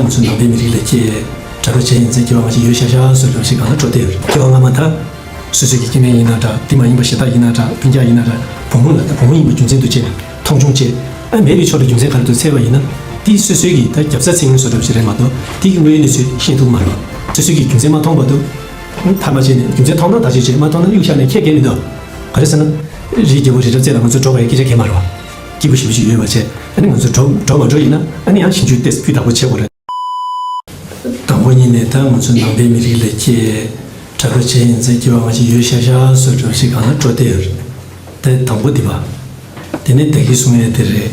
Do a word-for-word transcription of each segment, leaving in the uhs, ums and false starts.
ང་ཚོ་ནང་པའི་མི་རིགས་ལ་སྐྱེས། གྲྭ་པ་བྱས་ཡིན་ཚེ་སྐྱེ་བ་སྔ་ཕྱི་ཡོད་ཤག་ཤག་བཟོ་འདྲ་ཞིག་གང་ལ་འགྲོ་བསྡད་ཡོད་རེད། སྐྱེ་བ་སྔ་མ་ད། སོ་སོའི་གི་སྐྱེ་དམན་ཡིན་ན་འདྲ། དེ་མ་ཡིན་པ་གཞི་བདག་ཡིན་ན་འདྲ། སྤུན་ཀྱག་ཡིན་ན་འདྲ། བུ་མོ་ལ་ད་བུ་མོ་ཡིན་པའི་རྒྱུ་མཚན་དུ་བྱས་ནས་མཐོང་ཆུང་བྱས། ཨ་མེད་པའི་ཕྱོགས་ལ་རྒྱུ་མཚན་ག་རེ་འདུག་འཚོལ་བ་ཡིན་ན། དེ་སོ་སོའི་གི་ད་རྒྱབ་རྩ་འཚོལ་མཁན་བཟོ་འདྲ་ཞིག་རེད་མ་གཏོགས། དེ་གི་དངོས་ཡོད་གནས་ཚུལ་ཤེས་ཐུབ་མ་རེད་བ། སོ་སོའི་གི་རྒྱུ་མཚན་མ་མཐོང་བར་དུ། མཐའ་མ་བྱས་ནས་རྒྱུ་མཚན་མཐོང་ན་ཐག་གཅོད་བྱས། མ་མཐོང་ན་གཡུག་བཞག་ནས་ཁྱད་གལ་མི་འདུག་ག་རེ་ཟེར་ན། རིའི་རྒྱལ་པོ་རི་རབ་རྩེ་ལ་ང་ཚོ་འགྲོ་བའི་སྐད་ཆ་གལ་མ་རེད་བ། སྐྱིད་པོ་ཞེ་པོ་ཞིག་ཡོད་པ་བྱས། ཨ་ནི་ང་ཚོ་འགྲོ་འགྲོ་མ་འགྲོ་ཡིན་ན། ཨ་ནི་ཡང་ཞིབ་འཇུག་ཏོག་ཙམ་སྤུས་དག་པོ་བྱེད་དགོས་རེད། དང་པོ་ཉིད་ནས་ད་ང་ཚོ་ནང་པའི་མི་རིགས་ལ་སྐྱེས། གྲྭ་པ་བྱས་ཡིན་ཚེ་སྐྱེ་བ་སྔ་ཕྱི་ཡོད་ཤག་ཤག་བཟོ་འདྲ་ཞིག་གང་ལ་འགྲོ་བསྡད་ཡོད་རེད། དེ་དང་པོ་འདི་བ། དེ་ནས་ད་གིན་གསུང་ཡས་དེ་རེད།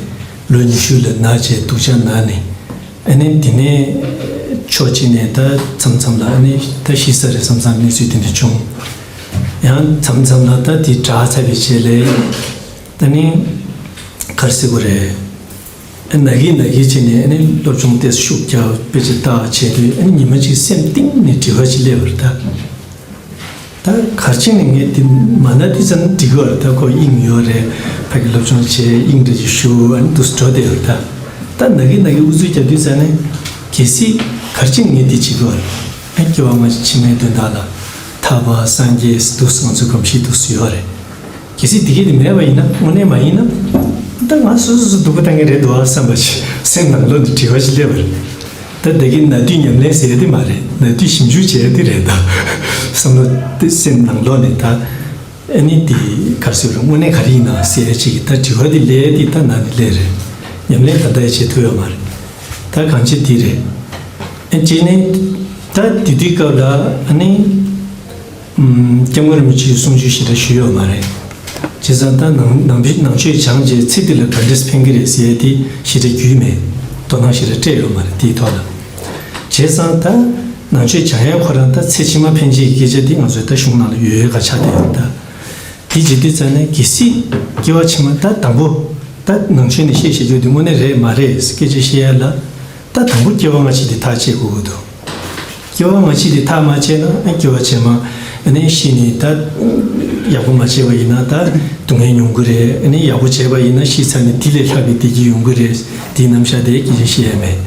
ལོ་ཉི་ཤུ་ལ་ན་བྱས་སྡུག་ཅག་ན་ནས། ཨ་ནི་དེ་ནས་ཕྱོགས་གཅིག་ནས་ད་མཚམས་མཚམས་ལ་ཨ་ནི་ད་ཤི་ས་རེད་བསམ་བསམ་གནས་ཚུལ་དེ་འདྲ་བྱུང་། ཡང་མཚམས་མཚམས་ལ་ད་དེ་དྲག་ཚར་བའི་རྗེས་ལ། ད་ནི་ག་རེ་ཟེར་དགོས་རེད། ཨ་ན་གི་ན་གི་བྱས་ནས་ཨ་ནི་སློབ་སྦྱོང་ཏོག་ཙམ་ཤུགས་རྒྱག་དཔེ་ཆ་ལྟ་བྱས་དུས། ཨ་ནི་ཉི་མ་གཅིག་སེམས་གཏིང་ནས་དྲི་བ་ཅིག་སླེབས་པ་རེད་ད། ད་ག་རེ་བྱས་ནས་ངས་འདི་མ་ན་འདི་ཙམ་འགྲིག་གི་རེད། ད་ཁོ་དབྱིངས་ཡོད་རེད། ཕ་གི་སློབ་སྦྱོང་བྱས། དབྱིངས་འདྲ་ཞིག་ཞུ། ཨ་ནི་འདུག་སེ་འགྲོ་བསྡད་ཡོད་རེད་ད། ད་ན་གི་ན་གི་ཨུ་ཚུགས་རྒྱག་དུས་ཙ་ནས་གལ་སྲིད་ག་རེ་བྱས་ནས་ངས་འདི་བྱེད་དགོས་རེད། ཨ་སྐྱེ་བ་སྔ་ཕྱི་ཕྱི་མའི་དོན་དག་ལ་ཐར་པ་སངས་རྒྱས་འདུག་སེ་ང་ཚོ་གོམས་གཤིས་འདུག་སེ་ཡོད་རེད། གལ་སྲིད་དེ་གས་དེ་མེད་པ་ཡིན་ན། དངོས་གནས་མ་ཡིན་ན། ད་ང་སོ་སོ་སོ་སྡུག་པོ་བཏང་གི་རེད་འདུག་ཨ་བསམ་པ་ཞིག་སེམས་ནང་ལོགས་ནས་དྲི་བ་ཞིག་སླེབས་པ་རེད། ད་ད་གིན་ན་དུས་ཉམས་ལེན་ཟེར་ཡ་དེ་མ་རེད། ན་དུས་ཞིབ་འཇུག་བྱེད་ཡ་དེ་རེད་ད། བསམ་བློ་དེ་སེམས་ནང་ལོགས་ནས་ད། ཨ་ནི་དེ་ག་རེ་ཟེར་རེད། དངོས་གནས་ག་རེ་ཡིན་ན་ཟེར་ཡ་ཅིག་གི་ད་དྲི་བ་དེ་སླེབས་ཡ་དེ་ད་ན་ནས་སླེབས་རེད། ཉམས་ལེན་ད་ལྟ་ཡ་བྱེད་ཐུབ་ཡོད་མ་རེད། ད་གང་ཅི་དེ་རེད། ཨ་གཅིག་ནས་ད་དེ་དུས་སྐབས་ལ་ཨ་ནི། ཨུམ། སྐྱབས་མགོན་རིན་པོ་ཆེའི་གསུང་ཆོས་ཞེ་དྲག་ཞུས་ཡོད་མ་རེད། བྱས་ཙང་ད་ནང་ནང་པའི་ནང་ཆོས་སྦྱངས་རྗེས་ཚེ་འདི་ལ་ག་འདྲས་ཕན་གྱི་རེད་ཟེར་ཡ་དེ་ཞེ་དྲག་རྒྱུས་མེད། དོ་སྣང་ཞེ་དྲག་སྤྲད་ཡོད་མ་རེད་དེའི་ཐོག་ལ། བྱས་ཙང་ད་ནང་ཆོས་སྦྱང་ཡ་ཁོ་རང་ད་ཚེ་ཕྱི་མ་ཕན་ཆེད་ཀྱི་སྐད་ཆ་དེ་ང་ཚོའི་ད་གཞུང་ནང་ལ་ཡོད་ཡོད་ག་ཆགས་བསྡད་ཡོད་ད། དེ་བྱེད་དུས་ཙ་ནས་གལ་སྲིད་སྐྱེ་བ་ཕྱི་མ་ད་དང་པོ་ད་ནང་ཆོས་ནས་བཤད་བཤད་རྒྱུ་དེ་དངོས་གནས་རེད་མ་རེད་སྐད་ཆ་བཤད་ཡ་ལ། ད་དང་པོ་སྐྱེ་བ་སྔ་ཕྱི་དེ་ཐག་བཅད་དགོས་ཀྱི་འདུག་སྐྱེ་བ་སྔ་ཕྱི་དེ་ཐག་མ་བཅད་ན། ཨ་སྐྱེ་བ་ཕྱི་མ་ཨ་ནི་ཤི་ནས་ད་ཡག་པོ་མ་བྱས་པ་ཡིན་ན་ད་སྡུག་བསྔལ་མྱོང་གི་རེད། ཨ་ནི་ཡག་པོ་བྱས་པ་ཡིན་ན་ཤི་ཚར་ནས་དེ་ལས་ལྷག་པའི་བདེ་སྐྱིད་ཡོང་གི་རེད། དེའི་རྣམ་གཞག་དེ་སྐད་ཆ་བཤད་ཡ་མེད།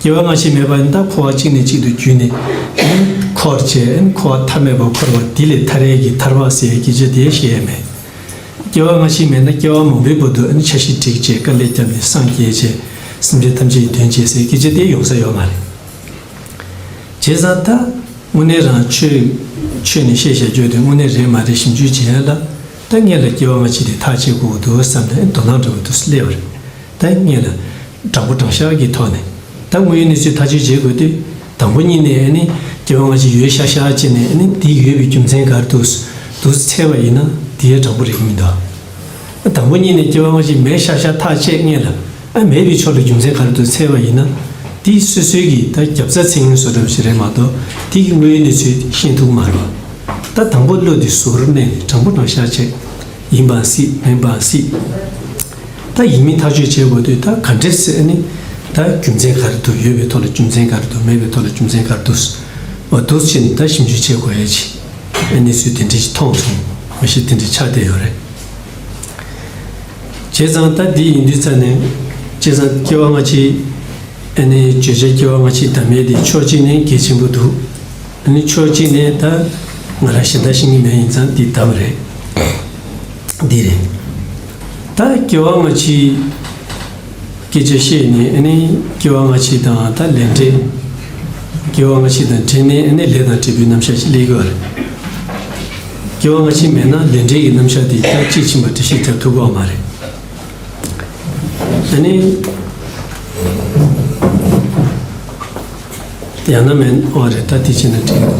སྐྱེ་བ་སྔ་ཕྱི་མེད་པ་ཡིན་ན་ད་འཁོར་བ་གཅིག་ནས་གཅིག་ཏུ་བརྒྱུད་ནས་ཨ་ནི་འཁོར་བྱས། ཨ་ནི་འཁོར་བ་མཐའ་མེད་པར་འཁོར་བ་དེ་ལས་ཐར་ཡས་ཀྱི་ཐར་པ་ཟེར་ཡའི་སྐད་ཆ་དེ་བཤད་ཡ་མེད། སྐྱེ་བ་སྔ་ཕྱི་མེད་ན་སྐྱེ་བ་མང་པོའི་བར་དུ་ཨ་ནི་འཆར་གཞི་སྒྲིག་བྱས། དཀའ་ལས་བརྒྱབ་ནས་སངས་རྒྱས་བྱས། སེམས་ཅན་ཐམས་ཅད་ཀྱི་དོན་བྱས་ཟེར་སྐད་ཆ་དེ་ཡོང་ས་ཡོད་མ་རེད། བྱས་ཙང་ད་དངོས་གནས་རང་ཆོས་ཆོས་ནས་བཤད་བཤད་རྒྱུ་དེ་དངོས་གནས་རེད་མ་རེད་ཞིབ་འཇུག་བྱེད་ཡ་ལ། ད་སྔོན་ལ་སྐྱེ་བ་སྔ་ཕྱི་དེ་ཐག་བཅད་དགོས་ཀྱི་འདུག་བསམ་ནས་དོ་སྣང་འདྲ་བོ་འདུག་སེ་སླེབས་པ་རེད། ད་སྔོན་ལ་དྲང་པོ་དྲང་བཞག་གི་ཐོག་ནས། ད་དངོས་ཡོད་གནས་ཚུལ་ཐག་གཅོད་བྱེད་དགོས་དུས། དང་པོ་ཉིད་ནས་ཨ་ནི་སྐྱེ་བ་སྔ་ཕྱི་ཡོད་ཤག་ཤག་བྱས་ནས། ཨ་ནི་དེ་ཡོད་པའི་རྒྱུ་མཚན་ག་རེ་འདུག་འདུག་འཚོལ་བ་ཡིན་ན་དེ་ཡང་དྲང་པོ་རེད་ཀྱི་མི་འདུག་དང་པོ་ཉིད་ནས་སྐྱེ་བ་སྔ་ཕྱི་མེད་ཤག་ཤག་ཐག་བཅད་སྔོན་ལ། ཨ་མེད་པའི་ཕྱོགས་ལ་རྒྱུ་མཚན་ག་རེ་འདུག་འཚོལ་བ་ཡིན་ན། དེ་སོ་སོའི་གི་ད་རྒྱབ་རྩ་འཚོལ་མཁན་བཟོ་འདྲ་བོ་ཞིག་རེད་མ་གཏོགས། དེ་གི་དངོས་ཡོད་གནས་ཚུལ་ཤེས་ཐུབ་མ་རེད་བ། ད་དང་པོ་བློ་དེ་ཟུར་མནན་ནས་དྲང་པོ་དྲང་བཞག་བྱས། ཡིན་པའང་སྲིད། མིན་པའང་སྲིད། ད་ཡིན་མིན་ཐག་གཅོད་བྱེད་དགོས་དུས་ད་ག་འདྲས་སེ་ཨ་ནི། ད་རྒྱུ་མཚན་ག་རེ་འདུག་ཡོད་པའི་ཐོག་ལ་རྒྱུ་མཚན་ག་རེ་འདུག་མེད་པའི་ཐོག་ལ་རྒྱུ་མཚན་ག་རེ་འདུག་འོ་འདུག་སེ་བྱས་ནས་ད་ཞིབ་འཇུག་བྱེད་དགོས་ཡ་ཅིག་ཨ་ནི་གནས་ཚུལ་དེ་འདྲས་ཤིག་མཐོང་སོང་། མ་གཞི་དེ་འདྲས་ཆགས་བསྡད་ཡོད་རེད། བྱས་ཙང་ད་འདི་ཡིན་དུས་ཙ་ནས། བྱས་ཙང་སྐྱེ་བ་སྔ་ཕྱི། ཨ་ནི་བརྗོད་བྱ་སྐྱེ་བ་སྔ་ཕྱི་དམ་ཡས་དེ་ཕྱོགས་གཅིག་ནས་གལ་ཆེན་པོ་འདུག་ཨ་ནི་ཕྱོགས་གཅིག་ནས་ད་ང་རང་གཞན་དག་ཤེས་ཀྱི་མེད། ཡིན་ཙང་འདི་གདམ་རེད། འདི་རེད། ད་སྐྱེ་བ་སྔ་ཕྱི་སྐད་ཆ་བཤད་ནས། ཨ་ནི་སྐྱེ་བ་སྔ་ཕྱི་དང་ད་ལས་འབྲས། སྐྱེ་བ་སྔ་ཕྱི་དང་འབྲེལ་ནས་ཨ་ནི་ལས་དང་འབྲས་བུའི་རྣམ་གཞག་ཅིག་སླེབས་ཀྱི་ཡོད་རེད། སྐྱེ་བ་སྔ་ཕྱི་མེད་ན་ལས་འབྲས་ཀྱི་རྣམ་གཞག་དེ་ད་དཔྱིས་ཕྱིན་པ་འགྲེལ་བཤད་རྒྱབ་ཐུབ་ཀྱི་ཡོད་མ་རེད། ཨ་ནི། ཡང་ན་མེད། འོ་རེད། ད་དེ་བྱས་ན་འགྲིག་གི་འདུག་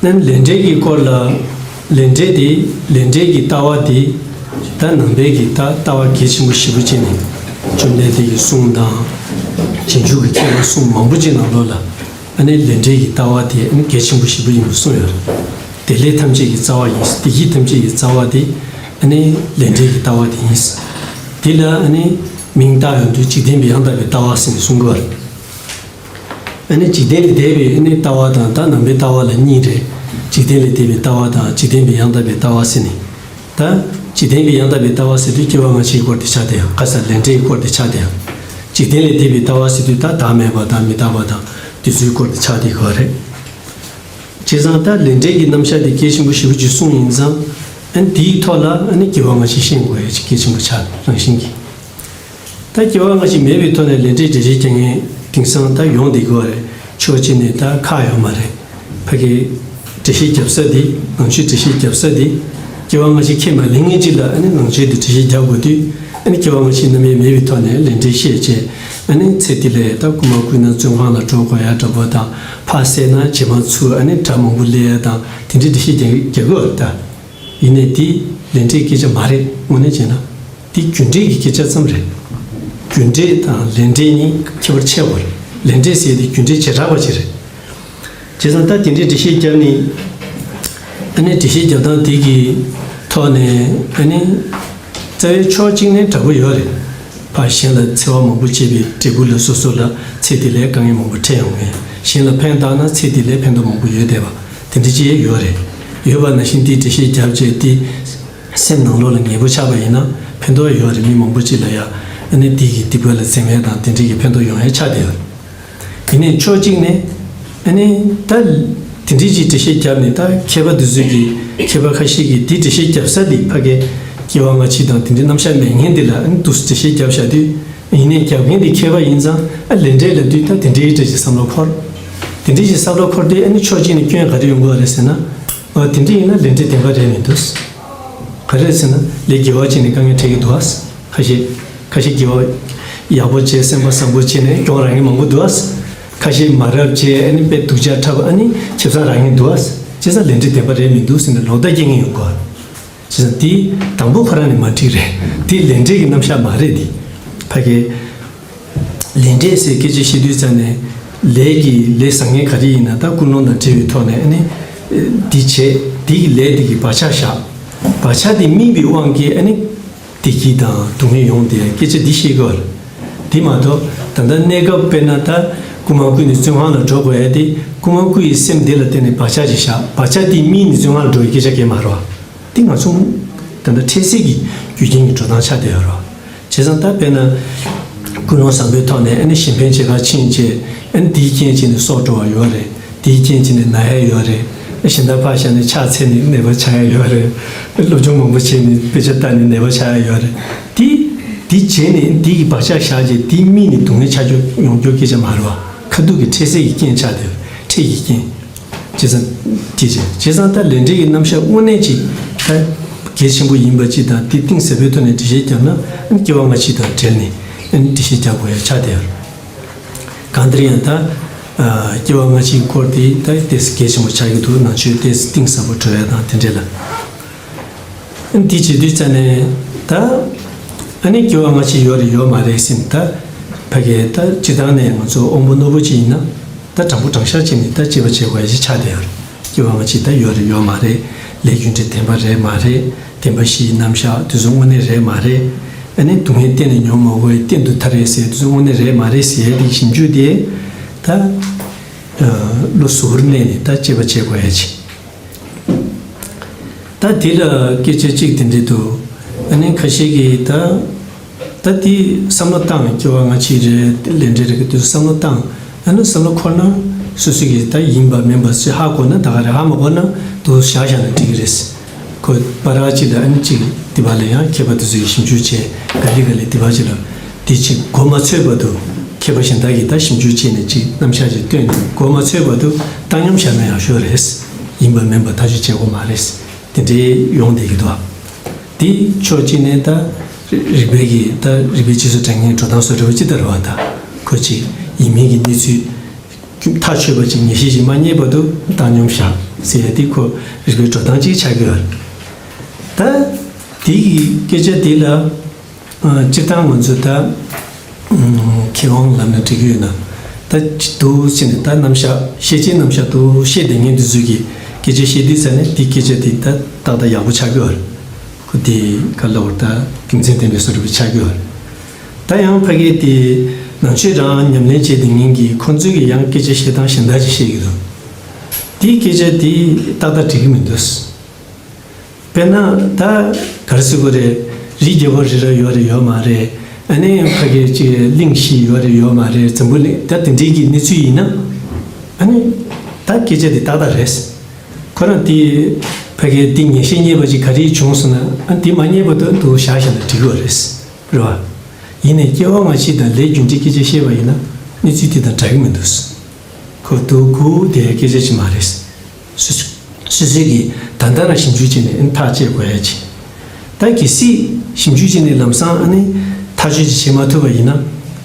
ཨ་ནི་ལས་འབྲས་ཀྱི་སྐོར་ལ། ལས་འབྲས་དེ། ལས་འབྲས་ཀྱི་ལྟ་བ་དེ། ད་ནང་པའི་གི་ད་ལྟ་བ་གལ་ཆེན་པོ་ཞེ་པོ་བྱས་ནས། བཅོམ་ལྡན་འདས་ཀྱི་གསུང་དང་། རྗེས་འཇུག་གི་མཁས་པའི་གསུང་མང་པོ་ཅིག་ནང་ལོགས་ལ། ཨ་ནི་ལས་འབྲས་ཀྱི་ལྟ་བ་དེ་ཨ་ནི་གལ་ཆེན་པོ་ཞེ་པོ་ཡིན་པ་གསུངས་ཡོད་རེད། བདེ་ལེགས་ཐམས་ཅད་ཀྱི་རྩ་བ་ཡིན། བདེ་སྐྱིད་ཐམས་ཅད་ཀྱི་རྩ་བ་དེ་ཨ་ནི་ལས་འབྲས་ཀྱི་ལྟ་བ་དེ་ཡིན། དེ་ལ་ཨ་ནི་མིང་བཏགས་ཡོང་དུས་འཇིག་རྟེན་པའི་ཡང་དག་པའི་ལྟ་བ་ཟེར་ནས་གསུང་གི་ཡོད་རེད། ཨ་ནི་འཇིག་རྟེན་ལས་འདས་པའི་ཨ་ནི་ལྟ་བ་དང་ད་ནང་པའི་ལྟ་བ་ལ་གཉིས་རེད། འཇིག་རྟེན་ལས་འདས་པའི་ལྟ་བ་དང་འཇིག་རྟེན་པའི་ཡང་དག་པའི་ལྟ་བ་ཟེར་ནས། ད་འཇིག་རྟེན་པའི་ཡང་དག་པའི་ལྟ་བ་ཟེར་དུས་སྐྱེ་བ་སྔ་ཕྱིའི་སྐོར་དེ་ཆགས་བསྡད་ཡོད། ཁ་སང་ལས་འབྲས་ཀྱི་སྐོར་དེ་ཆགས་བསྡད་ཡོད། འཇིག་རྟེན་ལས་འདས་པའི་ལྟ་བ་ཟེར་དུས་ད་བདག་མེད་པ་དང་མི་རྟག་པ་དང་དེ་ཚོའི་སྐོར་དུ་ཆགས་བསྡད་ཡོད་རེད། བྱས་ཙང་ད་ལས་འབྲས་ཀྱི་རྣམ་གཞག་དེ་གལ་ཆེན་པོ་ཞེ་པོ་ཅིག་གསུངས་ཡིན་ཙང་། ཨ་ནི་དེའི་ཐོག་ལ་ཨ་ནི་སྐྱེ་བ་སྔ་ཕྱི་ཤེས་དགོས་ཡ་ཅིག་གལ་ཆེན་པོ་ཆགས་རང་བཞིན་གྱིས། ད་སྐྱེ་བ་སྔ་ཕྱི་མེད་པའི་ཐོག་ནས་ལས་འབྲས་འགྲེལ་བཤད་རྒྱག་མཁན་དེང་སང་ད་ཡོང་བསྡད་ཀྱི་ཡོད་རེད། ཕྱོགས་གཅིག་ནས་ད་ཁག་ཡོད་མ་རེད། ཕ་གི་འགྲེལ་བཤད་རྒྱབ་ས་དེ། ནང་ཆོས་འགྲེལ་བཤད་རྒྱབ་ས་དེ། སྐྱེ་བ་སྔ་ཕྱི་ཁས་མ་ལེན་མཁན་གཅིག་ལ་ཨ་ནི་ནང་ཆོས་དེ་འགྲེལ་བཤད་རྒྱག་དགོས་དུས། ཨ་ནི་སྐྱེ་བ་སྔ་ཕྱི་རྣམ་དབྱེ་མེད་པའི་ཐོག་ནས་ལས་འབྲས་བཤད་བྱས། ཨ་ནི་ཚེ་འདི་ལས་ད་རྐུ་མ་རྐུས་ན་བཙོན་ཁང་ལ་འགྲོ་དགོས་ཡ་འདྲ་པོ་དང་། ཕ་བསད་ན་བྱེ་མ་ཚུགས། ཨ་ནི་དགྲ་མང་པོ་སླེབས་ཡ་དང་དེ་འདྲའི་འགྲེལ་བཤད་རྒྱག་རྒྱག་གི་ཡོད་རེད་ད། ཡིན་ནའི་དེ་ལས་འབྲས་སྐད་ཆ་མ་རེད། དངོས་གནས་བྱས་ན། འདི་རྒྱུ་འབྲས་ཀྱི་སྐད་ཆ་ཙམ་རེད། རྒྱུ་འབྲས་དང་ལས་འབྲས་གཉིས་ཁྱད་པར་ཕྱེ་དགོས་རེད། ལས་འབྲས་ཟེར་དེ་རྒྱུ་འབྲས་བྱེ་བྲག་པ་ཅིག་རེད། བྱས་ཙང་ད་དེ་འདྲའི་འགྲེལ་བཤད་བརྒྱབ་ནས། ཨ་ནི་འགྲེལ་བཤད་བརྒྱབ་སྟངས་དེ་གི་ཐོག་ནས་ཨ་ནི་རྩ་བའི་ཕྱོགས་གཅིག་ནས་དྲག་པོ་ཡོད་རེད། ཕར་གཞན་ལ་འཚེ་བ་མང་པོ་བྱས་པའི་འབྲས་བུ་ལ་སོ་སོ་ལ་ཚེ་འདི་ལ་དཀའ་ངལ་མང་པོ་འཕྲད་ཡོང་མཁན། གཞན་ལ་ཕན་བཏགས་ན་ཚེ་འདི་ལ་ཕན་ཐོགས་མང་པོ་ཡོད་བསྡད་པ་དེ་འདྲ་ཅིག་ཡོད་རེད། ཡོད་པ་ནང་བཞིན་དེའི་འགྲེལ་བཤད་བརྒྱབ་བྱས་དེ། སེམས་ནང་ལོགས་ལ་ངེས་པོ་ཆགས་པ་ཡིན་ན་ཕན་ཐོགས་ཡོད་རེད། མི་མང་པོ་ཅིག་ལ་ཡ་ཨ་ནི་དེ་གི་སྡིག་པ་ལ་འཛེམ་ཡས་དང་དེ་འདྲ་གི་ཕན་ཐོགས་ཡོང་ཡས་ཆགས་བསྡད་ཡོད་རེད། ཡིན་ནའི་ཕྱོགས་གཅིག་ནས་ཨ་ནི་ད་དེ་འདྲའི་ཅིག་འགྲེལ་བཤད་བརྒྱབ་ནས། ད་མཁས་པ་དེ་ཚོས་ཀྱི་མཁས་པ་ཁ་ཤས་ཀྱིས་དེ་འགྲེལ་བཤད་བརྒྱབ་ས་དེ་ཕ་གི་སྐྱེ་བ་སྔ་ཕྱི་དང་དེ་འདྲའི་རྣམ་གཞག་མེད་མཁན་དེ་ལ་ཨ་ནི་འདུག་སེ་འགྲེལ་བཤད་བརྒྱབ་བཞག་དུས། ཡིན་ནའི་རྒྱབ་མཁན་དེ་མཁས་པ་ཡིན་ཙང་། ཨ་ལས་འབྲས་ལབ་དུས་ད་དེ་འདྲའི་འདྲ་ཅིག་བསམ་བློ་འཁོར། དེ་འདྲའི་ཅིག་བསམ་བློ་འཁོར་དུས་ཨ་ནི་ཕྱོགས་གཅིག་ནས་སྐྱོན་ག་རེ་ཡོང་གི་ཡོད་རེད་ཟེར་ན། ཨ་དེ་འདྲ་ཡིན་ན་ལས་འབྲས་བདེན་པ་རེད་མི་འདུག་ག་རེ་རེད་ཟེར་ན་ལས་དགེ་བ་བྱས་ནས་དཀའ་ངལ་འཕྲད་ཀྱི་འདུག་ཨ། ཁ་ཤས། ཁ་ཤས་དགེ་བ་ཡག་པོ་བྱས། སེམས་པ་བཟང་པོ་བྱས་ནས་གྱོང་རག་མཁན་མང་པོ་འདུག་ཨ། ཁ་ཤས་མ་རབས་བྱས། ཨ་ནི་དཔེ་སྡུག་ཅག་འཁྲབ། ཨ་ནི་ཁེ་བཟང་རག་མཁན་འདུག་ཨ། བྱས་ཙང་ལས་འབྲས་བདེན་པ་རེད་མི་འདུག་ཟེར་ནས་ལོག་ལྟ་སྐྱེ་མཁན་ཡོང་གི་ཡོད་རེད། བྱས་ཙང་དེ་དང་པོ་ཁོ་རང་ནས་མ་འགྲིག་རེད། དེ་ལས་འབྲས་ཀྱི་རྣམ་གཞག་མ་རེད་དེ། ཕ་གི་ལས་འབྲས་ཟེར་སྐད་ཆ་བཤད་དུས་ཙམ་ནས། ལས་ཀྱི་ལས་བཟང་ངན་ག་རེ་ཡིན་ན་ད་ཀུན་སློང་དང་འབྲེལ་བའི་ཐོག་ནས་ཨ་ནི་འདི་བྱས། འདི་གི་ལས་འདི་གི་བག་ཆགས་བཞག་བག་ཆགས་དེ་སྨིན་པའི་དབང་གིས་ཨ་ནི་བདེ་སྐྱིད་དང་སྡུག་བསྔལ་ཡོང་དེ་སྐད་ཆ་འདི་བཤད་ཀྱི་ཡོད་རེད། དེ་མ་གཏོགས་ད་ལྟ་གནས་སྐབས་དཔེར་ན་ད་རྐུ་མ་རྐུས་ནས་བཙོན་ཁང་ལ་འགྲོ་དགོས་ཡ་དེ། རྐུ་མ་རྐུ་ཡི་སེམས་དེ་ལ་བརྟེན་ནས་བག་ཆགས་ཅིག་བཞག་བག་ཆགས་དེ་སྨིན་ནས་བཙོན་ཁང་ལ་འགྲོ་ཡི་སྐད་ཆ་གང་ཡང་མ་རེད་བ། དེ་ང་ཚོ་ད་ལྟ་འཕྲལ་སེལ་གྱི་རྒྱུ་རྐྱེན་གྱི་འགྲོ་སྟངས་ཆགས་བསྡད་ཡོད་རེད་བ། བྱས་ཙང་ད་དཔེར་ན་ཀུན་སློང་བཟང་པོའི་ཐོག་ནས་ཨ་ནི་གཞན་ཕན་བྱེད་གར་ཕྱིན་བྱས། ཨ་ནི་དེའི་རྐྱེན་བྱས་ནས་སྲོག་འགྲོ་བ་ཡོད་རེད། དེའི་རྐྱེན་བྱས་ནས་ན་ཡ་ཡོད་རེད། གཞན་དག་ཕར་བཞག་ནས་ཕྱག་འཚལ་ནས་ནད་པ་ཆགས་ཡ་ཡོད་རེད། སློབ་སྦྱོང་མང་པོ་བྱས་ནས་དཔེ་ཆ་ལྟ་ནས་ནད་པ་ཆགས་ཡ་ཡོད་རེད། དེ་དེ་བྱས་ནས་དེ་གི་བག་ཆགས་བཞག་བྱས་དེ་སྨིན་ནས་སྡུག་བསྔལ་ཆགས་ཆོག་ཡོང་རྒྱུ་སྐད་ཆ་མ་རེད་བ། ཁ་ཐུག་གི་འཕྲལ་སེལ་གྱི་རྐྱེན་ཆགས་བསྡད་ཡོད་རེད། འཕྲལ་གྱི་རྐྱེན། བྱས་ཙང་། དེ་བྱས། བྱས་ཙང་ད་ལས་འབྲས་ཀྱི་རྣམ་གཞག་དངོས་གནས་ཅིག་ད་གལ་ཆེན་པོ་ཡིན་པ་ཅིག་དང་། དེ་གཏིང་ཟབ་པོའི་ཐོག་ནས་འགྲེལ་བཤད་བརྒྱབ་ན། ཨ་ནི་སྐྱེ་བ་སྔ་ཕྱི་དང་འབྲེལ་ནས་ཨ་ནི་འགྲེལ་བཤད་རྒྱག་དགོས་ཡ་ཆགས་བསྡད་ཡོད་རེད། གང་ལྟར་ཡང་ད་ཨ་སྐྱེ་བ་སྔ་ཕྱིའི་སྐོར་དེ་ད་ཏོག་ཙམ་གལ་ཆེན་པོ་ཆགས་ཀྱི་འདུག་ནང་ཆོས་ཏོག་ཙམ་གཏིང་ཟབ་པོ་འགྲོ་ཡ་དང་དེ་འདྲས་ལ། འདི་བྱེད་དུས་ཙ་ནས་ད། ཨ་ནི་སྐྱེ་བ་སྔ་ཕྱི་ཡོད་རེད་ཡོད་མ་རེད་ཟེར་ནས། ད་ཕ་གི་ད་སྤྱིར་བཏང་ནས་ང་ཚོ་དབང་པོ་རྣོ་པོ་ཅིག་ཡིན་ན། ད་དྲང་པོ་དྲང་བཞག་བྱས་ནས་ད་དཔྱད་པ་བྱེད་དགོས་ཡ་ཅིག་ཆགས་བསྡད་ཡོད་རེད། སྐྱེ་བ་སྔ་ཕྱི་ད་ཡོད་རེད་ཡོད་མ་རེད། ལས་རྒྱུ་འབྲས་བདེན་པ་རེད་མ་རེད། བདེན་པ་བཞིའི་རྣམ་གཞག་དེ་ཚོ་དངོས་གནས་རེད་མ་རེད། ཨ་ནི་སྡུག་བསྔལ་གཏན་ནས་མྱོང་མ་དགོས་པའི་གཏན་དུ་ཐར་རེད་ཟེར་དེ་ཚོ་དངོས་གནས་རེད་མ་རེད་ཟེར་ཡ་དེ་ཞིབ་འཇུག་དེ། ད་བློ་གཟུ་བོར་གནས་ནས་ད་དཔྱད་པ་བྱེད་དགོས་ཡ་ཅིག་ད་དེ་ལ་སྐད་ཆ་གཅིག་དེ་འདྲས་འདུག་ཨ་ནི་ཁ་ཤས་ཀྱིས་ད། ད་དེ་བསམ་བློ་བཏང་། སྐྱེ་བ་སྔ་ཕྱི་རེད། ལས་འབྲས་རེད་གི་དུས་བསམ་བློ་བཏང་། ཨ་ནི་བསམ་བློ་འཁོར་ན་སོ་སོ་གིས་ད་ཡིན་པ་མིན་པ་ཅིག་ཧ་གོ་ན་ད་ག་རེད། ཧ་མ་གོ་ན་དུ་བཞག་བཞག་ན་འགྲིག་གི་རེད། ཁོ་པ་ར་གཅིག་ལ་ཨ་ནི་གཅིག་དེ་བ་ལ་ཡང་མཁས་པ་དེ་ཚོ་ཡིས་ཞིབ་འཇུག་བྱས། ག་ལེ་ག་ལེ་དེ་བ་གཅིག་ལ་དེ་གཅིག་མགོ་མ་ཚོས་བར་དུ་མཁས་པ་གཞན་དག་གིས་ད་ཞིབ་འཇུག་བྱས་ནས་གཅིག་རྣམ་གཞག་ཅིག་བཏོན་ནས་མགོ་མ་ཚོས་བར་དུ་བཏང་སྙོམས་བཞག་ན་ཡག་ཤོས་རེད། ཡིན་པ་མིན་པ་ཐག་གཅོད་བྱེད་དགོས་མ་རེད། དེ་འདྲའི་ཡོང་བསྡད་ཀྱི་འདུག་དེ་ཕྱོགས་གཅིག་ནས་ད་རིག་པའི་གི་ད་རིག་པའི་སྤྱི་ཚོགས་དྲ་བརྙན་འགྲོ་སྟངས་བཟོ་འདྲ་བོ་ཅིག་ལྟར་བ་དང་། ཁོ་ཅིག་ཡིན་མིན་གྱི་གནས་ཚུལ་ཐག་ཆོད་པ་ཅིག་ངེས་ཤེས་ཅིག་མ་རྙེད་བར་དུ་བཏང་སྙོམས་བཞག་ཟེར་ཡ་དེ་ཁོ་རིག་པའི་འགྲོ་སྟངས་ཅིག་ཆགས་ཀྱི་ཡོད་རེད། ད་དེ་གི་སྐད་ཆ་དེ་ལ། ཨ་སྤྱིར་བཏང་ང་ཚོ་ད་མཁས་དབང་ལབ་ན་འགྲིག་གི་ཡོད་ན། ད་འདུག་ཟེར་ནས་ད་རྣམ་གཞག་ཤེས་བྱའི་རྣམ་གཞག་འདུག་བཤད་བསྡད་མཁན་དེ་ཚོས་ཀྱི་སྐད་ཆ་བཤད་དུས་ཙ་ནས་དེ་སྐད་ཆ་དེ་ད་ཏག་ཏག་ཡག་པོ་ཆགས་ཀྱི་ཡོད་རེད། ཁོ་དེ་ག་ལབ་དགོས་རེད། ད་རྒྱུ་མཚན་ལྡན་པའི་བཟོ་འདྲ་པོ་ཆགས་ཀྱི་ཡོད་རེད། ད་ཡང་ཕ་གི་དེ་ནང་ཆོས་རང་ཉམས་ལེན་བྱས་བསྡད་མཁན་གྱི་ཁོང་ཚོས་ཀྱི་ཡང་སྐད་ཆ་བཤད་སྟངས་གཞན་དག་ཅིག་བཤད་ཀྱི་འདུག་དེའི་སྐད་ཆ་དེ་ཏག་ཏག་འགྲིག་གི་མི་འདུག་དཔེར་ན་ད་ག་རེ་ཟེར་དགོས་རེད། རིའི་རྒྱལ་པོ་རི་རབ་ཡོད་རེད་ཡོད་མ་རེད། ཨ་ནི་ཕ་གི་ཅིག་གླེང་གཞི་ཡོད་རེད་ཡོད་མ་རེད། འཛམ་བུ་གླིང་ད་དེ་འདྲའི་གི་གནས་ཚུལ་ཡིན་ན། ཨ་ནི་ད་སྐད་ཆ་དེ་ཏག་ཏག་རེད། ཁོ་རང་དེ་ཕ་གི་དེ་ངེས་ཤེས་རྙེད་པ་ཅིག་ག་རེ་བྱུང་སོང་ན། ཨ་དེ་མ་རྙེད་པ་དུ་འདུག་བཞག་བཞག་ན་འགྲིག་གི་རེད། རེད་བ། ཡིན་ནའི་སྐྱེ་བ་སྔ་ཕྱི་དང་ལས་རྒྱུ་འབྲས་སྐད་ཆ་བཤད་པ་ཡིན་ན་གནས་ཚུལ་དེ་དང་འདྲ་གི་མི་འདུག་ཁོ་དུ་གུ་དེ་སྐད་ཆ་ཅིག་མ་རེད། སོ་སོ་སོ་སོས་ཀྱིས་ད་ལྟ་རང་ཞིབ་འཇུག་བྱས་ནས་ཨ་ནི་ཐག་བཅད་དགོས་ཡ་ཅིག་ད་གལ་སྲིད་ཞིབ་འཇུག་བྱས་ནས་ལམ་སང་ཨ་ནི་ཐག་གཅོད་ཅིག་བྱེད་མ་ཐུབ་པ་ཡིན་ན།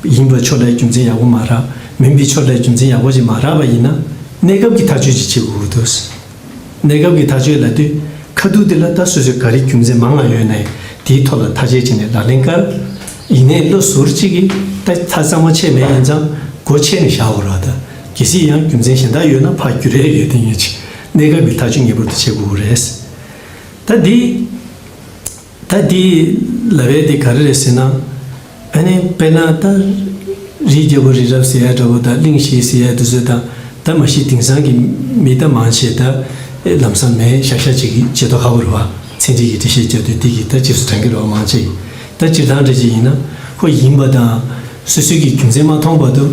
ཡིན་པའི་ཕྱོགས་ལ་རྒྱུ་མཚན་ཡག་པོ་མ་རག་མིན་པའི་ཕྱོགས་ལ་རྒྱུ་མཚན་ཡག་པོ་ཅིག་མ་རག་པ་ཡིན་ན། གནས་སྐབས་ཀྱི་ཐག་གཅོད་ཅིག་བྱེད་དགོས་ཀྱི་འདུག་གནས་སྐབས་ཀྱི་ཐག་གཅོད་ལབ་དུས་ཁ་ཐུག་དེ་ལ་ད་སོ་སོས་ག་རེ་རྒྱུ་མཚན་མང་བ་ཡོད་ནའི་དེའི་ཐོག་ལ་ཐག་གཅོད་བྱས་ནས་ལག་ལེན་བཀར། ཡིན་ནའི་བློ་ཟུར་གཅིག་གིས་ད་ཐག་གཙང་མ་ཆད་མེད་ཡིན་ཙང་སྒོ་ཕྱེ་ནས་བཞག་དགོས་རེད་བ། ད་གལ་སྲིད་ཡང་རྒྱུ་མཚན་གཞན་དག་ཡོད་ན་ཕར་བསྒྱུར་ཡས་ཡོད། དེ་ཡིན་ཅིག་གནས་སྐབས་ཀྱི་ཐག་གཅོད་ངེས་པར་དུ་བྱེད་དགོས་རེད། ད་འདི། ད་འདི་ལབ་ཡས་དེ་ག་རེ་རེད་ཟེར་ན། ཨ་ནི་དཔེར་ན་ད་རིའི་རྒྱལ་པོ་རི་རབ་ཟེར་ཡ་འདྲ་བོ་དང་གླིང་བཞི་ཟེར་ཡ་དེ་ཚོ་དང་། ད་མ་གཞི་དེང་སང་གི་མི་ད་མང་ཆེ་ད་ལམ་སང་མེད་ཤག་ཤག་ཅིག་བྱེད་མདོག་ཁ་པོ་རེད་བ། ཚན་རིག་གི་འགྲེལ་བཤད་བརྒྱབ་དུས་དེ་གི་ད་རྗེས་སུ་འབྲང་གི་རེད་བ་མང་ཆེ་གི། ད་སྤྱིར་བཏང་འདྲ་ཅིག་ཡིན་ན་ཁོ་ཡིན་པ་དང་སོ་སོའི་གི་རྒྱུ་མཚན་མ་མཐོང་བར་དུ་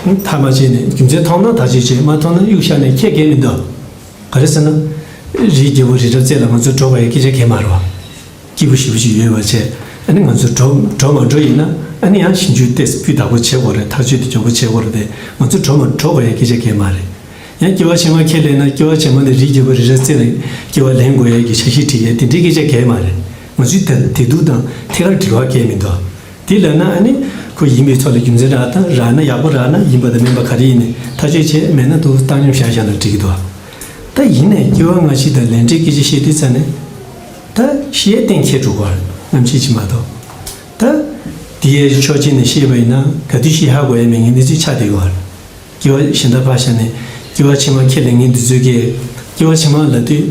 ཐག་མ་བཅད་ནས། རྒྱུ་མཚན་མཐོང་ན་ཐག་གཅོད་བྱེད། མ་མཐོང་ན་གཡུག་བཞག་ནས་ཁྱད་གས་མི་འདུག་ག་རེ་ཟེར་ན། རིའི་རྒྱལ་པོ་རི་རབ་རྩེ་ལ་ང་ཚོ་འགྲོ་དགོས་ཡ་སྐད་ཆ་གང་ཡང་མ་རེད་བ། སྐྱིད་པོ་ཞེ་པོ་ཅིག་ཡོད་པ་བྱས། ཨ་ནི་ང་ཚོ་འགྲོ་འགྲོ་མ་འགྲོ་ཡིན་ན་ཨ་ནི་ཡང་ཞིབ་འཇུག་ཏོག་ཙམ་སྤུས་དག་པོ་བྱེད་དགོས་རེད། ཐག་གཅོད་དེ་མགྱོགས་པོ་བྱེད་དགོས་རེད་དེ། ང་ཚོ་འགྲོ་མ་འགྲོ་དགོས་ཡ་སྐད་ཆ་གང་ཡང་མ་རེད། ཡང་སྐྱེ་བ་ཕྱི་མ་ཁས་ལེན་ན་སྐྱེ་བ་ཕྱི་མ་ནས་རིའི་རྒྱལ་པོ་རི་རབ་རྩེ་ནས་སྐྱེ་བ་ལེན་དགོས་ཡ་གི་འཆར་གཞི་སྒྲིག་ཡ་དེ་འདྲའི་སྐད་ཆ་གང་ཡང་མ་རེད། ང་ཚོའི་ད་བདེ་སྡུག་དང་ཐད་ཀར་འབྲེལ་བ་གང་ཡང་མི་འདུག་དེ་ལབ་ན་ཨ་ནི་ཁོ་ཡིན་པའི་ཐོག་ལ་རྒྱུ་མཚན་རག་དང་རག་ན་ཡག་པོ་རག་ན་ཡིན་པ་དང་མིན་པ་ག་རེ་ཡིན་ནའི་ཐག་གཅོད་བྱས། མེད་ན་དུ་བཏང་སྙོམས་བཞག་བཞག་ན་འགྲིག་གི་འདུག་ད་ཡིན་ནའི་སྐྱེ་བ་སྔ་ཕྱི་དང་ལས་འབྲས་སྐད་ཆ་བཤད་དུས་ཙ་ནས་ད་བཤད་གཏན་འཁེལ་འགྲོ་གི་རེད། རྣམ་འབྱེད་ཅིག་མ་གཏོགས། ད་དེ་ཡའི་ཕྱོགས་གཅིག་ནས་བཤད་པ་ཡིན་ན་ག་དུས་ཤི་ཧ་གོ་ཡ་མེད་མཁན་གནས་ཚུལ་ཆགས་བསྡད་ཡོད་རེད། སྐྱེ་བ་གཞན་དག་ཕར་བཞག་ནས་སྐྱེ་བ་ཕྱི་མ་ཁས་ལེན་མཁན་འདི་ཚོས་ཀྱིས་སྐྱེ་བ་ཕྱི་མ་ལབ་དུས་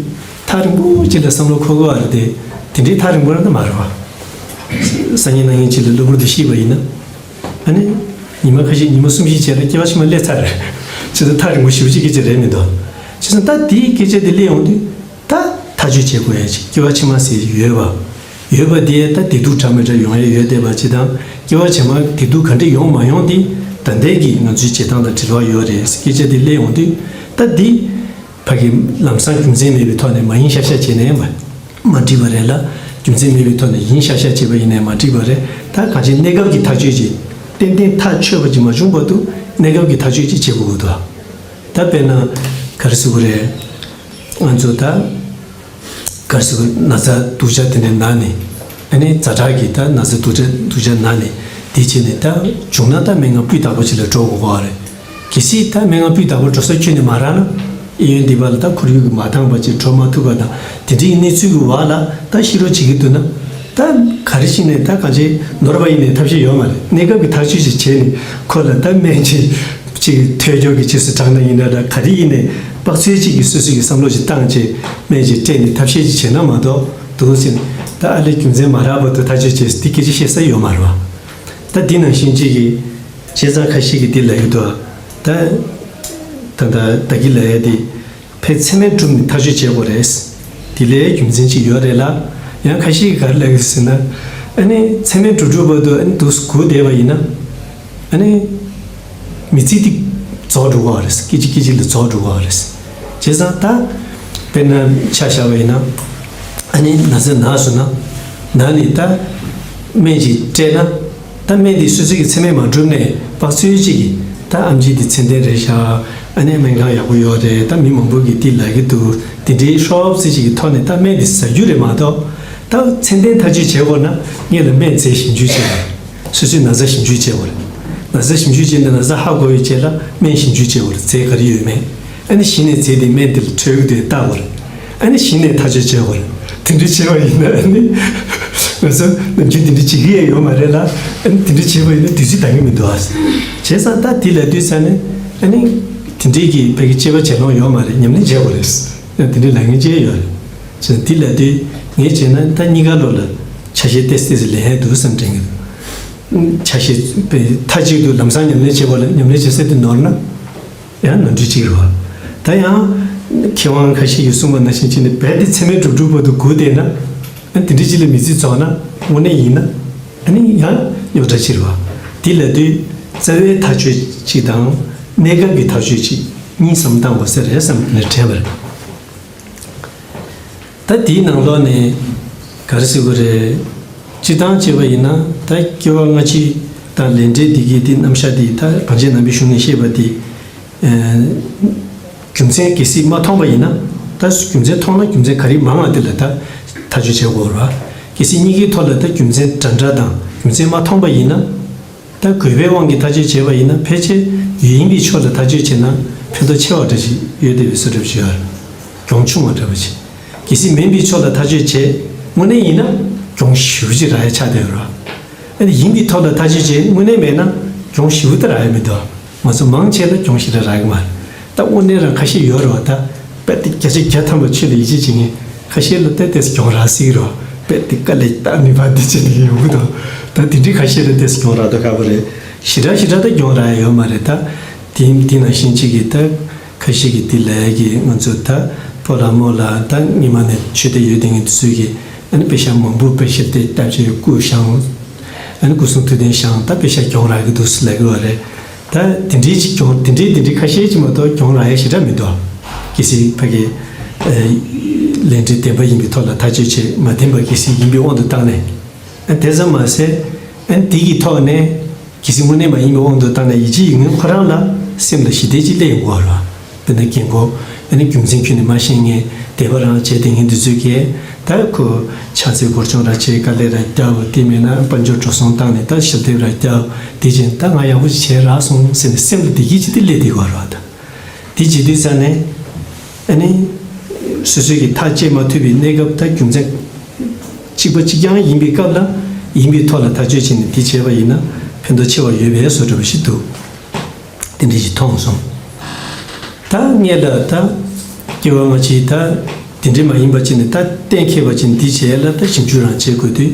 ཐག་རིང་པོ་ཅིག་ལ་བསམ་བློ་འཁོར་དགོས་པ་རེད་དེ། དེ་འདྲའི་ཐག་རིང་པོ་རང་ད་མ་རེད་བ། སང་ཉིན་གནངས་ཉིན་ཅིག་ལ་གློ་བུར་དུ་ཤི་བ་ཡིན་ན། ཨ་ནི། ཉི་མ་ཁ་ཤས་ཉི་མ་གསུམ་བཞི་རྗེས་ལ་སྐྱེ་བ་ཕྱི་མ་སླེབས་ཚར་རེད། བྱས་ཙང་ཐག་རིང་པོ་ཞེ་པོ་ཅིག་སྐད་ཆ་རེད་མི་འདུག་བྱས་ཙང་ད་དེའི་སྐད་ཆ་དེ་སླེབས་ཡོང་དུས། ད་ཐག་གཅོད་བྱེད་དགོས་ཡ་ཅིག་སྐྱེ་བ་ཕྱི་མ་ཟེར་ཡོད་པ། ཡོད་པ་དེ་ད་བདེ་སྡུག་འདྲ་མི་འདྲ་ཡོང་ཡ་ཡོད་བསྡད་པ་ཅིག་དང་། སྐྱེ་བ་ཕྱི་མ་བདེ་སྡུག་ག་འདྲ་ཡོང་མ་ཡོང་དེ་ད་ལྟའི་གི་ང་ཚོའི་བྱེད་སྟངས་དང་འབྲེལ་བ་ཡོད་རེད། སྐད་ཆ་དེ་སླེབས་ཡོང་དུས་ད་འདི་ཕ་གི་ལམ་སང་རྒྱུ་མཚན་མེད་པའི་ཐོག་ནས་མ་ཡིན་ཤག་ཤག་བྱས་ནས་མ་མ་འགྲིག་པ་རེད་ལ། རྒྱུ་མཚན་མེད་པའི་ཐོག་ནས་ཡིན་ཤག་ཤག་བྱས་པ་ཡིན་ནའི་མ་འགྲིག་པ་རེད། ད་གང་ཅི་གནས་སྐབས་ཀྱི་ཐག་གཅོད་ཅིག་ཏན་ཏན་ཐག་ཆོད་པ་ཅིག་མ་བྱུང་བར་དུ་གནས་སྐབས་ཀྱི་ཐག་གཅོད་ཅིག་བྱེད་དགོས་ཀྱི་འདུག་ད་དཔེར་ན་ག་རེ་ཟེར་དགོས་རེད། ང་ཚོ་ད་ག་རེ་ཟེར་དགོས། ན་ཚ་སྡུག་ཅག་དེ་འདྲ་ན་ནས། ཨ་ནི་ཛ་དྲག་གི་ད་ན་ཚ་སྡུག་ཅག་སྡུག་ཅག་ན་ནས། དེ་བྱས་ནས་ད་བྱུང་ན་ད་སྨན་ཁང་སྤུས་དག་པོ་ཅིག་ལ་འགྲོ་དགོས་ཀྱི་རེད། གལ་སྲིད་ད་སྨན་ཁང་སྤུས་དག་པོ་འགྲོ་ས་ཁྱོན་ནས་མ་རག་ན། གཡས་གཡོན་སྡེ་བ་ལ་ད་ཁོར་ཡུག་གི་མ་འདང་བ་ཅིག་འགྲོ་མ་ཐུབ་པ་དང་དེ་འདྲའི་གནས་ཚུལ་གྱི་བར་ལ་ད་ཤི་རོགས་བྱེད་ཀྱི་འདུག་ན། ད་ག་རེ་བྱས་ནས་ད་གང་ཅི་ནོར་བ་ཡིན་ནའི་ཐབས་ཤེས་ཡོད་མ་རེད། གནས་སྐབས་ཀྱི་ཐག་གཅོད་ཅིག་བྱས་ནས་ཁོ་ལ་ད་སྨན་ཅིག་ཅིག་ཐོལ་རྒྱག་གི་རྗེས་སུ་འབྲངས་ན་ཡིན་ན་འདྲ། ག་རེ་ཡིན་ནའི་དཔག་ཚོད་ཅིག་གི་སོ་སོ་གི་བསམ་བློ་ཅིག་བཏང་བྱས་སྨན་ཅིག་སྤྲད་ནས་ཐབས་ཤེས་ཅིག་བྱས་ན་མ་གཏོགས། འདུག་ཟེར་ནས་ད་ཨ་ལས་རྒྱུ་མཚན་མ་རག་པ་འདུག་ཐག་གཅོད་བྱས་ཟེར་དེ་སྐད་ཆ་བཤད་ས་ཡོད་མ་རེད་བ། ད་འདི་ནང་བཞིན་ཅིག་གི་བྱས་ཙང་ཁ་ཤས་ཀྱིས་འདི་ལབ་ཡོད་དོ། ད་ད་ད་ད་གི་ལབ་ཡ་དེ་ཕའི་མཚན་སྨད་གྲུབ་ནས་ཐག་གཅོད་བྱེད་དགོས་རེད། དེ་ལའི་རྒྱུ་མཚན་ཅིག་ཡོད་རེད་ལ། ཡང་ཁ་ཤས་ཀྱིས་ག་རེ་ལབ་ཀྱི་ཟེར་ན། ཨ་ནི་མཚན་སྨད་གྲུབ་གྲུབ་བར་དུ་ཨ་ནི་འདུག་སྒུག་བསྡད་པ་ཡིན་ན། ཨ་ནི་མི་ཚེ་འདི་རྫོགས་འགྲོ་གི་རེད། སྐད་ཅིག་སྐད་ཅིག་ལ་རྫོགས་འགྲོ་གི་རེད། བྱས་ཙང་ད་དཔེར་ན་ཆ་བཞག་པ་ཡིན་ན། ཨ་ནི་ན་ཚ་ན་སོང་ན། ན་ནས་ད་སྨན་ཅིག་སྤྲད་ན། ད་སྨན་འདི་སོ་སོ་གི་མཚན་སྨད་མ་གྲུབ་ནས་དཔག་ཚོད་ཅིག་གིས་ད་ཨེམ་ཆི་འདི་ཚད་ལྡན་རེད་ཤག་ཨ་ནི་སྨན་ཁང་ཡག་པོ་ཡོད་རེད། ད་མི་མང་པོ་གིས་འདི་ལབ་ཀྱི་འདུག་དེ་འདྲའི་ཤོབ་ཙི་ཅིག་གི་ཐོག་ནས་ད་སྨན་འདི་ཟ་རྒྱུ་རེད་མ་གཏོགས། ད་ཚད་ལྡན་ཐག་གཅོད་བྱེད་དགོས་ན་སྔོན་ལ་སྨན་རྫས་ཞིབ་འཇུག་བྱེད་དགོས་རེད། སོ་སོའི་ན་ཚ་ཞིབ་འཇུག་བྱེད་དགོས་རེད། ན་ཚ་ཞིབ་འཇུག་བྱས་ནས་ན་ཚ་ཧ་གོ་བའི་རྗེས་ལ་སྨན་ཞིབ་འཇུག་བྱེད་དགོས་རེད། རྫས་ག་རེ་ཡོད་མེད། ཨ་ནི་གཞི་ནས་རྫས་དེ་སྨན་དེ་ལ་འཕྲོད་ཀྱི་འདུག་ལྟ་དགོས་རེད། ཨ་ནི་གཞི་ནས་ཐག་གཅོད་བྱེད་དགོས་རེད། དེ་འདྲ་བྱས་པ་ཡིན་ན་ཨ་ནི་ང་ཚོ་ནམ་རྒྱུན་དེ་འདྲ་བྱེད་ཀྱི་ཡོད་མ་རེད་ལ། ཨ་ནི་དེ་འདྲ་བྱས་པ་ཡིན་ན་དུས་ཚོད་འདང་གི་མི་འདུག་ཨ། བྱས་ཙང་ད་དེ་ལབ་དུས་ཙ་ནས་ཨ་ནི་དེ་འདྲའི་གི་ཕ་གི་དཔྱད་པ་བྱེད་ལོང་ཡོད་མ་རེད། ཉམས་ལེན་བྱེད་དགོས་རེད། ཡང་དེ་འདྲའི་ལབ་མཁན་ཅིག་ཡོད་རེད། བྱས་ཙང་དེ་ལབ་དུས་ངས་བྱས་ན་ད་གཉིས་ཀ་ལོ་ལ་ཆ་ཤས་ཏོག་ཙམ་ལེན་ཡས་འདུག་བསམ་དྲན་གྱི་འདུག་ཆ་ཤས་པའི་མཐའ་གཅིག་ཏུ་ལམ་སང་ཉམས་ལེན་བྱེད་པ་ལ་ཉམས་ལེན་བྱེད་ས་དེ་ནོར་ན་ཡང་ནོར་འཁྲུལ་གཅིག་རེད་བ། ད་ཡང་མཁས་དབང་ཁ་ཤས་ཀྱིས་གསུངས་པ་ནང་བཞིན་བྱས་ནས་རྦད་དེ་མཚན་སྨད་གྲུབ་གྲུབ་བར་དུ་སྒུག་བསྡད་ན། ཨ་དེ་འདྲ་ཅིག་ལ་མི་ཚེ་རྫོགས་ན་དངོས་གནས་ཡིན་ན། ཨ་ནི་ཡང་རྙོག་དྲ་ཕྱིར་བ། དེ་ལབ་དུས་རྩ་བའི་ཐག་གཅོད་གཅིག་དང་གནས་སྐབས་ཀྱི་ཐག་གཅོད་གཅིག་གཉིས་སམ་བཏང་དགོས་ས་རེད་བསམ་ནས་དྲན་པ་རེད། ད་དེའི་ནང་ལོགས་ནས་ག་རེ་ཟེར་དགོས་རེད། སྤྱིར་བཏང་བྱས་པ་ཡིན་ན་ད་སྐྱེ་བ་སྔ་ཕྱི་དང་ལས་འབྲས་འདི་གའི་དེ་རྣམ་གཞག་དེ་ད་གངས་ཅན་ནང་པའི་གཞུང་ནས་བཤད་པ་དེ། རྒྱུ་མཚན་གལ་སྲིད་མ་མཐོང་པ་ཡིན་ན། ད་རྒྱུ་མཚན་མཐོང་ན་རྒྱུ་མཚན་ག་རེ་མང་བ་དེ་ལ་ད་ཐག་གཅོད་བྱེད་དགོས་རེད་བ། གལ་སྲིད་གཉིས་ཀའི་ཐོག་ལ་ད་རྒྱུ་མཚན་འདྲ་འདྲ་དང་རྒྱུ་མཚན་མ་མཐོང་པ་ཡིན་ན། ད་དགོས་པའི་དབང་གིས་ཐག་གཅོད་བྱས་པ་ཡིན་ན་ཕལ་ཆེར་ཡིན་པའི་ཕྱོགས་ལ་ཐག་གཅོད་བྱས་ན་ཕན་ཐོགས་ཆེ་བ་འདྲ་ཞིག་ཡོད་བསྡད་པའི་བཟོ་འདྲ་ཞིག་ཡོད་རེད། གྱོང་ཆུང་བ་འདྲ་བ་ཞིག་གལ་སྲིད་མིན་པའི་ཕྱོགས་ལ་ཐག་གཅོད་བྱས་དངོས་གནས་ཡིན་ན་གྱོང་ཞེ་པོ་ཅིག་རག་ཡ་ཆགས་བསྡད་ཡོད་རེད་བ། ཨ་ནི་ཡིན་པའི་ཐོག་ལ་ཐག་གཅོད་བྱས་དངོས་གནས་མེད་ན་གྱོང་ཞེ་པོ་ད་རག་ཡ་མི་འདུག་ང་ཚོ་མང་ཆེ་ལ་གྱོང་ཞེ་དྲག་རག་གི་མ་རེད། ད་དངོས་གནས་རང་ཁ་ཤས་ཡོད་རེད་བ། ད་དཔེ་དེ་བརྒྱ་ཆ་བརྒྱ་ཐམ་པ་ཆོས་ལ་ཡིད་ཆེས་བྱེད་མཁན་ཁ་ཤས་ལ་ཏོག་ཙམ་གྱོང་རག་སྲིད་ཀྱི་རེད་བ། དཔེ་དེ་དཀའ་ལས་རྟག་མི་འཕར་དེ་བྱེད་ནས་ཡོང་གི་འདུག་ད་དེ་འདྲའི་ཁ་ཤས་ལ་ཏོག་ཙམ་གྱོང་རག་མདོག་ཁ་པོ་རེད། ཞེ་དྲག་ཞེ་དྲག་ད་གྱོང་རག་ཡ་ཡོད་མ་རེད། ད་དེ་དེ་ནང་བཞིན་གཅིག་གིས་ད་ཁ་ཤས་ཀྱིས་དེ་ལབ་ཡ་གི་ང་ཚོ་ད་སྤོ་ལགས་རྨོ་ལགས་ད་སྔོན་མ་ནས་ཆོས་དད་ཡོད་བསྡད་མཁན་དེ་ཚོས་ཀྱིས། ཨ་ནི་པེ་ཤ་མང་པོ་པེ་ཤ་དེ་སྟབས་བྱེད་སྐུ་བཞེངས། ཨ་ནི་སྐུ་གསུང་ཐུགས་རྟེན་བཞེངས། ད་པེ་ཤ་གྱོང་རག་གི་འདུག་ཟེར་ལབ་ཀྱི་ཡོད་རེད། ད་དེ་འདྲའི་ཅིག་གྱོང་དེ་འདྲའི་དེ་འདྲའི་ཁ་ཤས་ཅིག་མ་གཏོགས་གྱོང་རག་ཡ་ཞེ་དྲག་མི་འདུག་གལ་སྲིད་ཕ་གི་ལས་འབྲས་བདེན་པ་ཡིན་པའི་ཐོག་ལ་ཐག་གཅོད་བྱས་མ་བདེན་པ་གལ་སྲིད་ཡིན་པའི་དབང་དུ་བཏང་ནས། ཨ་དེ་ཙམ་མ་ཟད། ཨ་ནི་དེ་གི་ཐོག་ནས། གལ་སྲིད་དངོས་གནས་མ་ཡིན་པའི་དབང་དུ་བཏང་ན་ཡིད་ཆེས་ཡོད་མཁན་ཁོ་རང་ལ་སེམས་ལ་ཞི་བདེ་ཅིག་སླེབས་ཡོང་གི་རེད་བ། དཔེར་ན་རྒན་གོག་ཨ་ནི་རྒྱུ་མཚན་ཁྱོན་ནས་མ་ཤེས་མཁན་དད་པ་རང་བྱས་བསྡད་མཁན་འདི་ཚོས་ཀྱིས་ད་ཁོ་ཕྱག་འཚལ་སྒོར་སྐྱོང་ར་བྱས། དཀའ་ལས་ར་བརྒྱབ། དེ་མེད་ན་དཔལ་འབྱོར་འགྲོ་སོང་བཏང་ནས་ད་ཞལ་འདེབས་ར་བརྒྱབ། དེ་བྱས་ད་ང་ཡག་པོ་ཞིག་བྱས་རག་སོང་ཟེར་ནས་སེམས་ལ་བདེ་སྐྱིད་ཅིག་དེ་སླེབས་བསྡད་ཀྱི་ཡོད་རེད་བ། ད། དེ་བྱེད་དུས་ཙ་ནས། ཨ་ནི། སོ་སོའི་གི་ཐག་བཅད་མ་ཐུབ་པའི་གནས་སྐབས་ད་རྒྱུ་མཚན། གཅིག་པ་གཅིག་རྐྱང་ཡིན་པའི་སྐབས་ལ། ཡིན་པའི་ཐོག་ལ་ཐག་གཅོད་བྱས་ནས་དེ་བྱས་པ་ཡིན་ན་ཕན་ཐོགས་ཆེ་བ་ཡོད་པའི་བཟོ་འདྲ་བ་ཞིག་འདུག་དེ་འདྲ་ཞིག་མཐོང་སོང་། ད་སྔོན་ལ་ད། སྐྱེ་བ་སྔ་ཕྱི་ད། དེ་འདྲ་མ་ཡིན་པ་བྱས་ནས་ད་གཏན་འཁེལ་བ་བྱས་ནས་དེ་བྱས་ལ་ད་ཞིབ་འཇུག་རང་བྱེད་དགོས་དུས།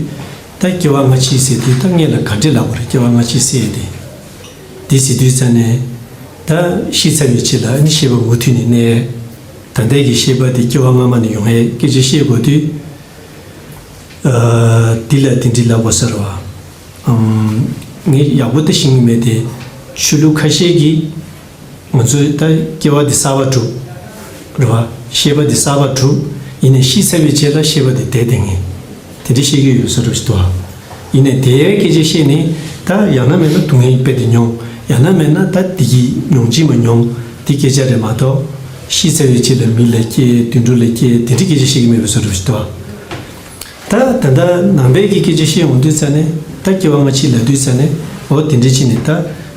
ད་སྐྱེ་བ་སྔ་ཕྱི་ཟེར་དུས་ད་སྔོན་ལ་ག་འདྲ་ལབ་དགོས་རེད། སྐྱེ་བ་སྔ་ཕྱི་ཟེར་ཡ་དེ། དེ་ཟེར་དུས་ཙ་ནས། ད་ཤི་ཚར་བའི་རྗེས་ལ་ཨ་ནི་ཤེས་པ་མུ་མཐུད་ནས་གནས། ད་ལྟའི་གི་ཤེས་པ་དེ་སྐྱེ་བ་སྔ་མ་ནས་ཡོང་ཡས་སྐད་ཆ་བཤད་དགོས་དུས། ཨ། འདི་ལ་དེ་འདྲའི་ལབ་དགོས་ས་རེད་བ། ཨམ། ངས་ཡག་པོ་ད་ཤེས་ཀྱི་མེད་དེ། ཆོས་ལུགས་ཁ་ཤས་ཀྱིས། ང་ཚོས་ད་སྐྱེ་བ་འདི་གསར་པ་གྲུབ། རེད་བ། ཤེས་པ་འདི་གསར་པ་གྲུབ། ཡིན་ནའི་ཤི་ཚར་བའི་རྗེས་ལ་ཤེས་པ་འདི་བསྡད་བསྡད་མཁན། དེ་འདྲ་བཤད་ཀྱི་ཡོད་ས་འདྲ་ཞིག་འདུག་ཨ། ཡིན་ནའི་དེའི་སྐད་ཆ་བཤད་ནས་ད་ཡང་ན་མིན་ན་སྡུག་བསྔལ་དཔེ་དེ་མྱོང་། ཡང་ན་མིན་ན་ད་དེ་གི་མྱོང་བྱེད་མ་མྱོང་། དེ་སྐད་ཆ་རེད་མ་གཏོགས། ཤི་ཚར་བའི་རྗེས་ལ་མི་ལ་སྐྱེ། དུད་འགྲོ་ལ་སྐྱེ། དེ་འདྲའི་སྐད་ཆ་བཤད་ཀྱི་མེད་པའི་བཟོ་འདྲ་ཞིག་འདུག་ཨ། ད་ད་ལྟ་ནང་པའི་གི་སྐད་ཆ་བཤད་ཡོང་དུས་ཙ་ནས་ད་སྐྱེ་བ་སྔ་ཕྱི་ལབ་དུས་ཙ་ནས་འོ་དེ་འདྲ་བྱས་ནས་ད་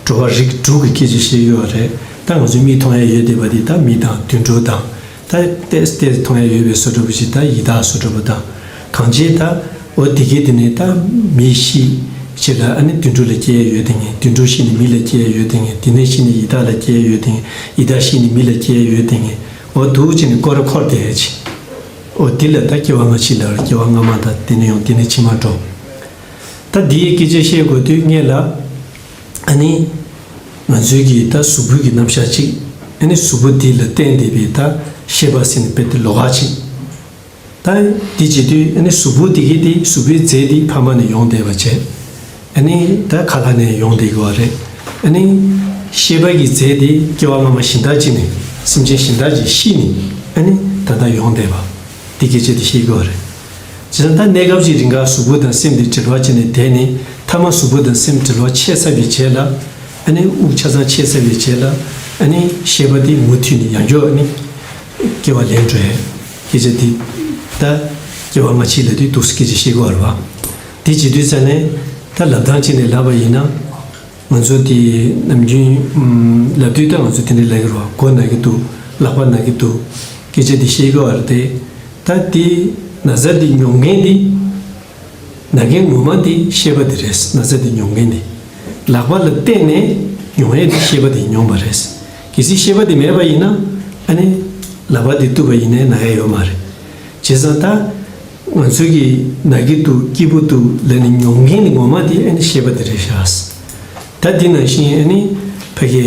འགྲོ་བ་རིགས་དྲུག་གི་སྐད་ཆ་བཤད་ཡོད་རེད། ད་ང་ཚོའི་མིག་མཐོང་ཡ་ཡོད་བསྡད་པ་དེ་ད་མི་དང་དུད་འགྲོ་དང་། ད་ཏོག་ཙམ་ཏོག་ཙམ་མཐོང་ཡ་ཡོད་པའི་བཟོ་འདྲ་པོ་ཞིག་ད་ཡི་དྭགས་བཟོ་འདྲ་པོ་དང་། གང་ཅི་ད་འོ་དེ་གའི་དེ་ནས་ད་མི་ཤི་རྗེས་ལ་ཨ་ནི་དུད་འགྲོ་ལ་སྐྱེ་ཡ་ཡོད་བསྡད་མཁན། དུད་འགྲོ་ཤི་ནས་མི་ལ་སྐྱེ་ཡ་ཡོད་བསྡད་མཁན། དེ་ནས་ཤི་ནས་ཡི་དྭགས་ལ་སྐྱེ་ཡ་ཡོད་བསྡད་མཁན། ཡི་དྭགས་ཤི་ནས་མི་ལ་སྐྱེ་ཡ་ཡོད་བསྡད་མཁན། འོ་འདུག་བྱས་ནས་སྐོར་ར་འཁོར་བསྡད་ཡ་ཅིག་འོ་དེ་ལ་ད་སྐྱེ་བ་སྔ་ཕྱི་ལ་སྐྱེ་བ་སྔ་མ་དང་དེ་ནས་ཡང་དེ་ནས་ཕྱི་མ་འགྲོ། ད་འདིའི་སྐད་ཆ་བཤད་དགོས་དུས་སྔོན་ལ། ཨ་ནི། ང་ཚོའི་གི་ད་གཟུགས་པོའི་གི་རྣམ་གཞག་ཅིག་ཨ་ནི་གཟུགས་པོ་འདི་ལ་བརྟེན་བསྡད་པའི་ད་ཤེས་པ་ཟེར་ནས་དཔེ་དེ་ལོགས་ཀ་ཅིག་ད་འདི་བྱེད་དུས་ཨ་ནི་གཟུགས་པོ་འདི་གི་དེ་གཟུགས་པོའི་རྫས་འདི་ཕ་མ་ནས་ཡོང་བསྡད་པ་བྱས། ཨ་ནི་ད་ཁ་ལག་ནས་ཡོང་བསྡད་ཀྱི་བ་རེད། ཨ་ནི་ཤེས་པ་གི་རྫས་དེ་སྐྱེ་བ་སྔ་མ་གཞན་དག་ཅིག་ནས་སེམས་ཅན་གཞན་དག་ཅིག་ཤི་ནས་ཨ་ནི་ད་ལྟ་ཡོང་བསྡད་པ། འདི་སྐད་ཆ་དེ་བཤད་ཀྱི་བ་རེད། བྱས་ཙང་ད་གནས་སྐབས་ཅིག་རིང་ག་གཟུགས་པོ་དང་སེམས་དེ་འབྲེལ་བ་བྱས་ནས་བསྡད་ནས་མཐའ་མ་གཟུགས་པོ་དང་སེམས་འབྲེལ་བ་ཆད་ཚར་བའི་རྗེས་ལ། ཨ་ནི་དབུགས་ཆ་ཚང་ཆད་ཚར་བའི་རྗེས་ལ། ཨ་ནི་ཤེས་པ་དེ་མུ་མཐུད་ནས་ཡང་བསྐྱར་ཨ་ནི་སྐྱེ་བ་ལེན་འགྲོ་ཡས་སྐད་ཆ་དེ། ད་སྐྱེ་བ་སྔ་ཕྱི་ལབ་དུས་འདུག་སེ་སྐད་ཆ་བཤད་ཀྱི་བ་རེད་བ། དེ་བྱེད་དུས་ཙ་ནས་ད་ལབ་སྟངས་བྱས་ནས་ལབ་པ་ཡིན་ན། ང་ཚོ་དེ་ནམ་རྒྱུན་ལབ་དུས་ད་ང་ཚོ་དེ་འདྲ་ལབ་ཀྱི་རེད་བ། མགོ་ན་གི་འདུག་ལག་པ་ན་གི་འདུག་སྐད་ཆ་དེ་བཤད་ཀྱི་བ་རེད་དེ། ད་དེ་ན་ཚ་དེ་མྱོང་མཁན་དེ། ན་མཁན་ངོ་མ་དེ་ཤེས་པ་དེ་རེད། ན་ཚ་དེ་མྱོང་མཁན་དེ། ལག་པ་ལ་བརྟེན་ནས་མྱོང་ཡས་དེ་ཤེས་པ་དེ་མྱོང་བ་རེད། གལ་སྲིད་ཤེས་པ་དེ་མེད་པ་ཡིན་ན། ཨ་ནི། ལག་པ་དེ་གཏུབ་པ་ཡིན་ནའི་ན་ཡ་ཡོད་མ་རེད། བྱས་ཙང་ད། ང་ཚོའི་གི་ན་གི་འདུག་སྐྱིད་པོ་འདུག་ལབ་ནས་མྱོང་མཁན་དེ་ངོ་མ་དེ་ཨ་ནི་ཤེས་པ་དེ་རེད་ཤག་ད་འདི་ནང་བཞིན་ཨ་ནི་ཕ་གི་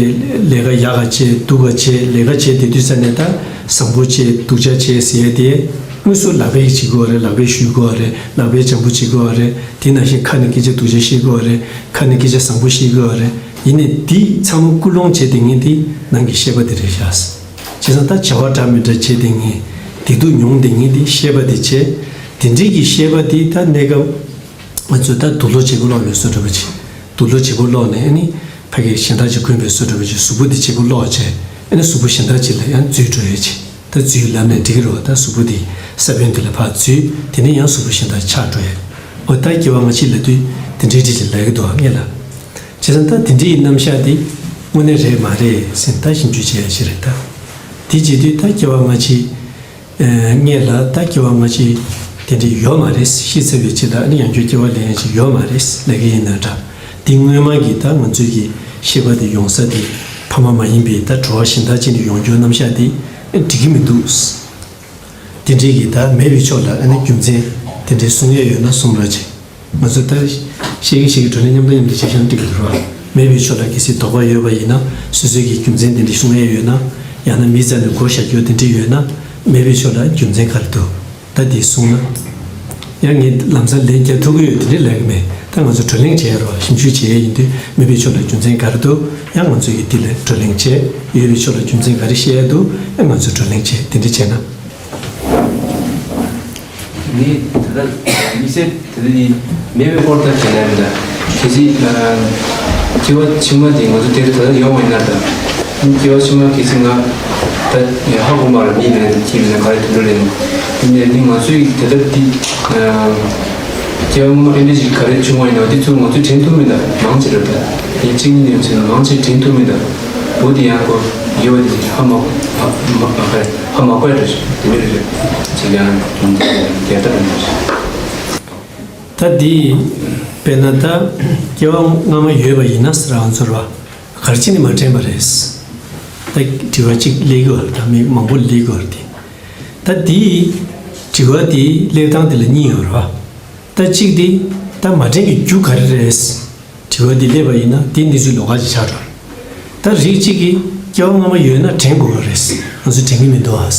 ལས་ཀ་ཡག་ག་བྱེད་སྡུག་ག་བྱེད་ལས་ཀ་བྱེད་བསྡད་དུས་ཙ་ནས་ད་བཟང་པོ་བྱེད་སྡུག་ཅག་བྱེད་ཟེར་ཡ་དེ། དངོས་སུ་ལག་པས་བྱེད་དགོས་པ་རེད། ལག་པས་གཞུ་དགོས་པ་རེད། ལག་པས་འཇམ་པོ་བྱེད་དགོས་པ་རེད། དེ་ནང་བཞིན་ཁ་ནས་སྐད་ཆ་སྡུག་ཅག་བཤད་དགོས་པ་རེད། ཁ་ནས་སྐད་ཆ་བཟང་པོ་བཤད་དགོས་པ་རེད། ཡིན་ནའི་འདི་ཚང་མ་ཀུན་སློང་བྱེད་བསྡད་མཁན་དེ་ནང་གི་ཤེས་པ་དེ་རེད་ཤག་བྱས་ཙང་ད་བྱ་བ་འདྲ་མི་འདྲ་བྱེད་བསྡད་མཁན། བདེ་སྡུག་མྱོང་བསྡད་མཁན་དེ་ཤེས་པ་དེ་བྱས། དེ་འདྲའི་གི་ཤེས་པ་དེ་ད་གནས་སྐབས་ང་ཚོས་ད་དུག་ལོག་བྱེད་པོ་སློག་པའི་བཟོ་འདྲ་པོ་བྱེད། དུག་ལོག་བྱེད་པོ་སློག་ནས་ཨ་ནི་ཕ་གི་གཞན་དག་ཅིག་གོན་པའི་བཟོ་འདྲ་པོ་བྱེད། གཟུགས་པོ་དེ་བྱེད་པོ་སློག་བྱས། ཨ་ནི་གཟུགས་པོ་གཞན་དག་ཅིག་ལ་ཡང་འཛུལ་འགྲོ་ཡས་བྱེད། ད་འཛུལ་ལབ་ནས་འགྲིག་གི་རེད་བ། ད་གཟུགས་པོ་དེ་ས་བོན་དེ་ལ་ཕར་འཛུལ། དེ་ནས་ཡང་གཟུགས་པོ་གཞན་དག་ཆགས་འགྲོ་ཡས། འོ་ད་སྐྱེ་བ་སྔ་ཕྱི་ལབ་དུས་དེ་འདྲའི་འདྲ་ཅིག་ལབ་ཀྱི་འདུག་ཨ་ངས་ལ། བྱས་ཙང་ད་དེ་འདྲའི་རྣམ་གཞག་དེ་དངོས་གནས་རེད་མ་རེད་ཟེར་ད་ཞིབ་འཇུག་བྱེད་ཡ་ཞིག་རེད་ད། དེ་བྱེད་དུས་ད་སྐྱེ་བ་སྔ་ཕྱི། ཨེ། ངས་ལ་ད་སྐྱེ་བ་སྔ་ཕྱི་དེ་འདྲ་ཡོད་མ་རེད། ཤི་ཚར་བའི་རྗེས་ལ་ཨ་ནི་ཡང་བསྐྱར་སྐྱེ་བ་ལེན་ཡ་ཅིག་ཡོད་མ་རེད་ལབ་ཀྱི་ཡིན་ན་འདྲ། འདི་སྔོན་མ་གི་ད་ང་ཚོའི་གི་ཤེས་པ་དེ་ཡོང་ས་དེ་ཕ་མ་མ་ཡིན་པའི་ད་གྲོགས་པོ་གཞན་དག་ཅིག་ནས་ཡོང་རྒྱུའི་རྣམ་གཞག་དེ་འགྲིག་གི་མི་འདུག། དེ་འདྲའི་གི་ད་མེད་པའི་ཕྱོགས་ལ་ཨ་ནི་རྒྱུ་མཚན་དེ་འདྲའི་གསུང་ཡས་ཡོད་ན་གསུང་རོགས་བྱེད། ང་ཚོ་ད་ཤེས་ཀྱི་ཤེས་ཀྱི་བགྲོ་གླེང་མཉམ་དུ་མཉམ་དུ་བྱེད་ཤེས་ན་འགྲིག་གི་རེད་བ། མེད་པའི་ཕྱོགས་ལ་གལ་སྲིད་དོགས་པ་ཡོད་པ་ཡིན་ན་སོ་སོའི་གི་རྒྱུ་མཚན་དེ་འདྲ་གསུང་ཡས་ཡོད་ན། ཡང་ན་མི་རྩ་ནས་བགོ་བཤའ་རྒྱུ་དེ་འདྲ་ཡོད་ན། མེད་པའི་ཕྱོགས་ལ་རྒྱུ་མཚན་ག་རེ་འདུག། ད་དེ་གསུངས་ན། ཡང་ངས་ལམ་སང་ལན་རྒྱག་ཐུབ་ཀྱི་ཡོད་དེ་འདྲ་ལབ་ཀྱི་མེད། ད་ང་ཚོ་བགྲོ་གླེང་བྱེད་ཡས་རེད་བ། ཞིབ་འཇུག་བྱེད་ཡས་ཡིན་དུས་མེད་པའི་ཕྱོགས་ལ་རྒྱུ་མཚན་ག་རེ་འདུག། ཡང་ང་ཚོ་གི་འདི་ལ་བགྲོ་གླེང་བྱེད། ཡོད་པའི་ཕྱོགས་ལ་རྒྱུ་མཚན་ག་རེ་བཤད་ཡས་འདུག། ཡང་ང་ཚོས་བགྲོ་གླེང་བྱེད། དེ་འདྲ་བྱས་ན། ནི་ད་ལྟ་དམིགས་བསལ་དེ་འདྲ་ནི་མེད་པའི་སྐོར་ལྟར་བྱས་ན་མི་འདྲ། གལ་སྲིད་ཨ་སྐྱེ་བ་ཕྱི་མ་དེ་ང་ཚོ་དེར་ད་ལྟ་ཡོང་བ་ཡིན་ན་ད། སྐྱེ་བ་ཕྱི་མ་གལ་སྲིད་ང་ད་ཧ་གོ་མ་རེད། མི་ལ་ཡིན་ན་ཁྱི་ལ་ཡིན་ན་ག་རེ་དེ་འདྲ་ལས་ནི་ཡིན་ནའི་ང་ཚོའི་དེ་ལྟར་འདི་ཨ་སྐྱེ་བ་སྔོན་མ་ཨེ་འདྲ་ཞིག་ག་རེ་བྱུང་བ་ཡིན་ན་འདི་ཚོ་ང་ཚོས་དྲན་ཐུབ་མིན་ད་མང་ཆེ་རེད་ད། ཡིན་གཅིག་གཉིས་ཡོད་ཚེ་མང་ཆེ་དྲན་ཐུབ་མིན་ད། བུ་དེ་ཡང་ཁོ་ཡོད་དེ་ཧ་མ་ཧ་མ་ཧ་མ་པ་འདྲ་ཞིག་དེ་འདྲ་རེད། ཅིག་ཡང་རྒྱལ་ཐབས་རེད། ད་འདི་དཔེར་ན་ད་སྐྱེ་བ་སྔ་མ་ཡོད་པ་ཡིན་ན་ཟེར་རང་ཚོར་བ་གར་ཅི་ནི་མ་དྲན་པ་རེད། ད་དྲི་བ་གཅིག་སླེབས་ཀྱི་ཡོད་རེད། ད་མི་མང་པོ་སླེབས་ཀྱི་ཡོད་རེད། ད་འདི་དྲི་བ་འདི་སླེབས་སྟངས་འདི་ལ་གཉིས་ཡོད་རེད་བ། ད་གཅིག་དེ་ད་མ་དྲན་པའི་རྒྱུ་ག་རེ་རེད། དྲི་བ་འདི་སླེབས་པ་ཡིན་ན་དེ་གནས་ཚུལ་ལོགས་ཀ་ཅིག་ཆགས་འགྲོ། ད་རིགས་གཅིག་གིས་སྐྱེ་བ་སྔ་མ་ཡོད་ན་དྲན་དགོས་པ་རེད། ང་ཚོ་དྲན་གྱི་མི་འདུག་ཨ།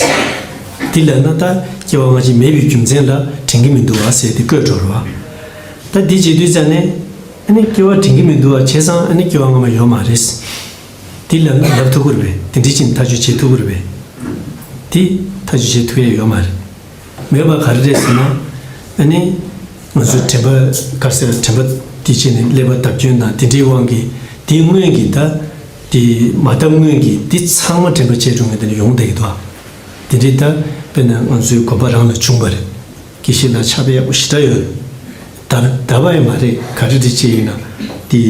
འདི་ལབ་ན་ད་སྐྱེ་བ་སྔ་ཕྱི་མེད་པའི་རྒྱུ་མཚན་ལ་དྲན་གྱི་མི་འདུག་ཨ་ཟེར་ཏེ་བཀོད་འགྲོ་རེད་བ། ད་འདི་བྱེད་དུས་ཙང་ནས་ཨ་ནི་སྐྱེ་བ་དྲན་གྱི་མི་འདུག་ཨ། བྱས་ཙང་ཨ་ནི་སྐྱེ་བ་སྔ་མ་ཡོད་མ་རེད། འདི་ལབ་ན་ལབ་ཐུབ་ཀྱི་རེད་པས། འདི་འདྲ་ཅིག་ཐག་གཅོད་བྱེད་ཐུབ་ཀྱི་རེད་པས། འདི་ཐག་གཅོད་བྱེད་ཐུབ་ཡས་ཡོད་མ་རེད། མེད་པ་ག་རེ་རེད་ཟེར་ན། ཨ་ནི། ང་ཚོའི་དྲན་པ་ག་རེ་ཟེར། དྲན་པ་དེ་བྱས་ནས་ཀླད་པ་བརྡབ་སྐྱོན་དང་དེ་འདྲའི་དབང་གིས་དེའི་སྔོན་གྱི་ད། དེ་མ་བརྡབ་སྔོན་གྱི་དེ་ཚང་མ་དྲན་པ་བརྗེད་འགྲོ་མཁན་དེ་འདྲ་ཡོང་བསྡད་ཀྱི་འདུག་ཨ། དེ་འདྲའི་ད་དཔེར་ན་ང་ཚོའི་གོམ་པ་རང་ལ་བྱུང་བ་རེད། དགེ་བཤེས་ལགས་ཕྱག་དཔེ་ཡག་པོ་ཞེ་དྲག་ཡོད། ད་ད་བ་ཡི་མ་རེད། ག་རེ་རེད་བྱས་ཡིན་ན། དེ་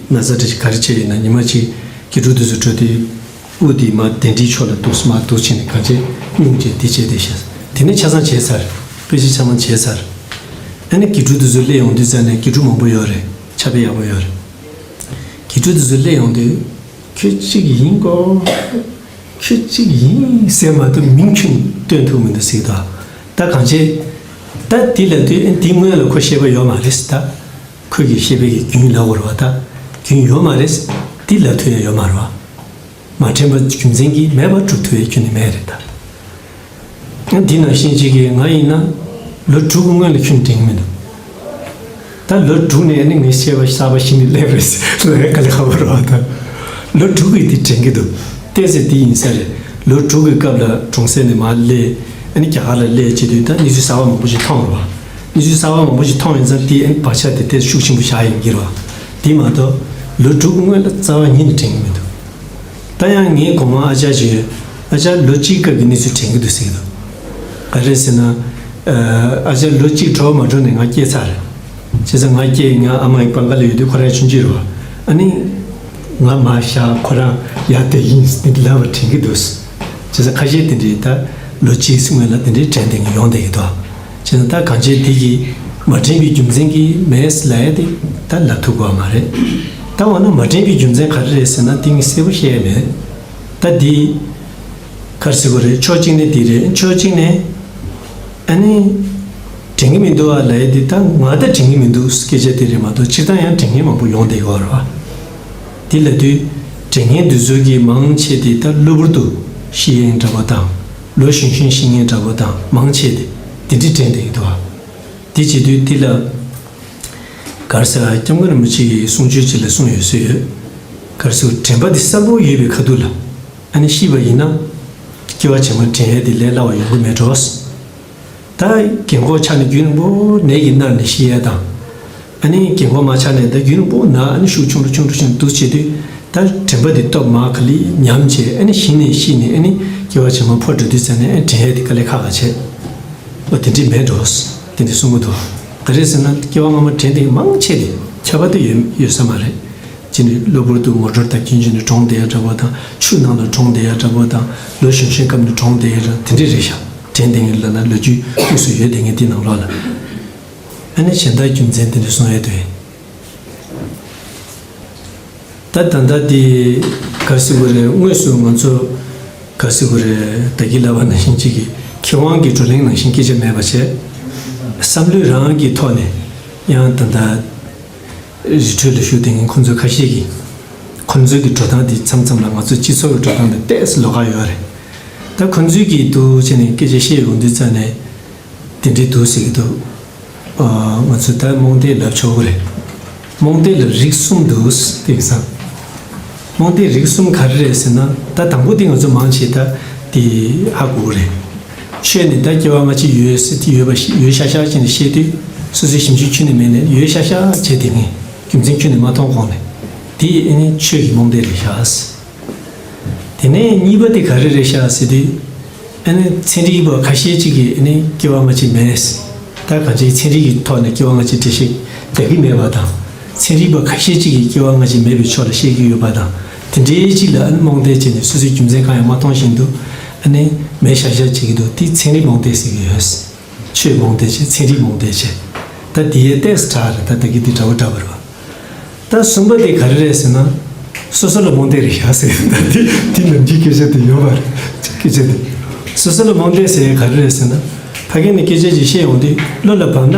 ན་ཚ་འདྲ་ཅིག་ག་རེ་བྱས་ཡིན་ན་ཉི་མ་གཅིག་དགེ་ཕྲུག་དེ་ཚོ་འགྲོ་དུས། དབུ་དེ་མར་གདན་འདྲེན་ཕྱོགས་ལ་འདུག་མར་འདུག་བྱས་ནས་གང་བྱས་སྙུང་བྱས་དེ་བྱས་དེ་བྱས། དེ་ནས་ཆ་ཚང་བྱས་ཚར། དཔེ་ཆ་ཆ་ཚང་བྱས་ཚར། ཨ་ནི་དགེ་ཕྲུག་དེ་ཚོ་སླེབས་ཡོང་དུས་ཙང་ནས་དགེ་ཕྲུག་མང་པོ་ཡོད་རེད། ཕྱག་དཔེ་ཡག་པོ་ཡོད་རེད། དགེ་ཕྲུག་དེ་ཚོ་སླེབས་ཡོང་དུས། ཁྱོད་གཅིག་ཡིན་གོ། ཁྱོད་གཅིག་ཡིན་ཟེར་མ་གཏོགས་མིང་ཁྱོན་བཏོན་ཐུབ་མི་འདུག་ཟེར་གི་འདུག་ད་གང་བྱས། ད་དེ་ལབ་དུས་དེ་སྔོན་ལ་ཁོ་ཤེས་པ་ཡོད་མ་རེད་ད། ཁོས་ཀྱི་ཤེས་པའི་གི་རྒྱུན་ལབ་དགོས་རེད་བ་ད། རྒྱུན་ཡོད་མ་རེད། དེ་ལབ་ཐུབ་ཡ་ཡོད་མ་རེད་བ། མ་དྲན་པ་རྒྱུ་མཚན་གྱིས་མེད་པར་སྒྲུབ་ཐུབ་ཡ་ཁྱོན་ནས་མེད་རེད་ད། འདི་ནང་བཞིན་གཅིག་གིས་ང་ཡིན་ན་ལོ་དྲུག་གི་སྔོན་ལ་ཁྱོན་ནས་དྲན་གྱི་མི་འདུག་ད་ལོ་དྲུག་ནས་ཨ་ནི་ངའི་ཤེས་པ་གསར་པ་ཞིག་ནས་སླེབས་རེད་ཟེར་ལབ་ཡ་དཀའ་ལས་ཁག་པོ་རེད་བ་ད། ལོ་དྲུག་གི་དེ་དྲན་གྱི་འདུག་བལྟས་ཚེ་དེ་ཡིན་ས་རེད། ལོ་དྲུག་གི་སྐབས་ལ་གྲོང་གསེབ་ནས་མར་སླེབས། ཨ་ནི་རྒྱ་གར་ལ་སླེབས་བྱེད་དུས་ད་གནས་ཚུལ་གསར་པ་མང་པོ་ཞིག་མཐོང་རེད་བ། གནས་ཚུལ་གསར་པ་མང་པོ་ཞིག་མཐོང་ཡིན་ཙང་དེ་ཨ་ནི་བག་ཆགས་དེ་དེ་ཤུགས་ཆེན་པོ་བཞག་ཡིན་གྱི་རེད་བ། དེ་མ་གཏོགས་ལོ་དྲུག་གི་སྔོན་ལ་རྩ་བ་ཉིད་ནས་དྲན་གྱི་མི་འདུག་ད་ཡང་ངའི་གོང་མ་ཨ་ཅག་ཅིག་ཡོད། ཨ་ཅག་ལོ་གཅིག་སྐབས་ཀྱི་གནས་ཚུལ་དྲན་གྱི་འདུག་ཟེར་གྱི་འདུག་ག་རེ་ཟེར་ན། ཨ་ཅག་ལོ་གཅིག་གྲོལ་མ་འགྲོ་ནས་ང་སྐྱེས་ཚར་རེད། བྱས་ཙང་ང་སྐྱེས་ང་ཨ་མ་ཡི་པང་ཁ་ལ་ཡོད་དུས་ཁོ་རང་ཆུང་ཆུང་རེད་བ། ཨ་ནི། ང་མར་བཞག་ཁོ་རང་ཡར་བསྡད་ཡིན་ཟེར་ལབ་པ་དྲན་གྱི་འདུག་བྱས་ཙང་ཁ་ཤས་དེ་འདྲའི་ད་ལོ་གཅིག་སྔོན་ལ་དེ་འདྲའི་དྲན་བསྡད་མཁན་ཡོང་བསྡད་ཀྱི་འདུག་བྱས་ཙང་ད་གང་བྱས་དེ་གིས་མ་དྲན་པའི་རྒྱུ་མཚན་གྱིས་མེད་ལབ་ཡ་དེ་ད་ལབ་ཐུབ་ཀྱི་ཡོད་མ་རེད། ད་འོ་ན་མ་དྲན་པའི་རྒྱུ་མཚན་ག་རེ་རེད་ཟེར་ན་དེ་ངས་གསལ་པོ་བཤད་ཡ་མེད། ད་འདི་ག་རེ་ཟེར་དགོས་རེད། ཕྱོགས་གཅིག་ནས་འདི་རེད། ཕྱོགས་གཅིག་ནས་ཨ་ནི་དྲན་གྱི་མི་འདུག་ཨ་ལབ་ཡ་འདི་ད་ང་ད་དྲན་གྱི་མི་འདུག་སྐད་ཆ་དེ་རེད་མ་གཏོགས་སྤྱིར་བཏང་ཡང་དྲན་མཁན་མང་པོ་ཡོང་བསྡད་ཡོད་རེད་བ། དེ་ལབ་དུས་དྲན་མཁན་དེ་ཚོ་གིས་མང་ཆེ་དེ་ད་གློ་བུར་དུ་ཤི་ཡས་འདྲ་པོ་དང་། ལོ་གཞོན་གཞོན་ཤི་མཁན་འདྲ་པོ་དང་མང་ཆེ་དེ། དེ་འདྲའི་དྲན་བསྡད་ཀྱི་འདུག་དེ་བྱེད་དུས་དེ་ལ། ག་རེ་ཟེར། སྐྱབས་མགོན་རིན་པོ་ཆེ་གི་གསུང་ཆོས་ཅིག་ལ་གསུངས་ཡོད་སྲོལ་ཡོད། ག་རེ་ཟེར། དྲན་པ་འདི་གསལ་པོ་ཡོད་པའི་ཁ་ཐུག་ལ། ཨ་ནི་ཤི་བ་ཡིན་ན། སྐྱེ་བ་ཕྱི་མ་དྲན་ཡས་དེ་ལས་སླ་བ་ཡོང་གི་མེད་འགྲོ། ད་རྒན་གོག་ཆགས་ནས་རྒྱུན་རིང་པོ་ནད་ཀྱིས་མནར་ནས་ཤི་ཡས་དང་། ཨ་ནི་རྒན་གོག་མ་ཆགས་ནས་ད་རྒྱུན་རིང་པོ་ན། ཨ་ནི་ཤུགས་ཆུང་རུ་ཆུང་རུ་ཆུང་རུ་འདུག་བྱེད་དུས། ད་དྲན་པ་འདི་སྟོབས་མར་ག་ལེར་ཉམས་བྱས། ཨ་ནི་ཤི་ནས་ཤི་ནས། ཨ་ནི་སྐྱེ་བ་ཕྱི་མ་འཕོ་འགྲོ་དུས་ཙམ་ནས། ཨ་ནི་དྲན་ཡས་དེ་དཀའ་ལས་ཁག་ཁག་བྱས། ཨོ་དེ་འདྲས་མེད་འགྲོ། དེ་འདྲས་གསུང་གི་འདུག་ག་རེ་ཟེར་ན། སྐྱེ་བ་སྔ་མ་དྲན་བསྡད་མཁན་མང་ཆེ་དེ་ཁྱད་པར་དུ་ཡོད་ཡོད་ས་མ་རེད། ཅི་ནས་གློ་བུར་དུ་མོ་ཊར་དང་གྱོན་གྱོན་ནས་གྲོངས་བསྡད་ཡ་འདྲ་པོ་དང་། ཆུ་ནང་ལ་གྲོངས་བསྡད་ཡ་འདྲ་པོ་དང་། ལོ་གཞོན་གཞོན་སྐབས་ནས་གྲོངས་བསྡད་ཡ་འདྲ། དེ་འདྲས་རེད་ཤག་དྲན་བསྡད་མཁན་ལབ་ན། ལོ་རྒྱུས་དངོས་སུ་ཡོད་བསྡད་མཁན་དེ་ནང་ལོགས་ལ། ཨ་ནི་གཞན་དག་རྒྱུ་མཚན་དེ་འདྲས་གསུང་ཡས་དོན། ད་ད་ལྟ་དེ་ག་རེ་ཟེར་དགོས་རེད། དངོས་སུ་ང་ཚོ་ག་རེ་ཟེར་དགོས་རེད། ད་གིན་ལབ་པ་ནང་བཞིན་ཅིག་གི་མཁས་དབང་གི་བགྲོ་གླེང་ནང་བཞིན་སྐད་ཆ་མེད་པ་བྱས། བསམ་བློའི་རང་གི་ཐོག་ནས་ཡང་ད་ལྟ་རི་ཁྲོད་ལ་བཞུགས་བསྡད་མཁན་ཁོང་ཚོ་ཁ་ཤས་ཀྱིས། ཁོང་ཚོའི་གི་འགྲོ་སྟངས་དེ་མཚམས་མཚམས་ལ་ང་ཚོ་སྤྱི་ཚོགས་ཀྱི་འགྲོ་སྟངས་དེ་ཏོག་ཙམ་ལོགས་ཀ་ཡོད་རེད། ད་ཁོང་ཚོའི་གི་འདུག་བྱས་ནས་སྐད་ཆ་བཤད་ཡོང་དུས་ཙམ་ནས། དེ་འདྲའི་འདུག་ཟེར་གྱི་འདུག་ཨ། ང་ཚོ་ད་རྨོངས་དད་ལབ་ཆོག་གི་རེད། རྨོངས་དད་ལ་རིགས་གསུམ་འདུག་ཟེར་གྱི་ས། རྨོངས་དད་རིགས་གསུམ་ག་རེ་རེད་ཟེར་ན། ད་དང་པོ་དེ་ང་ཚོ་མང་ཆེ་ད་དེ་ཧ་གོ་གི་རེད། ཆོས་ནི་ད་སྐྱེ་བ་སྔ་ཕྱི་ཡོད་ཟེར་དེ་ཡོད་པ་ཤ- ཡོད་ཤག་ཤག་བྱས་ནས་བཤད་དུས། སོ་སོའི་ཞིབ་འཇུག་ཁྱོན་ནས་མེད་ནས་ཡོད་ཤག་ཤག་བྱས་དེ་ངས་རྒྱུ་མཚན་ཁྱོན་ནས་མ་མཐོང་གོང་ནས། དེ་ཨ་ནི་ཆོས་ཀྱི་རྨོངས་དད་རེད་ཤག་དེ་ནས་གཉིས་པ་དེ་ག་རེ་རེད་ཤག་ཟེར་དུས། ཨ་ནི་ཚན་རིག་པ་ཁ་ཤས་ཅིག་གིས་ཨ་ནི་སྐྱེ་བ་སྔ་ཕྱི་མེད། ད་གང་ཅིའི་ཚན་རིག་གི་ཐོག་ནས་སྐྱེ་བ་སྔ་ཕྱི་འགྲེལ་བཤད་རྒྱག་གི་མེད་པ་དང་། ཚན་རིག་པ་ཁ་ཤས་ཅིག་གིས་སྐྱེ་བ་སྔ་ཕྱི་མེད་པའི་ཕྱོགས་ལ་བཤད་ཀྱི་ཡོད་པ་དང་། དེ་འདྲའི་ཅིག་ལ་ཨ་ནི་རྨོངས་དད་བྱས་ནས་སོ་སོའི་རྒྱུ་མཚན་གང་ཡང་མ་མཐོང་བཞིན་དུ་ཨ་ནི་མེད་ཤག་ཤག་བྱེད་ཀྱི་འདུག་དེ་ཚན་རིག་རྨོངས་དད་ཟེར་གྱི་ཡོད། ཆོས་རྨོངས་དད་བྱས། ཚན་རིག་རྨོངས་དད་བྱས། ད་དེ་ཡས་ཏོག་ཙམ་དྲག་རེད། ད་ད་གིན་དེ་འདྲ་པོ་འདྲ་པོ་རེད་པ། ད་གསུམ་པ་དེ་ག་རེ་རེད་ཟེར་ན། སོ་སོ་ལ་རྨོངས་དད་རེད་ཤག་ཟེར། ད་དེ་དེ་ནང་གི་སྐད་ཆ་དེ་ཡོད་པ་རེད། སྐད་ཆ་དེ། སོ་སོ་ལ་རྨོངས་དད་ཟེར་ག་རེ་རེད་ཟེར་ན། ཕ་གི་ནས་སྐད་ཆ་ཅིག་བཤད་ཡོང་དུས་བློ་ལ་བབས་ན།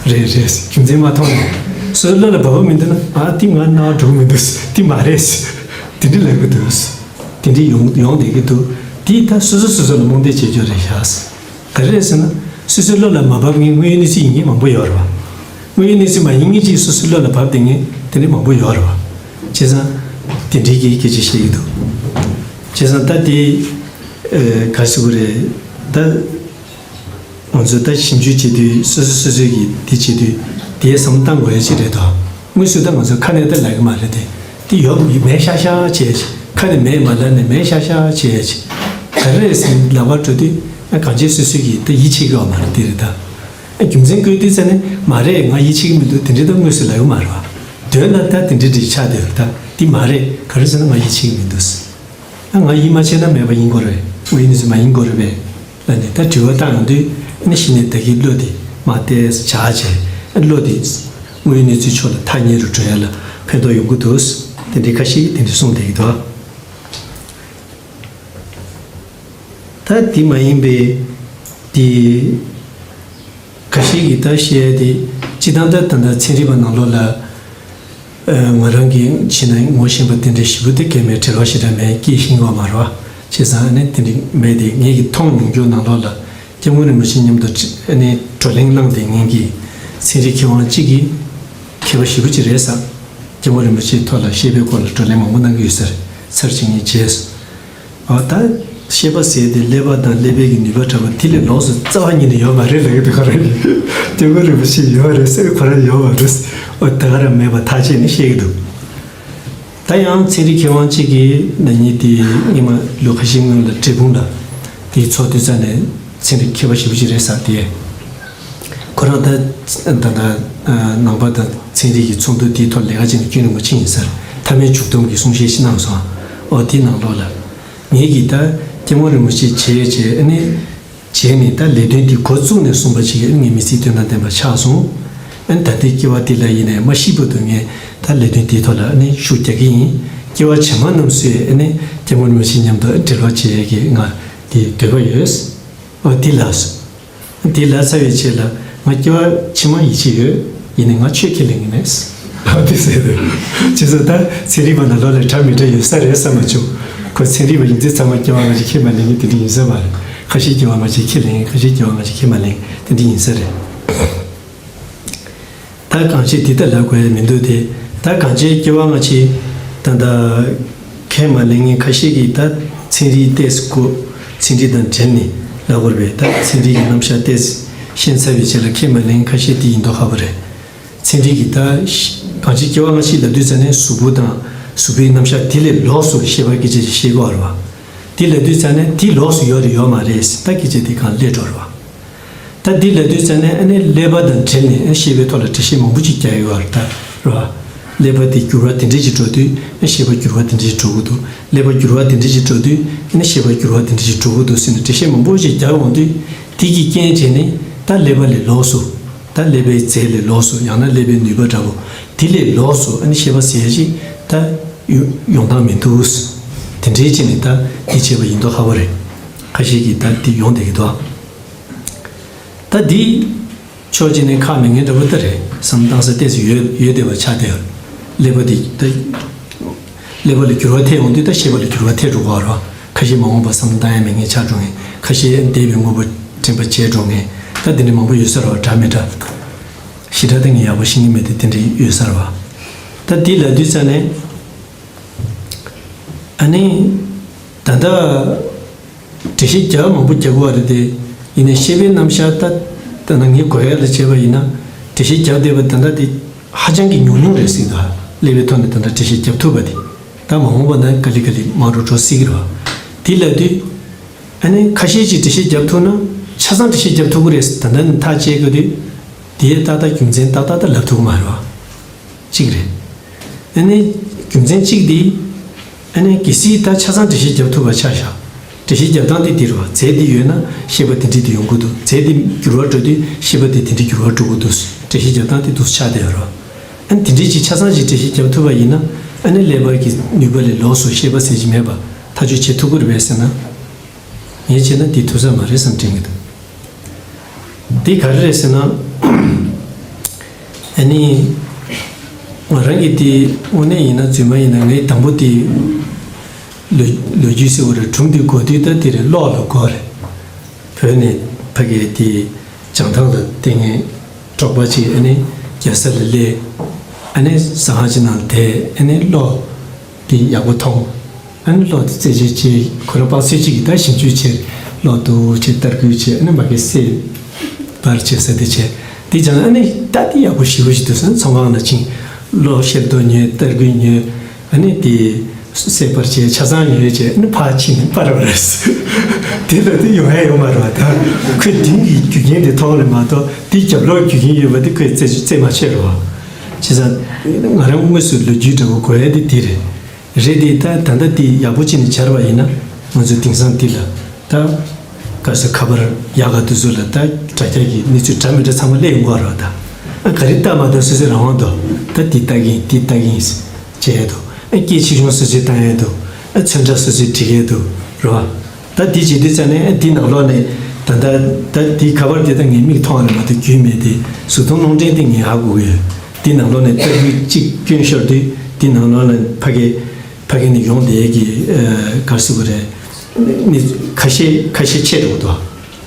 རེད་རེད་ཟེར། རྒྱུ་མཚན་མ་མཐོང་ནས། སོ་སོ་བློ་ལ་བབས་པ་མི་འདུག་ན། ཨ། དེ་ང་རྣ་བར་འགྲོ་གི་མི་འདུག་དེ་མ་རེད་ཟེར། དེ་འདྲ་ལབ་ཀྱི་འདུག་དེ་འདྲ་ཡོང་ཡོང་བསྡད་ཀྱི་འདུག་དེ་ད་སོ་སོ་སོ་སོ་ལ་རྨོངས་དད་བྱེད་རྒྱུ་རེད་ཤག་ག་རེ་རེད་ཟེར་ན། སོ་སོའི་བློ་ལ་མ་བབས་མཁན་དངོས་ཡོད་གནས་ཚུལ་ཡིན་མཁན་མང་པོ་ཡོད་རེད་པ། དངོས་ཡོད་གནས་ཚུལ་མ་ཡིན་མཁན་ཅིག་སོ་སོའི་བློ་ལ་བབས་བསྡད་མཁན་དེ་འདྲ་མང་པོ་ཡོད་རེད་པ། བྱས་ཙང་དེ་འདྲའི་གི་སྐད་ཆ་བཤད་ཀྱི་འདུག་བྱས་ཙང་ད་དེ། ཨ། ག་རེ་ཟེར་དགོས་རེད། ད་ང་ཚོ་ད་ཞིབ་འཇུག་བྱེད་དུས། སོ་སོ་སོ་སོའི་གི་དེ་བྱེད་དུས། དེའི་བསམ་བློ་བཏང་དགོས་ཡ་ཅིག་རེད་དོ། དངོས་སུ་ད་ང་ཚོ་ཁ་ནས་ད་ལབ་ཀྱི་མ་རེད་དེ། དེ་ཡོད་མེད་ཤག་ཤག་བྱས། ཁ་ནས་མེད་མ་ལབ་ནས་མེད་ཤག་ཤག་བྱས། ག་རེ་རེད་ཟེར་ལབ་པ་འགྲོ་དུས། ཨ། གང་ཅི་སོ་སོ་གིས་ད་ཡིད་ཆེས་ཀྱི་ཡོད་མ་རེད། དེ་རེད་ད། ཨ། རྒྱུ་མཚན་བཀོད་དུས་ཙམ་ནས་མ་རེད། ང་ཡིད་ཆེས་ཀྱི་མི་འདུག་དེ་འདྲ་ད་དངོས་སུ་ལབ་ཀྱི་མ་རེད་པ། དོན་ལ་ད་དེ་འདྲ་འདྲ་ཆགས་བསྡད་ཡོད་རེད་ད། དེ་མ་རེད། ག་རེ་ཟེར་ན་ང་ཡིད་ཆེས་ཀྱི་མི་འདུག་ཨ། ང་ཡིད་མ་ཆེས་ན་མེད་པ་ཡིན་དགོས་རེད། དངོས་ཡོད་གནས་ཚུལ་མ་ཡིན་དགོས་རེད་པས། ལབ་ནས་ད་དྲི་བ་བཏང་ཡོང་དུས། ཨ་ནི་གཞི་ནས་ད་གིན་བློ་དེ་མར་ཏོག་ཙམ་བཞག་བྱས། ཨ། བློ་དེ་དངོས་ཡོད་གནས་ཚུལ་ཕྱོགས་ལ་ཐག་ཉེ་རུ་འགྲོ་ཡ་ལ་ཕན་ཐོགས་ཡོང་གི་འདུག་དེ་འདྲའི་ཁ་ཤས་ཀྱིས་དེ་འདྲ་གསུངས་བསྡད་ཀྱི་འདུག་ད་དེ་མ་ཡིན་པའི་དེ། ཁ་ཤས་ཀྱིས་ད་བཤད་ཡ་དེ། སྤྱིར་བཏང་ད་ད་ལྟ་ཚན་རིག་པ་ནང་ལོགས་ལ། ཨ། ང་རང་གིས་ཕྱི་ནང་ངོ་ཤེས་པ་དེ་འདྲ་ཞེ་པོ་དེ་གས་མེད། འབྲེལ་བ་ཞེ་དྲག་མེད། སྐད་ཤེས་ཀྱི་ཡོད་མ་རེད་པ། བྱས་ཙང་ཨ་ནི་དེ་འདྲ་མེད་དེ། ངེད་ཀྱིས་མཐོང་མྱོང་རྒྱུ་ནང་ལོགས་ལ། སྐྱབས་མགོན་རིན་པོ་ཆེ་མཉམ་དུ་ཨ་ནི་བགྲོ་གླེང་གནང་བསྡད་མཁན་གྱི་ཚན་རིག་མཁས་དབང་གཅིག་གིས། མཁས་པ་ཞེ་པོ་ཅིག་རེད་ཟེར། སྐྱབས་མགོན་རིན་པོ་ཆེའི་ཐོག་ལ་བཤད་པའི་སྐོར་ལ་བགྲོ་གླེང་མང་པོ་གནང་གི་ཡོད་ཟེར། ཚར་གཅིག་ངས་བརྗེད་སོང་། ཨ། ད་བཤད་པ་ཟེར་དེ་ཀླད་པ་དང་ཀླད་པའི་གི་ནུས་པ་འདྲ་པོ་དེ་ལས་ལོགས་སུ་རྩ་བ་ཉིད་ནས་ཡོད་མ་རེད་ལབ་ཀྱི་འདུག་ཁོ་རང་གིས། སྐྱབས་མགོན་རིན་པོ་ཆེ་ཡོད་རེད་ཟེར། ཁོ་རང་ཡོད་མ་རེད། ཨོ། ད་ག་རང་མེད་པ་ཐག་བཅད་ནས་བཤད་ཀྱི་འདུག་ད་ཡང་ཚན་རིག་མཁས་དབང་གཅིག་གིས་ན་ནིང་དེ་སྔོན་མ་ལོ་ཁ་ཤས་སྔོན་ལ་འབྲས་སྤུངས་ལ་དེའི་ཚོགས་དུས་ཙམ་ནས། ཚན་རིག་མཁས་པ་ཞེ་པོ་ཅིག་རེད་ཟེར་དེ། ཁོ་རང་ད་ད་ད་ནང་པ་དང་ཚན་རིག་གི་ཚོགས་འདུ་དེའི་ཐོག་ལས་ཀ་བྱས་ནས་རྒྱུན་རིང་པོ་ཕྱིན་ཡིན་ཟེར། མཐའ་མའི་མཇུག་སྡོམ་གྱི་གསུང་བཤད་ཞིག་གནང་སོང་། ཨོ། དེའི་ནང་ལོགས་ལ། ངེད་ཀྱིས་ད་སྐྱབས་མགོན་རིན་པོ་ཆེ་བྱས་བྱས། ཨ་ནི་བྱས་ནས་ད་ལས་དོན་འདི་འགོ་བཙུགས་ནས་བཟུང་བ་ཅིག་ངས་མི་ཚེའི་དོན་དང་ལྡན་པ་ཆགས་སོང་། ཨ་ནི་ད་ལྟའི་སྐྱེ་བ་འདི་ལ་ཡིན་ནའི་མ་ཤི་བར་དུ་ངས་ད་ལས་དོན་འདིའི་ཐོག་ལ་ཨ་ནི་ཤུགས་རྒྱག་གི་ཡིན། སྐྱེ་བ་ཕྱི་མ་རྣམས་སུ་ཨ་ནི་སྐྱབས་མགོན་རིན་པོ་ཆེ་མཉམ་དུ་འབྲེལ་བ་བྱེད་ཡས་ཀྱི་ང་དེ་འདོད་པ་ཡོད། ཨོ། དེ་ལ། དེ་ལ་ཚར་བའི་རྗེས་ལ་ང་སྐྱེ་བ་ཕྱི་མ་ཡིད་ཆེས་ཡོད། ཡིན་ནའི་ང་ཆོས་ཁས་ལེན་གྱི་མེད། ཨ། དེ་ཟེར་དུས། བྱས་ཙང་ད་ཚན་རིག་པ་ནང་ལོགས་ལ་འདྲ་མི་འདྲ་ཡོད་ས་རེད་བསམ་མ་བྱུང་། ཁོ་ཚན་རིག་པ་ཡིན་ཚེ་ཚང་མ་སྐྱེ་བ་སྔ་ཕྱི་ཁས་མ་ལེན་མཁན་དེ་འདྲ་ཡིན་ས་མ་རེད། ཁ་ཤས་སྐྱེ་བ་སྔ་ཕྱི་ཁས་ལེན། ཁ་ཤས་སྐྱེ་བ་སྔ་ཕྱི་ཁས་མ་ལེན། དེ་འདྲ་ཡིན་ས་རེད། ད་གང་ཅི་དེ་ལྟར་ལབ་དགོས་ཡ་མི་འདུག་སྟེ། ད་གང་ཅི་སྐྱེ་བ་སྔ་ཕྱི་ད་ལྟ་ཁས་མ་ལེན་མཁན་ཁ་ཤས་ཀྱིས་ད་ཚན་རིག་ཏོག་ཙམ་གོ། ཚན་རིག་དང་འབྲེལ་ནས་ལབ་དགོས་རེད་པས། ད་ཚན་རིག་གི་རྣམ་གཞག་ཏོག་ཙམ་ཤེས་ཚར་བའི་རྗེས་ལ་ཁས་མ་ལེན་མཁན་ཁ་ཤས་དེ་ཡིན་མདོག་ཁ་པོ་རེད། ཚན་རིག་གིས་ད་གང་ཅི་སྐྱེ་བ་སྔ་ཕྱི་ལབ་དུས་ཙ་ནས་གཟུགས་པོ་དང་གཟུགས་པོའི་རྣམ་གཞག་དེ་ལས་ལོགས་སུ་ཤེས་པ་སྐད་ཆ་ཞིག་བཤད་ཀྱི་ཡོད་རེད་བ། དེ་ལབ་དུས་ཙ་ནས་དེ་ལོགས་སུ་ཡོད་རེད་ཡོད་མ་རེད་ཟེར་ད་སྐད་ཆ་དེ་གང་སླེབས་འགྲོ་རེད་བ། ད་འདི་ལབ་དུས་ཙ་ནས་ཨ་ནི་ཀླད་པ་དང་འབྲེལ་ནས་ཨ་ཤེས་པའི་ཐོག་ལ་འགྲེལ་བཤད་མང་པོ་ཅིག་རྒྱག་ཡོད་རེད་ད། རེད་བ། ཀླད་པ་དེ་འགྱུར་བ་དེ་འདྲས་ཅིག་འགྲོ་དུས་ཨ་ཤེས་པ་འགྱུར་བ་དེ་འདྲས་ཅིག་འགྲོ་གི་འདུག་ཀླད་པ་འགྱུར་བ་དེ་འདྲས་ཅིག་འགྲོ་དུས་ཨ་ནི་ཤེས་པ་འགྱུར་བ་དེ་འདྲས་ཅིག་འགྲོ་གི་འདུག་ཟེར་ནས་འགྲེལ་བཤད་མང་པོ་ཅིག་རྒྱག་འོང་དུས་དེ་གི་རྐྱེན་བྱས་ནས་ད་ཀླད་པ་ལས་ལོགས་སུ། ད་ཀླད་པའི་རྫས་ལས་ལོགས་སུ། ཡང་ན་ཀླད་པའི་ནུས་པ་འདྲ་པོ་དེ་ལས་ལོགས་སུ་ཨ་ནི་ཤེས་པ་ཟེར་ཡ་ཅིག་ད་ཡོང་སྟངས་མི་འདུག་དེ་འདྲས་བྱས་ནས་ད་འདི་བྱས་པ་ཡིན་མདོག་ཁ་པོ་རེད། ཁ་ཤས་ཀྱིས་ད་འདི་ཡོང་བསྡད་ཀྱི་འདུག་ད་འདི་ཕྱོགས་གཅིག་ནས་ཁག་མེད་མཁན་འདྲ་པོ་ད་རེད། བསམ་བློ་བཏང་ས་ཏོག་ཙམ་ཡོད་ཡོད་བསྡད་པ་ཆགས་བསྡད་ཡོད། ཀླད་པ་འདི་ད་ཀླད་པ་ལ་འགྱུར་བ་ཐེབས་འོང་དུས་ད་ཤེས་པ་ལ་འགྱུར་བ་ཐེབས་འགྲོ་གི་རེད། ཁ་ཤས་མ་འོངས་པ་བསམ་བློ་བཏང་ཡ་མེད་མཁན་ཆགས་འགྲོ་མཁན། ཁ་ཤས་འདས་པའི་དངོས་པོ་དྲན་པ་བརྗེད་འགྲོ་མཁན། ད་འདི་འདྲ་མང་པོ་ཡོད་ས་རེད་བ། འདྲ་མི་འདྲ། ཞེ་དྲག་ད་ངས་ཡག་པོ་ཤེས་ཀྱི་མེད་དེ་དེ་འདྲ་ཡོད་ས་རེད་བ། ད་འདི་ལབ་དུས་ཙ་ནས་ཨ་ནི་ད་ལྟ་འགྲེལ་བཤད་རྒྱག་མང་པོ་རྒྱག་གི་ཡོད་རེད་དེ། ཡིན་ནའི་ཤེས་པའི་རྣམ་གཞག་ད་ད་ནང་ངས་གོ་ཡ་ལ་བྱས་པ་ཡིན་ན། འགྲེལ་བཤད་རྒྱག་བསྡད་པ་ད་ལྟ་དེ་ཧ་ཅང་གི་ཉུང་ཉུང་རེད་ཟེར་གྱི་འདུག་ཀླད་པའི་ཐོག་ནས་ད་ལྟ་འགྲེལ་བཤད་རྒྱག་ཐུབ་པ་དེ་ད་མ་འོངས་པ་ན་ག་ལེ་ག་ལེ་མང་རུ་འགྲོ་སྲིད་ཀྱི་རེད་བ། དེ་ལབ་དུས་ཨ་ནི་ཁ་ཤས་ཅིག་འགྲེལ་བཤད་རྒྱག་ཐུབ་ན་ཆ་ཚང་འགྲེལ་བཤད་རྒྱག་ཐུབ་ཀྱི་རེད་ཟེར་ད་ལྟ་ནས་ཐག་བཅད་དགོས་དུས། དེའི་ཏག་ཏག་རྒྱུ་མཚན་ཏག་ཏག་ད་ལབ་ཐུབ་ཀྱི་མ་རེད་བ། གཅིག་རེད། ཨ་ནི་རྒྱུ་མཚན་གཅིག་དེ། ཨ་ནི་གལ་སྲིད་ད་ཆ་ཚང་འགྲེལ་བཤད་རྒྱབ་ཐུབ་པ་ཆ་བཞག་འགྲེལ་བཤད་རྒྱབ་སྟངས་དེ་འདི་རེད་བ། རྫས་འདི་ཡོད་ན་ཤེས་པ་དེ་འདྲས་དེ་ཡོང་གི་འདུག་རྫས་འདི་འགྱུར་བ་འགྲོ་དུས་ཤེས་པ་དེ་དེ་འདྲས་འགྱུར་བ་འགྲོ་གི་འདུག་འགྲེལ་བཤད་རྒྱབ་སྟངས་དེ་འདུག་ཆགས་བསྡད་ཡོད་རེད་བ། ཨ་ནི་དེ་འདྲས་ཅིག་ཆ་ཚང་ཅིག་འགྲེལ་བཤད་རྒྱབ་ཐུབ་པ་ཡིན་ན། ཨ་ནི་ཀླད་པ་གི་ནུས་པ་ལས་ལོགས་སུ་ཤེས་པ་ཟེར་གྱི་མེད་པ་ཐག་གཅོད་བྱེད་ཐུབ་ཀྱི་རེད་པས་ཟེར་ན། ངས་བྱས་ན་འདི་ཐུབ་ས་མ་རེད་བསམ་དྲན་གྱི་འདུག་འདི་ག་རེ་རེད་ཟེར་ན། ཨ་ནི། ང་རང་གིས་འདི་དངོས་གནས་ཡིན་ན་རྫུན་མ་ཡིན་ན་ངས་དང་པོ་འདི་ལོ་ལོ་རྒྱུས་ཟེར་བ་རེད། སྒྲུང་འདི་གོ་དུས་ད་འདི་རེད། གློག་ལ་གོ་རེད། བོད་ནས་ཕ་གིའི་འདི་བྱང་ཐང་ལ་བསྡད་མཁན་འབྲོག་པ་ཅིག་ཨ་ནི་རྒྱལ་ས་ལ་སླེབས། ཨ་ནི་ཟ་ཁང་ཅིག་ནང་བསྡད། ཨ་ནི་གློག་འདི་ཡག་པོ་མཐོང་། ཨ་ནི་གློག་འདི་རྩད་གཅོད་བྱས། ཁོ་རང་དཔག་ཚོད་ཅིག་གིས་ད་ཞིབ་འཇུག་བྱས། གློག་འདུག་བྱས་བསྟར་སྐུལ་བྱས། ཨ་ནི་མ་གི་སེ་བར་བྱས་ས་དེ་བྱས། དེ་ཀྱང་ཨ་ནི་ད་འདི་ཡག་པོ་ཞེ་པོ་ཞིག་འདུག་ཟེར་ནས་ཚོང་ཁང་ལ་ཕྱིན། གློག་ཤེལ་རྡོག་ཉོས། བསྟར་སྐུལ་ཉོས། ཨ་ནི་དེ་སེ་བར་བྱས་ཆ་ཚང་ཉོས་བྱས། ཨ་ནི་ཕར་ཕྱིན་ནས་སྤར་བ་རེད། དེ་ལ་དེ་ཡོང་ཡ་ཡོད་མ་རེད་བ། ད་ཁོས་མདུན་གྱི་རྒྱུ་རྐྱེན་དེ་མཐོང་རེད་མ་གཏོགས་དེ་རྒྱབ་ལོགས་རྒྱུ་རྐྱེན་ཡོད་པ་དེ་ཁོས་རྩད་རྩད་མ་ཆོད་རེད་བ། བྱས་ཙང་ང་རང་དངོས་སུ་ལོ་རྒྱུས་འདྲ་པོ་གོ་ཡ་དེ་དེ་རེད། རེད་དེ། ད་ད་ལྟ་དེ་ཡག་པོ་བྱས་ནས་སྦྱར་བ་ཡིན་ན། ང་ཚོ་དེང་སང་འདི་ལ་ད་ག་ས་ཁ་པར་ཡག་ག་དེ་ཚོ་ལ་ད་དྲ་རྒྱ་གི་གནས་ཚུལ་འདྲ་མི་འདྲ་ཚང་མ་སླེབས་ཡོང་གི་རེད་བ། ད་ཨ་ག་རེ་ལྟ་མ་ལྟ་སོ་སོའི་རང་དབང་འདུག་ད་འདི་ལྟ་གི་ཡིན། འདི་ལྟ་གི་ཡིན་བྱས་ཡས་འདུག་ཨ་སྐད་ཆེ་ཆུང་སོ་སོས་བཏང་ཡས་འདུག་ཨ་ཚོན་ཁྲ་སོ་སོས་འབྲི་གི་འདུག་རེད་བ། ད་འདི་བྱེད་དུས་ཙ་ནས་ཨ་འདི་ནང་ལོགས་ནས་ད་ད་ད་འདི་ཁ་པར་དེ་ད་ངའི་མིག་མཐོང་བ་ལ་མ་གཏོགས་རྒྱུས་མེད་དེ། གཟུགས་མཐོང་རླུང་འཕྲིན་དེ་ངས་ཧ་གོ་གི་ཡོད། འདི་ནང་ལོགས་ནས་བསྟར་སྐུལ་གཅིག་བསྐྱོན་ཤོར་དུས་འདི་ནང་ལོགས་ལ་ཕ་གི་ཕ་གི་ནས་ཡོང་བསྡད་ཀྱི་ཨ་ག་རེ་ཟེར་དགོས་རེད། ནི་ཁ་ཤས་ཁ་ཤས་ཆད་འགྲོ་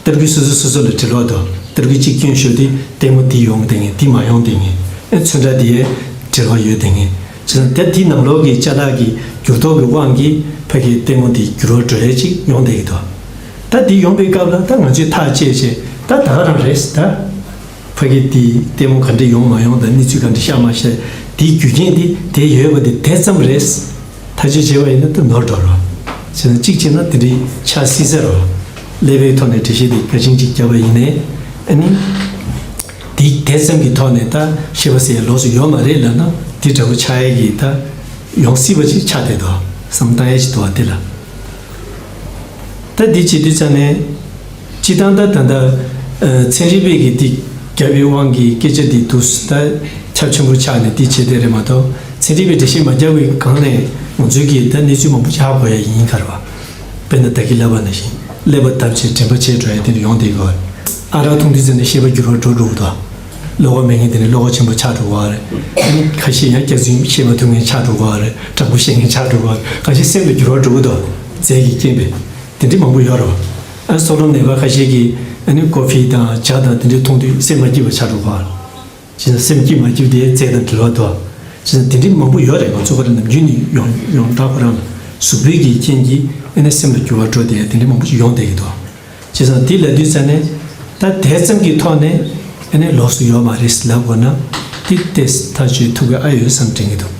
གི་འདུག་བསྟར་སྐུལ་སོ་སོ་སོ་སོ་ལ་འབྲེལ་བ་འདུག་བསྟར་སྐུལ་གཅིག་བསྐྱོན་ཤོར་དུས་ལྟད་མོ་འདི་ཡོང་བསྡད་མཁན། འདི་མ་ཡོང་བསྡད་མཁན། ཨ་ཚོན་ཁྲ་འདི་ཡས་འབྲེལ་བ་ཡོད་བསྡད་མཁན། བྱས་ཙང་ད་འདི་ནང་ལོགས་ཀྱི་ཅ་ལག་གི་འགྱུར་ལྡོག་གི་དབང་གིས་ཕ་གི་ལྟད་མོ་འདི་འགྱུར་བ་འགྲོ་ཡས་ཅིག་ཡོང་བསྡད་ཀྱི་འདུག་ད་འདི་ཡོང་པའི་སྐབས་ལ་ད་ང་ཚོས་ཐག་བཅད་བྱས། ད་ད་ག་རང་རེད་ད། ཕ་གི་འདི་ལྟད་མོ་ག་འདྲ་ཡོང་མ་ཡོང་དང་གནས་ཚུལ་ག་འདྲ་ཤར་མ་ཤར། འདིའི་རྒྱུ་རྐྱེན་འདི་དེ་ཡོད་པ་འདི་དེ་ཙམ་རེད། ཐག་གཅོད་བྱས་པ་ཡིན་ན་ད་ནོར་འགྲོ་རོགས། བྱས་ན་གཅིག་བྱས་ན་དེ་འདྲའི་ཆགས་སྲིད་ས་རོགས། ཀླད་པའི་ཐོག་ནས་འགྲེལ་བཤད་འདི་ག་ཅིང་གཅིག་བརྒྱབ་པ་ཡིན་ནའི། ཨ་ནི། འདི་དེ་ཙམ་གྱི་ཐོག་ནས་ད་ཤེས་པ་ཟེར་ཡ་ལོགས་སུ་ཡོད་མ་རེད་ལབ་ན་འདི་འདྲ་པོ་ཆགས་ཡ་གི་ད་ཡོང་སྲིད་པ་ཅིག་ཆགས་བསྡད་འདུག་བསམ་བཏང་ཡ་ཅིག་འདུག་བ་འདི་ལ། ད་འདི་བྱེད་དུས་ཙ་ནས། སྤྱིར་བཏང་ད་ད་ལྟ་ཚན་རིག་པས་ཀྱི་འདི་བརྒྱབ་པའི་དབང་གིས་སྐད་ཆ་འདི་འདུག་ད་ཁྱབ་ཆེན་པོ་ཆགས་ནས་འདི་བྱེད་བསྡད་རེད་མ་གཏོགས། ཚན་རིག་པས་འགྲེལ་བཤད་མ་བརྒྱབ་པའི་སྒང་ནས་ང་ཚོས་ཀྱིས་ད་གནས་ཚུལ་མང་པོ་ཅིག་ཧ་གོ་ཡ་ཡིན་ག་རེ་བ། དཔེར་ན་ད་གིན་ལབ་པ་ནང་བཞིན་ཀླད་པ་བརྡབ་བྱས་དྲན་པ་ཆད་འགྲོ་ཡ་དེ་འདྲ་ཡོང་བསྡད་ཀྱི་ཡོད་རེད། ཨ་རག་འཐུང་དུས་ཙ་ནས་ཤེས་པ་འགྱུར་བ་འགྲོ་འགྲོ་གི་འདུག་གློ་བ་མེད་མཁན་དེ་ནས་གློ་བ་ཆེན་པོ་ཆགས་འགྲོ་གི་ཡོད་རེད། ཨ་ནི་ཁ་ཤས་ཡང་སྐྱག་རྫུན་བཤད་མ་ཐུབ་མཁན་ཆགས་འགྲོ་གི་ཡོད་རེད། དྲང་པོ་བཤད་མཁན་ཆགས་འགྲོ་གི་ཡོད་རེད། གང་ཅི་སེམས་ལ་འགྱུར་བ་འགྲོ་གི་འདུག་རྫས་ཀྱི་རྐྱེན་པས། དེ་འདྲ་མང་པོ་ཡོད་རེད་བ། ཨ། སྲོག་རླུང་ནད་པ་ཁ་ཤས་ཀྱིས་ཨ་ནི་ཀོ་ཕི་དང་ཇ་དང་དེ་འདྲའི་འཐུང་དུས་སེམས་མ་སྐྱིད་པ་ཆགས་འགྲོ་གི་རེད། བྱས་ཙང་སེམས་སྐྱིད་མ་སྐྱིད་དེ་རྫས་དང་འབྲེལ་བ་འདུག་བྱས་ཙང་དེ་འདྲའི་མང་པོ་ཡོད་རེད། ང་ཚོ་ག་རེ་ནམ་རྒྱུན་ནས་ཡོང་ཡོངས་གྲགས་ཁོ་རང་ལ་གཟུགས་པོའི་གི་རྐྱེན་གྱིས་ཨ་ནི་སེམས་ལ་འགྱུར་བ་འགྲོ་བསྡད་ཡ་དེ་འདྲའི་མང་པོ་ཞིག་ཡོང་བསྡད་ཀྱི་འདུག་བྱས་ཙང་དེ་ལབ་དུས་ཙ་ནས་ད་དེ་ཙམ་གྱི་ཐོག་ནས་ཨ་ནི་ལོགས་སུ་ཡོད་མ་རེད་ལབ་དགོས་ན་དེ་ཏོག་ཙམ་ཐག་གཅོད་ཐུབ་ཀྱི་ཨ་ཡོད་བསམ་དྲན་གྱི་འདུག་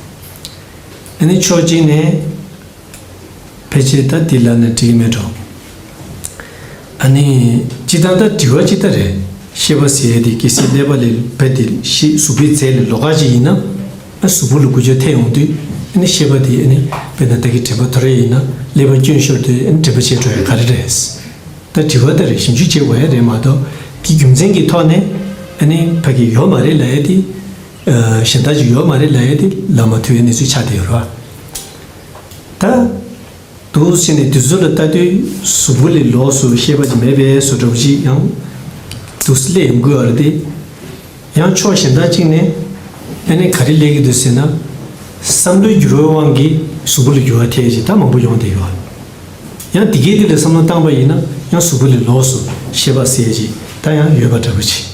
ཨ་ནི་ཕྱོགས་གཅིག་ནས། ཕལ་ཆེར་ད་འདི་ལབ་ན་འགྲིག་གི་མེད་འགྲོ། ཨ་ནི་སྤྱིར་བཏང་ད་དྲི་བ་གཅིག་ད་རེད། ཤེས་པ་ཟེར་ཡས་དེ་གལ་སྲིད་ཀླད་པ་ལས་བུད་དེ་ཤེས་གཟུགས་པོའི་རྫས་ལས་ལོགས་ཀ་ཅིག་ཡིན་ན། ཨ། གཟུགས་པོ་ལ་འགུལ་སྐྱོད་ཐེབས་ཡོང་དུས་ཨ་ནི་ཤེས་པ་དེ་ཨ་ནི་དཔེར་ན་ད་གི་དྲན་པ་འཐོར་ཡས་ཡིན་ན་ཀླད་པ་སྐྱོན་ཤོར་དུས་ཨ་ནི་དྲན་པ་ཆད་འགྲོ་ཡས་ག་རེ་རེད། ད་དྲི་བ་ད་རེད། ཞིབ་འཇུག་བྱེད་དགོས་ཡས་རེད་མ་གཏོགས་དེ་རྒྱུ་མཚན་གྱི་ཐོག་ནས་ཨ་ནི་ཕ་གི་ཡོད་མ་རེད་ལབ་ཡས་དེ། ཨ། གཞན་དག་ཅིག་ཡོད་མ་རེད་ལབ་ཡས་དེ་ལབ་མ་ཐུབ་ཡས་གནས་ཚུལ་ཆགས་བསྡད་ཡོད་རེད་བ། ད། འདུག་སེ་ནས་དུས་ཚོད་ལ་ལྟ་དུས་གཟུགས་པོ་ལས་ལོགས་སུ་ཤེས་པ་ཅིག་མེད་པའི་བཟོ་འདྲ་པོ་ཅིག་ཡང་འདུག་སེ་སླེབས་ཡོང་གི་ཡོད་རེད་དེ། ཡང་ཕྱོགས་གཞན་དག་ཅིག་ནས་ཨ་ནི་ག་རེ་སླེབས་ཀྱི་འདུག་ཟེར་ན། བསམ་བློའི་འགྱུར་བའི་དབང་གིས་གཟུགས་པོ་ལ་འགྱུར་བ་ཐེབས་ཅིག་ད་མང་པོ་ཡོང་བསྡད་ཡོད། ཡང་དེ་གའི་དེ་ལ་བསམ་བློ་བཏང་པ་ཡིན་ན་ཡང་གཟུགས་པོ་ལས་ལོགས་སུ་ཤེས་པ་ཟེར་ཅིག་ད་ཡང་ཡོད་པ་འདྲ་པོ་ཅིག་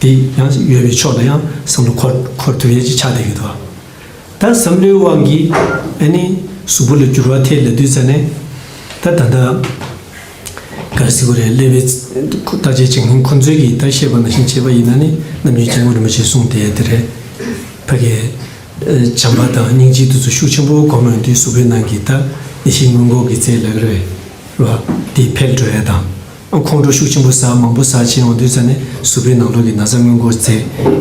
དེ་ཡང་ཡོད་པའི་ཕྱོགས་ལ་ཡང་བསམ་བློ་འཁོར་འཁོར་ཐུབ་ཡས་ཅིག་ཆགས་བསྡད་ཀྱི་འདུག་ད་བསམ་བློའི་དབང་གིས་ཨ་ནི་གཟུགས་པོ་ལ་འགྱུར་བ་ཐེབས་ལབ་དུས་ཙ་ནས་ད་ད་ལྟ་ག་རེ་ཟེར་དགོས་རེད། ཀླད་པའི་བརྟག་དཔྱད་བྱེད་མཁན་ཁོང་ཚོས་ཀྱིས་ད་བཤད་པ་ནང་བཞིན་བྱས་པ་ཡིན་ན་ནི་རྣམ་རྒྱལ་སྐྱབས་མགོན་རིན་པོ་ཆེས་གསུངས་བསྡད་ཡ་དེ་རེད། ཕ་གི་བྱམས་པ་དང་སྙིང་རྗེ་དེ་ཚོ་ཤུགས་ཆེན་པོ་སྒོམ་ཡོང་དུས་གཟུགས་པོའི་ནང་གི་ད་ནད་གཞི་སྔོན་འགོག་གི་རྫས་ལབ་ཀྱི་རེད་བ། དེ་འཕེལ་འགྲོ་ཡ་དང་། ཁོང་ཁྲོ་ཤུགས་ཆེན་པོ་ཟ་མང་པོ་ཟ་བྱས་ཡོང་དུས་ཙ་ནས་གཟུགས་པོའི་ནང་ལོགས་ཀྱི་ན་ཚ་སྔོན་འགོག་རྫས་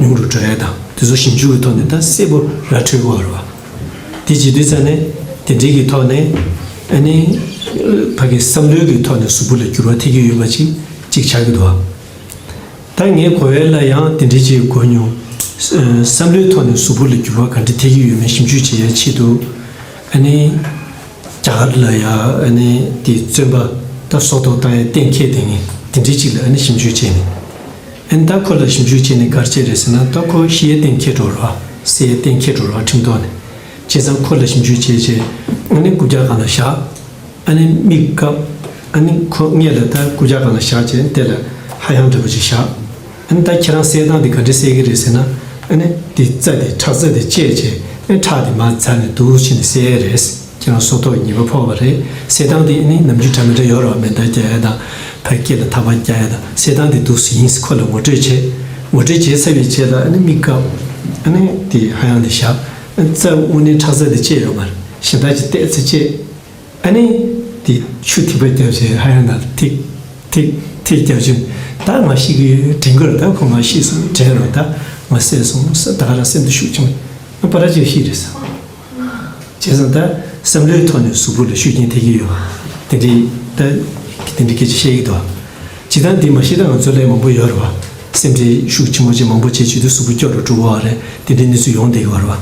ཉུང་རུ་འགྲོ་ཡ་དང་དེ་ཚོ་ཞིབ་འཇུག་གི་ཐོག་ནས་ད་གསལ་པོ་ར་འཕྲོད་ཀྱི་ཡོད་རེད་བ། དེ་བྱེད་དུས་ཙ་ནས་དེ་འདྲའི་གི་ཐོག་ནས་ཨ་ནི་ཕ་གི་བསམ་བློའི་གི་ཐོག་ནས་གཟུགས་པོ་ལ་འགྱུར་བ་ཐེབས་ཀྱི་ཡོད་པ་ཅིག་ཅིག་ཆགས་ཀྱི་འདུག་བ། ད་ངས་གོ་བ་ལ་ཡང་དེ་འདྲའི་ཅིག་གོ་མྱོང་། བསམ་བློའི་ཐོག་ནས་གཟུགས་པོ་ལ་འགྱུར་བ་ག་འདྲ་ཐེབས་ཀྱི་ཡོད་མེད་ཞིབ་འཇུག་བྱེད་ཡ་ཆེད་དུ་ཨ་ནི། རྒྱ་གར་ལ་ཡ་ཨ་ནི་དེ་བཙོན་པ་ད་སྲོག་ཐོག་བཏང་ཡ་གཏན་འཁེལ་དེ་ངས་དེ་འདྲའི་ཅིག་ལ་ཨ་ནི་ཞིབ་འཇུག་བྱས་ནས། ཨ་ནི་ད་ཁོ་ལ་ཞིབ་འཇུག་བྱས་ནས་ག་རེ་བྱས་རེད་ཟེར་ན་ད་ཁོ་ཤི་ཡ་གཏན་འཁེལ་འགྲོ་ར་བསད་ཡ་གཏན་འཁེལ་འགྲོ་ར་ཁྲིམས་ཐོག་ནས། བྱས་ཙང་ཁོ་ལ་ཞིབ་འཇུག་བྱས་བྱས་ཨ་ནི་རྐུབ་བཀྱག་སྒང་ལ་བཞག་ཨ་ནི་མིག་བཀབ། ཨ་ནི་ཁོ་སྔས་ལ་ད་རྐུབ་བཀྱག་སྒང་ལ་བཞག་བྱས་དེ་ལ་ཧ་ཡང་འདྲ་པོ་ཅིག་བཞག་ཨ་ནི་ད་ཁྱེད་རང་བསད་སྟངས་དེ་ག་འདྲ་བསད་ཀྱི་རེད་ཟེར་ན། ཨ་ནི་དེ་རྩ་དེ་ཁྲག་རྩ་དེ་བཅད་བྱས་ཨ་ནི་ཁྲག་དེ་མར་འཛག་ནས་འདུག་བྱས་ནས་བསད་ཡས་རེད། ཁྱེད་རང་སྲོག་ཐོག་ཉེས་པ་ཕོག་པ་རེད། བསད་སྟངས་དེ་ཨ་ནི་ནམ་རྒྱུན་འདྲ་མི་འདྲ་ཡོད་རེད་བ། མེ་མདའ་རྒྱག་ཡས་དང་ཕར་སྐེ་ལ་ཐག་པ་རྒྱག་ཡས་དང་བསད་སྟངས་དེ་འདུག་སེ་ཡིན་ཟེར་ཁོ་ལ་ངོ་སྤྲོད་བྱས། ངོ་སྤྲོད་བྱས་ཚར་བའི་རྗེས་ལ་ཨ་ནི་མིག་བཀབ། ཨ་ནི་དེ་ཧ་ཡང་དེ་བཞག་ཨ་ནི་རྩ་དངོས་གནས་ཁྲག་རྩ་དེ་བཅད་ཡོད་མ་རེད། གཞན་དག་ཅིག་བལྟས་ཚེ་བཅད། ཨ་ནི། དེ་ཆུ་ཐིགས་པ་བརྒྱབ་བྱས་ཧ་ཡང་ན་ཐིག་ཐིག་ཐིག་བརྒྱབ་བྱས། ད་ང་ཤི་གི་ཡོད་དྲན་གི་རེད། ད་ཁོ་ང་ཤི་སོང་དྲན་རོགས། ད་ང་བསད་སོང་ས། ད་ག་རང་སེམས་སྡུག་ཤུགས་ཆེན་པོ། ང་པ་ར་ཅིག་ཤི་རེད་ས། བྱས་ཙང་ད་བསམ་བློའི་ཐོག་ནས་གཟུགས་པོ་ལ་ཤུགས་རྐྱེན་ཐེབས་ཀྱི་ཡོད། དེ་འདྲའི་ད་དེ་འདྲའི་སྐད་ཆ་བཤད་ཀྱི་འདུག་ཇི་ལྟར་འདི་མ་ཤི་ད་ང་ཚོ་ལས་མང་པོ་ཡོད་རེད་བ། སེམས་ཁྲལ་ཤུགས་ཆེན་པོ་ཅིག་མང་པོ་བྱེད་བྱེད་དུས་གཟུགས་པོ་སྐྱོ་རུ་འགྲོ་བ་རེད། དེ་འདྲའི་གནས་ཚུལ་ཡོང་བསྡད་ཀྱི་ཡོད་རེད་བ།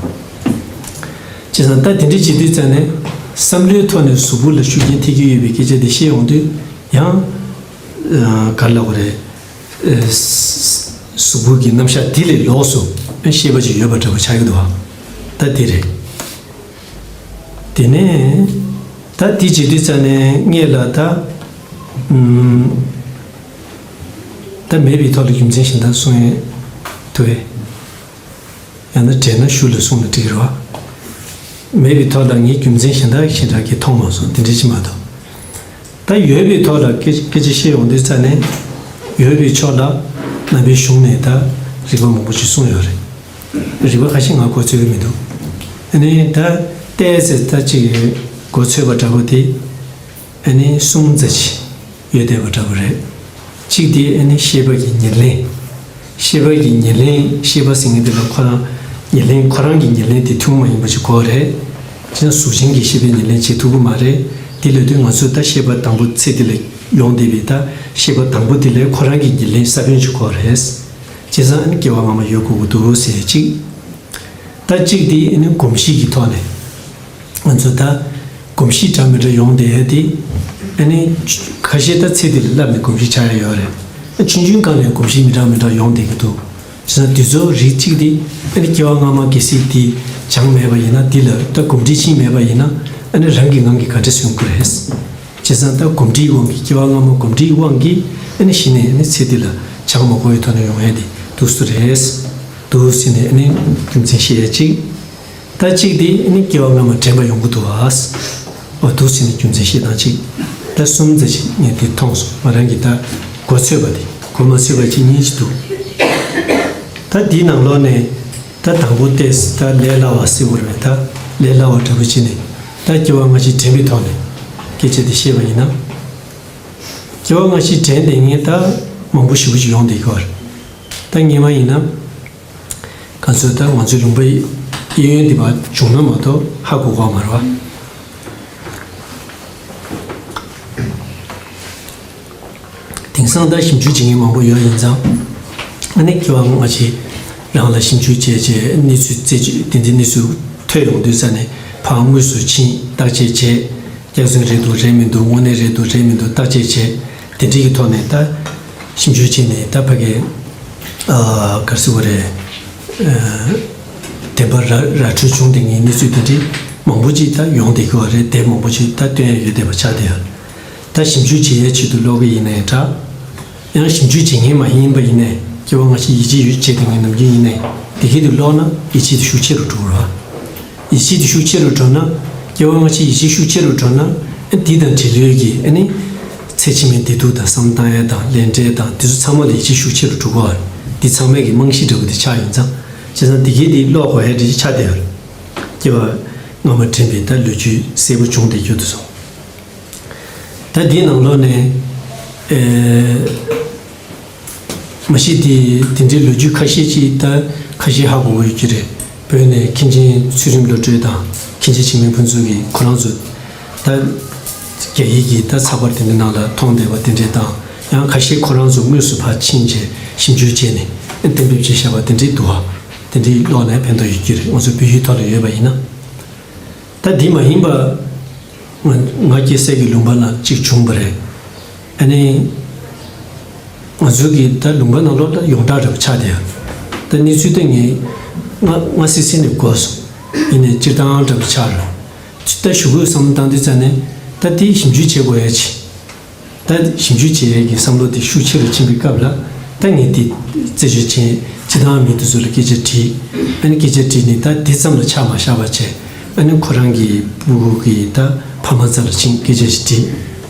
བྱས་ཙང་ད་དེ་འདྲའི་བྱེད་དུས་ཙང་ནས་བསམ་བློའི་ཐོག་ནས་གཟུགས་པོ་ལ་ཤུགས་རྐྱེན་ཐེབས་ཀྱི་ཡོད་པའི་སྐད་ཆ་དེ་བཤད་ཡོང་དུས་ཡང་། ག་རེ་ལབ་དགོས་རེད། གཟུགས་པོ་གི་རྣམ་གཞག་དེ་ལས་ལོགས་སུ་ཤེས་པ་ཅིག་ཡོད་པ་འདྲ་པོ་ཆགས་ཀྱི་འདུག་ད་དེ་རེད། དེ་ནས་ད་དེ་བྱེད་དུས་ཙང་ནས་སྔས་ལ་ད་ད་མེད་པའི་ཐོག་ལ་རྒྱུ་མཚན་གཞན་དག་གསུང་ཡས་འདུག་གས། ཡང་ན་དྲན་ན་ཤུལ་ལ་གསུངས་ན་འགྲིག་རེད་བ། མེད་པའི་ཐོག་ལ་ངས་རྒྱུ་མཚན་གཞན་དག་ཞེ་དྲག་གི་མཐོང་མ་སོང་། དེ་འདྲ་ཅིག་མ་གཏོགས། ད་ཡོད་པའི་ཐོག་ལ་སྐད་སྐད་ཆ་བཤད་ཡོང་དུས་ཙང་ནས་ཡོད་པའི་ཕྱོགས་ལ་ནང་པའི་གཞུང་ནས་ད་རིགས་པ་མང་པོ་ཞིག་གསུངས་ཡོད་རེད། རིགས་པ་ཁ་ཤས་ང་གོ་ཚོད་ཀྱི་མི་འདུག་ཨ་ནི་ད་ཏོག་ཙམ་ད་ཅིག་གོ་ཚོད་པ་འདྲ་པོ་དེ། ཨ་ནི་གསུམ་ཙམ་ཅིག་ཡོད་བསྡད་པ་འདྲ་པོ་རེད། གཅིག་དེ་ཨ་ནི་ཤེས་པ་གི་ཉེར་ལེན། ཤེས་པ་གི་ཉེར་ལེན། ཤེས་པ་ཟེར་མཁན་དེ་ལ་ཁོ་རང་ཉེར་ལེན། ཁོ་རང་གི་ཉེར་ལེན་དེ་ཐུན་མོང་མ་ཡིན་པ་ཅིག་དགོས་རེད། བྱས་ན་གཟུགས་ཅན་གྱི་ཤེས་པའི་ཉེར་ལེན་བྱེད་ཐུབ་ཀྱི་མ་རེད། དེ་ལབ་དུས་ང་ཚོས་ད་ཤེས་པ་དང་པོ་ཚེ་འདི་ལ་ཡོང་བསྡད་པའི་ད་ཤེས་པ་དང་པོ་དེ་ལ་ཁོ་རང་གི་ཉེར་ལེན་ས་བོན་ཅིག་དགོས་རེད། བྱས་ཙང་ཨ་ནི་སྐྱེ་བ་སྔ་མ་ཡོད་དགོས་ཀྱི་འདུག་ཟེར་གཅིག་ད་གཅིག་དེ་ཨ་ནི་གོམས་གཤིས་ཀྱི་ཐོག་ནས་ང་ཚོ་ད་གོམས་གཤིས་འདྲ་མི་འདྲ་ཡོང་བསྡད་ཡ་དེ་ཨ་ནི་ཁ་ཤས་ད་ཚེ་འདི་ལ་བསླབས་ནས་གོམས་གཤིས་ཆགས་ཡ་ཡོད་རེད། ཆུང་ཆུང་སྒང་ནས་གོམས་གཤིས་མི་འདྲ་མི་འདྲ་ཡོང་བསྡད་ཀྱི་འདུག་བྱས་ཙང་དེ་ཚོ་རིགས་གཅིག་དེ་ཨ་ནི་སྐྱེ་བ་སྔ་མ་གལ་སྲིད་དེ་སྦྱངས་མེད་པ་ཡིན་ན། དེ་ལ་ད་གོམས་འདྲིས་ཕྱིན་མེད་པ་ཡིན་ན་ཨ་ནི་རང་གི་ངང་གིས་ག་འདྲ་སོན་དགོས་རེད། བྱས་ བྱས་ཙང་ད་གོམས་འདྲིས་དབང་གིས། སྐྱེ་བ་སྔ་མ་གོམས་འདྲིས་དབང་གིས་ཨ་ནི་གཞི་ནས་ཨ་ནི་ཚེ་འདི་ལ་བྱམས་མ་དགོས་པའི་ཐོག་ནས་ཡོང་ཡས་དེ་འདུག་སེ་རེད། འདུག་སེ་ནས་ཨ་ནི་རྒྱུ་མཚན་བཤད་ཡས་གཅིག་ད་གཅིག་དེ་ཨ་ནི་སྐྱེ་བ་སྔ་མ་དྲན་པ་ཡོང་གི་འདུག་ཨ། འོ་འདུག་སེ་ནས་རྒྱུ་མཚན་བཤད་སྟངས་གཅིག་ད་གསུམ་ཙམ་ཞིག་ངས་དེ་མཐོང་སོང་། ང་རང་གིས་ད་གོ་ཚོད་པ་དེ། གོ་མ་ཚོད་པ་གཅིག་གཉིས་ཅིག་འདུག་ད་དེའི་ནང་ལོགས་ནས་ད་དང་པོ་ཏོག་ཙམ་ད་ལས་སླ་བ་ཟེར་དགོས་རེད། ད་ལས་སླ་བ་འདྲ་པོ་བྱས་ནས་ད་སྐྱེ་བ་སྔ་ཕྱི་དྲན་པའི་ཐོག་ནས་སྐད་ཆ་དེ་བཤད་པ་ཡིན་ན། སྐྱེ་བ་སྔ་ཕྱི་དྲན་བསྡད་མཁན་ད་མང་པོ་ཞེ་པོ་ཅིག་ཡོང་བསྡད་ཀྱི་ཡོད་རེད། ད་སྔོན་མ་ཡིན་ན། ག་ཚོད་ད་ང་ཚོའི་ལུང་པ་གཡས་གཡོན་འདི་བར་བྱུང་ན་མ་གཏོགས་ཧ་གོ་གི་མ་རེད་པ། དེང་སང་ད་ཞིབ་འཇུག་བྱེད་མཁན་མང་པོ་ཡོད་ཡིན་ཙང་། ཨ་ནི་སྐྱེ་བ་སྔ་ཕྱི་རང་ལ་ཞིབ་འཇུག་བྱས་བྱས་གནས་ཚུལ་རྩད་གཅོད་དེ་འདྲའི་གནས་ཚུལ་ཐོན་ཡོང་དུས་ཙ་ནས་ཕར་དངོས་སུ་ཕྱིན་བརྟག་དཔྱད་བྱས། སྐྱག་རྫུན་རེད་འདུག་རེད་མི་འདུག་དངོས་གནས་རེད་འདུག་རེད་མི་འདུག་བརྟག་དཔྱད་བྱས། དེ་འདྲའི་གི་ཐོག་ནས་ད་ཞིབ་འཇུག་བྱས་ནས་ད་ཕ་གི་ཨ་ག་རེ་ཟེར་དགོས་རེད། ཨ་བདེན་པ་ར་ར་འཕྲོད་བྱུང་བསྡད་མཁན་གནས་ཚུལ་དེ་འདྲའི་མང་པོ་ཅིག་ད་ཡོང་བསྡད་ཀྱི་ཡོད་རེད། དེབ་མང་པོ་ཅིག་ད་བཏོན་ཡ་ཡོད་བསྡད་པ་ཆགས་བསྡད་ཡོད། ད་ཞིབ་འཇུག་བྱེད་ཡའི་ཆེད་དུ་ཀློག་གི་ཡིན་ནའི་འདྲ། ཡང་ཞིབ་འཇུག་བྱེད་མཁན་མ་ཡིན་པ་ཡིན་ནའི། སྐྱེ་བ་སྔ་ཕྱི་ཡིད་ཆེས་ཡོད་བྱས་བསྡད་མཁན་ནམ་རྒྱུན་ཡིན་ནའི། དེ་གི་དེ་ཀློག་ན་ཡིད་ཆེས་དེ་ཤུགས་ཆེ་རུ་འགྲོ་གི་རེད་པ། ཡིད་ཆེས་དེ་ཤུགས་ཆེ་རུ་འགྲོ་ན། སྐྱེ་བ་སྔ་ཕྱི་ཡིད་ཆེས་ཤུགས་ཆེ་རུ་འགྲོ་ན། ཨ་འདི་དང་འབྲེལ་ཡོད་ཀྱི་ཨ་ནི་ཚེ་ཕྱི་མའི་བདེ་སྡུག་དང་བསམ་བློ་བཏང་ཡ་དང་ལས་འབྲས་དང་དེ་ཚོ་ཚང་མ་ལ་ཡིད་ཆེས་ཤུགས་ཆེ་རུ་འགྲོ་གི་རེད་པ། འདི་ཚང་མའི་གི་རྨང་གཞི་འདྲ་པོ་དེ་ཆགས་ཡིན་ཙང་། བྱས་ཙང་དེ་གི་དེ་ཀློག་དགོས་ཡ་འདྲ་ཅིག་ཆགས་བསྡད་ཡོད་རེད། སྐྱེ་བ་སྔ་མ་དྲན་པའི་ད་ལོ་རྒྱུས་གསལ་པོ་བྱུང་བསྡད་རྒྱུ་དེ་ཚོ། ད་འདིའི་ནང་ལོགས་ནས་ཨེ། མ་གཞི་དེ་དེ་འདྲའི་ལོ་རྒྱུས་ཁ་ཤས་ཅིག་ད་ཁ་ཤས་ཧ་གོ་གི་ཡོད་ཀྱི་རེད། བོད་ནས་མཁན་ཆེན་ཚུལ་ཁྲིམས་བློ་གྲོས་དང་མཁན་ཆེན་འཆི་མེད་ཕུན་ཚོགས་ཀྱིས་ཁོ་རང་ཚོ་ད་རྒྱ་ཡིག་གི་ད་ཚགས་པར་དེ་འདྲའི་ནང་ལ་མཐོང་བསྡད་པ་དེ་འདྲའི་དང་། ཡང་ཁ་ཤས་ཁོ་རང་ཚོ་དངོས་སུ་ཕར་ཕྱིན་བྱས་ཞིབ་འཇུག་བྱས་ནས་གཏན་འབེབས་བྱས་བཞག་པ་དེ་འདྲའི་འདུག་པ། དེ་འདྲའི་ཀློག་ནས་ཕན་ཐོགས་ཡོད་ཀྱི་རེད། ང་ཚོ་བོད་ཡིག་ཐོག་ལ་ཡོད་པ་ཡིན་ན། ད་འདི་མ་ཡིན་པ། ང་ང་སྐྱེ་སའི་གི་ལུང་པ་ལ་གཅིག་བྱུང་བ་རེད། ཨ་ནི། ང་ཚོའི་གི་ད་ལུང་པ་ནང་ལོགས་ལ་ཡོངས་གྲགས་འདྲ་པོ་ཆགས་བསྡད་ཡོད། ད་གནས་ཚུལ་དེ་ངས་སྔ་སྔ་སེ་སེ་ནས་གོ་སོང་། ཡིན་ནའི་སྤྱིར་བཏང་འདྲ་པོ་ཆགས་རེད། ད་ཞུ་དགོས་བསམ་བློ་བཏང་དུས་ཙ་ནས་ད་དེ་ཞིབ་འཇུག་བྱེད་དགོས་ཡ་ཆེ། ད་ཞིབ་འཇུག་བྱེད་ཡས་ཀྱི་བསམ་བློ་དེ་ཤུགས་ཆེ་རུ་ཕྱིན་པའི་སྐབས་ལ། ད་ངས་དེ་རྩད་གཅོད་བྱས། སྤྱིར་བཏང་མི་དེ་ཚོ་ལ་སྐད་ཆ་དྲིས། ཨ་ནི་སྐད་ཆ་དྲིས་ནས་ད་དེ་ཙམ་ལ་ཆ་མ་བཞག་པ་བྱས། ཨ་ནི་ཁོ་རང་གི་སྤུ་གུ་གི་ད་ཕ་མ་རྩ་ལ་ཕྱིན་སྐད་ཆ་ཞིག་དྲིས།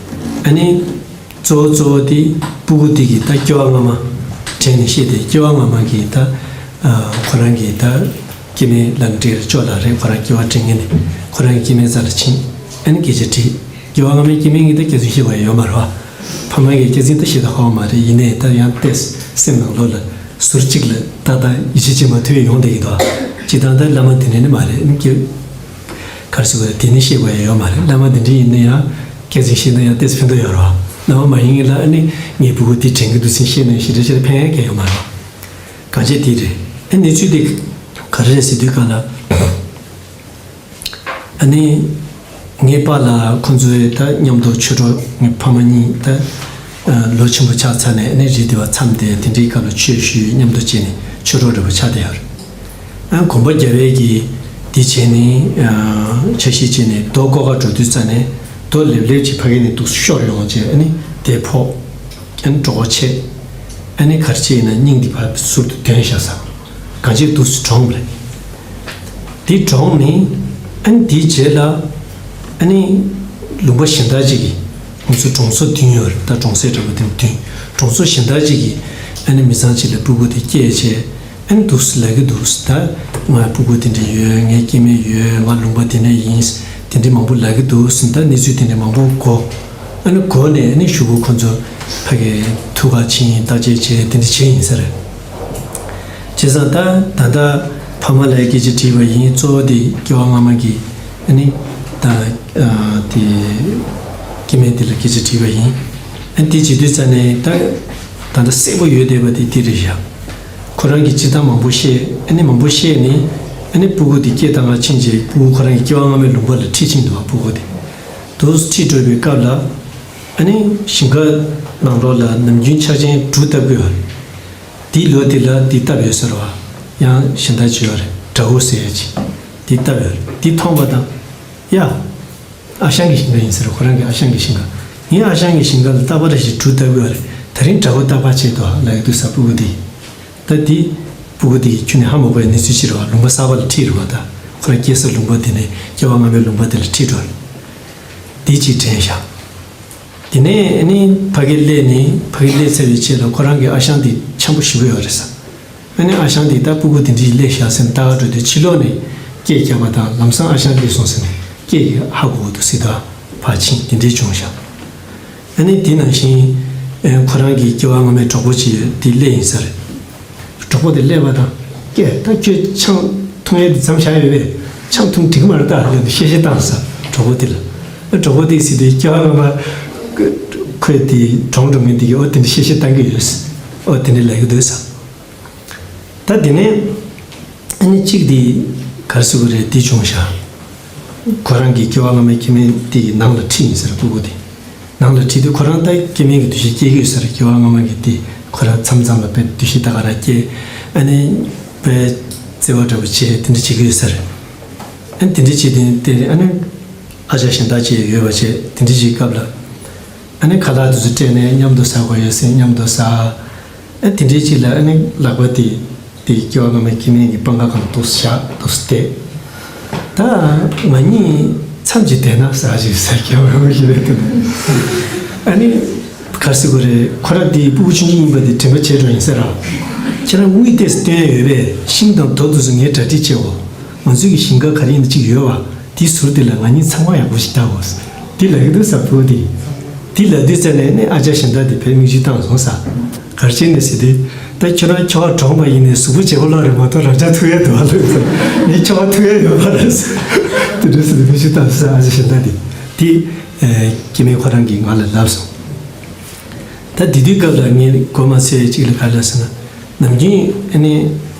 ཨ་ནི་གཙོ་བོ་གཙོ་བོ་དེ་སྤུ་གུ་དེ་གི་ད་སྐྱེ་བ་སྔ་མ་དྲན་ནས་བཤད་དེ། སྐྱེ་བ་སྔ་མ་གི་ད་ཁོ་རང་གི་ད་སྐྱེ་དམན་ལག་འབྲེལ་ཅོག་ལ་རེད། ཁོ་རང་སྐྱེ་བ་དྲན་མཁན་དེ་ཁོ་རང་གི་སྐྱེ་དམན་རྩ་ལ་ཕྱིན། ཨ་ནི་སྐད་ཆ་དྲིས། སྐྱེ་བ་སྔ་མའི་སྐྱེ་དམན་གྱིས་ད་སྐྱག་རྫུན་བཤད་པ་ཡོད་མ་རེད་པ། ཕ་མ་གིས་སྐྱག་རྫུན་ད་བཤད་ད་ཧ་གོ་མ་རེད། ཡིན་ནའི་ད་ཡང་ཏོག་ཙམ་སེམས་ནང་ལོགས་ལ་ཟུར་གཅིག་ལ་ཏག་ཏག་ཡིད་ཆེས་བྱེད་མ་ཐུབ་ཡ་ཡོང་བསྡད་ཀྱི་འདུག་ཅི་ལྟར་ད་བླ་མ་དེ་འདྲ་ནི་མ་རེད། ཨ་ནི་སྐྱག་ག་རེ་ཟེར་དགོས་རེད། དེ་ནི་བཤད་དགོས་ཡ་ཡོད་མ་རེད། བླ་མ་དེ་འདྲ་ཡིན་ན་ཡང་སྐྱག་རྫུན་བཤད་ན་ཡང་ཏོག་ཙམ་ཕན་ཐོགས་ཡོད་རེད་པ། བླ་མ་མ་ཡིན་མཁན་ལ་ཨ་ནི་ངའི་སྤུ་གུ་དེ་དྲན་གྱི་འདུག་ཟེར་བཤད་ན་ཞེ་དྲག་ཞེ་དྲག་ཕན་ཡ་གང་ཡང་ཡོད་མ་རེད་པ། གང་བྱས་དེ་རེད། ཨ་ནི་གནས་ཚུལ་དེ་ག་རེ་རེད་ཟེར་དུས་ག་ལ། ཨ་ནི། ངའི་པཱ་ལགས་ཁོང་ཚོའི་ད་མཉམ་དུ་ཆོས་གྲོགས། ངའི་ཕ་མ་གཉིས་ད་ལོ་ཆེན་པོ་ཆགས་ཚར་ནས། ཨ་ནི་རི་དེ་བ་མཚམས་དེ་དེ་འདྲའི་སྐབས་ལ་ཆོས་ཞུས། མཉམ་དུ་བྱས་ནས་ཆོས་གྲོགས་འདྲ་པོ་ཆགས་བསྡད་ཡོད་རེད། ཨ་དགོན་པ་རྒྱ་བལ་གྱི་དེ་བྱས་ནས། ཨ་ཆ་ཤས་བྱས་ནས་རྡོ་བརྐོ་ག་འགྲོ་དུས་ཙ་ནས་རྡོ་ལེབ་ལེབ་ཅིག་ཕ་གི་ནས་འདུག་ཤོར་ཡོང་བྱས། ཨ་ནི་དེ་ཕོག་ཨ་ནི་གྲོད་ཁོག་ཆད། ཨ་ནི་ག་རེ་བྱས་ཡིན་ན་སྙིང་འདི་ཕར་ཟུར་དུ་དོན་བཞག་ས། གང་བྱས་འདུག་སེ་གྲོངས་པ་རེད། དེ་གྲོངས་ནས་ཨ་ནི་དེའི་རྗེས་ལ་ཨ་ནི་ལུང་པ་གཞན་དག་ཅིག་གི། ང་ཚོ་གྲོང་ཚོ་བདུན་ཡོད་རེད། ད་གྲོང་གསེབ་འདྲ་པོ་དེ་བདུན། གྲོང་ཚོ་གཞན་དག་ཅིག་གི་ཨ་ནི་མི་ཚང་ཅིག་ལ་སྤུ་གུ་དེ་སྐྱེས་བྱས། ཨ་ནི་འདུག་སེ་ལབ་ཀྱི་འདུག་སེ། ད་ང་སྤུ་གུ་དེ་འདྲ་ཡོད། ངའི་སྐྱེ་དམན་ཡོད། ང་ལུང་པ་དེ་ནས་ཡིན། དེ་འདྲ་མང་པོ་ལབ་ཀྱི་འདུག་སེ། ད་གནས་ཚུལ་དེ་འདྲ་མང་པོ་གོ། ཨ་ནི་གོ་ནས་ཨ་ནི་གཞུག་གུ་ཁོ་ཚོ་ཕ་གི་ཐུག་ག་ཕྱིན། བརྟག་དཔྱད་བྱས། དེ་འདྲ་བྱས་ཡིན་ས་རེད། བྱས་ཙང་ད་ད་ལྟ་ཕ་མ་ལ་སྐད་ཆ་དྲིས་པ་ཡིན། གཙོ་བོ་དེ་སྐྱེ་བ་སྔ་མ་གི་ཨ་ནི་ད་ཨ་དེ་སྐྱེ་དམན་དེ་ལ་སྐད་ཆ་དྲིས་པ་ཡིན། ཨ་ནི་དེ་བྱེད་དུས་ཙ་ནས་ད་ད་ལྟ་གསལ་པོ་ཡོད་བསྡད་པ་དེ་དེ་རེད་བཞག་ཁོ་རང་གིས་སྤྱིར་བཏང་མང་པོ་བཤད། ཨ་ནི་མང་པོ་བཤད་ནས་ཨ་ནི་སྤུ་གུ་དེ་སྐྱེ་བཏང་ག་ཕྱིན་རྗེས་སྤུ་གུ་ཁོ་རང་གི་སྐྱེ་བ་སྔ་མའི་ལུང་པ་ལ་ཁྲིད་ཕྱིན་འདུག་པ། སྤུ་གུ་དེ་འདུག་སེ་ཁྲིད་འགྲོ་བའི་སྐབས་ལ་ཨ་ནི་ཞིང་ཁ་ནང་ལོགས་ལ་ནམ་རྒྱུན་ཆ་རྐྱེན་གྲུ་བཏབ་ཀྱི་ཡོད་རེད། དེའི་ལོགས་དེ་ལ་དེ་བཏབ་ཡོད་ཟེར་བ། ཡང་གཞན་དག་ཅིག་ཡོད་རེད། དགྲ་བོ་ཟེར་ཡ་ཅིག་དེ་བཏབ་ཡོད་རེད། དེ་མཐོང་པ་དང་། ཡ། ཨ་ཞང་གི་ཞིང་ཁ་ཡིན་ཟེར། ཁོ་རང་གི་ཨ་ཞང་གི་ཞིང་ཁ། ངའི་ཨ་ཞང་གི་ཞིང་ཁ་ལ་རྟག་པར་ཞིག་གྲུ་བཏབ་ཀྱི་ཡོད་རེད། དེ་རིང་དྲག་པོ་རྟག་པར་བྱས་འདུག་ལབ་ཀྱི་འདུག་ས། སྤུ་གུ་དེས། ད་དེ་སྤུ་གུ་དེ་ཡིས་ཁྱོན་ནས་ཧ་མ་གོ་བའི་གནས་ཚུལ་ཅིག་རེད་བ། ལུང་པ་གསར་པ་ལ་ཁྲིད་རེད་བ། ད་ཁོ་རང་སྐྱེས་ས་ལུང་པ་དེ་ནས་སྐྱེ་བ་སྔ་མའི་ལུང་པ་དེ་ལ་ཁྲིད་འགྲོ་རེད། དེ་གཅིག་དྲན་བཞག་དེ་ནས་ཨ་ནི་ཕ་གིར་སླེབས་ནས། ཕ་གིར་སླེབས་ཚར་བའི་རྗེས་ལ་ཁོ་རང་གི་ཨ་ཞང་དེ་འཆམ་པོ་ཞེ་པོ་ཡོད་རེད་ས། ཨ་ནི་ཨ་ཞང་དེས་ད་སྤུ་གུ་དེ་འདྲ་ཞིག་སླེབས་བཞག་ཟེར་ནས་ལྟ་ག་འགྲོ་དུས་ཕྱི་ལོགས་ནས་སྐད་རྒྱབ་པ་དང་། ལམ་སང་ཨ་ཞང་སླེབས་སོང་ཟེར་ནས་སྐད་ཀྱིས་ཧ་གོ་གི་འདུག་ཟེར། ད་ཕར་ཕྱིན། དེ་འདྲས་བྱུང་བཞག་ཨ་ནི་དེ་ནང་བཞིན་ཨེ་ཁོ་རང་གི་སྐྱེ་བ་སྔ་མའི་གྲོགས་པོ་ཅིག་དེ་སླེབས་ཡིན་ས་རེད། གྲོགས་པོ་དེ་སླེབས་པ་དང་། ཀྱེ། ད་ཁྱོད་ཆང་འཐུང་ཡས་དེ་མཚམས་བཞག་ཡོད་པས། ཆང་འཐུང་འགྲིག་མ་རེད་ད་ལབ་ནས་གཤེ་གཤེ་བཏང་ས། གྲོགས་པོ་དེ་ལ། ཨ་གྲོགས་པོ་དེས་ཟེར་དུས་སྐྱེ་བ་སྔ་མ་ཁོས་དེ་གྲོངས་འགྲོ་མཁན་དེ་གིས་ཨོ་དེ་འདྲ་གཤེ་གཤེ་བཏང་གི་ཡོད་ཟེར། ཨོ་དེ་འདྲ་ལབ་ཀྱི་འདུག་ས། ད་དེ་ནས་ཨ་ནི་གཅིག་དེ་ག་རེ་ཟེར་དགོས་རེད། དེ་བྱུང་ཤག་ཁོ་རང་གི་སྐྱེ་བ་སྔ་མའི་སྐྱེ་དམན་དེ་ཡི་ནང་ལ་ཁྲིད་ཡིན་ཟེར། སྤུ་གུ་དེ་ནང་ལ་ཁྲིད་དུས་ཁོ་རང་ད་སྐྱེ་དམན་གྱི་འདུ་ཤེས་སྐྱེ་གི་ཡོད་ས་རེད། སྐྱེ་བ་སྔ་མ་གི་དེ་ཁོ་རང་མཚམས་མཚམས་ལ་དཔེ་འདུ་ཤེས་ད་ག་རང་སྐྱེ། ཨ་ནི་དཔེ་བརྩེ་བ་འདྲ་པོ་བྱས་དེ་འདྲ་བྱེད་ཀྱི་ཡོད་ས་རེད། ཨ་ནི་དེ་འདྲ་བྱས་དུས་དེ་ཨ་ནི་ཨ་ཅག་གཞན་དག་ཅིག་ཡོད་པ་བྱས། དེ་འདྲ་བྱེད་སྐབས་ལ་ཨ་ནི་ཁ་ལག་དེ་ཚོ་སྤྲད་ནས་མཉམ་དུ་ཟ་དགོས་ཡོད་ཟེར། མཉམ་དུ་ཟ། ཨ་དེ་འདྲའི་ཅིག་ལ་ཨ་ནི་ལག་པ་དེ་དེ་སྐྱེ་བ་སྔ་མའི་སྐྱེ་དམན་གྱི་པང་ཁ་སྒང་ལ་འདུག་སེ་བཞག་འདུག་སེ་བསྡད། ད་ང་གཉིས་མཚམས་ཅིག་བསྡད་ན་ཟེར་ཞིག་ཟེར། སྐྱེ་བ་སྔ་མའི་སྐྱེ་དམན་དེ་ནས་ཨ་ནི་ག་རེ་ཟེར་དགོས་རེད། ཁོ་རང་དེ་སྤུ་གུ་ཆུང་ཆུང་ཡིན་པ་དེ་དྲན་པ་བརྗེད་འགྲོ་ཡིན་ས་རེད། ཁྱེད་རང་དངུལ་ཏོག་ཙམ་བཏོན་ཡོད་པས་ཤིང་དང་རྡོ་དེ་ཚོ་ངས་གྲ་སྒྲིག་བྱེད་འོ། ང་ཚོའི་གི་ཞིང་ཁ་ག་རེ་ཡིན་ན་གཅིག་ཡོད་པ། དེའི་ཟུར་དེ་ལ་ང་གཉིས་ཚང་མ་ཡག་པོ་ཞིག་བལྟ་དགོས། དེ་ལབ་ཀྱི་འདུག་ས། སྤུ་གུ་དེས། དེ་ལབ་དུས་ཙམ་ནས་ནི་ཨ་ཅག་གཞན་དག་དེ་ཕར་མིག་ཆུ་བཏང་སོང་ས། ག་རེ་བྱས་ནས་ཟེར་དུས། ད་ཁྱོད་རང་ཁྱོ་ག་གྲོངས་པ་ཡིན་ནའི་གཟུགས་པོ་བརྗེ་པོ་ལོག་རེད་མ་གཏོགས་རང་ཅག་ཐུག་ཡས་འདུག་ཨ་ལོས་ཟེར། ངས་ཁྱོ་ག་ཐུག་ཡས་ཡོད་མ་རེད་ཟེར། དེ་འདྲ་ཟེར་ནས་མིག་ཆུ་བཏང་སོང་ས། ཨ་ཅག་གཞན་དག་དེ། དེ་ཨེ་སྐྱེ་དམན་ཁོ་རང་གིས་ང་ལ་ལབ་སོང་། ད་དེ་དུས་སྐབས་ལ་ངས་མགོ་མ་ཚོས་ཡས་གཅིག་ལ་ག་རེ་ལབ་ཟེར་ན། ནམ་རྒྱུན་ཨ་ནི་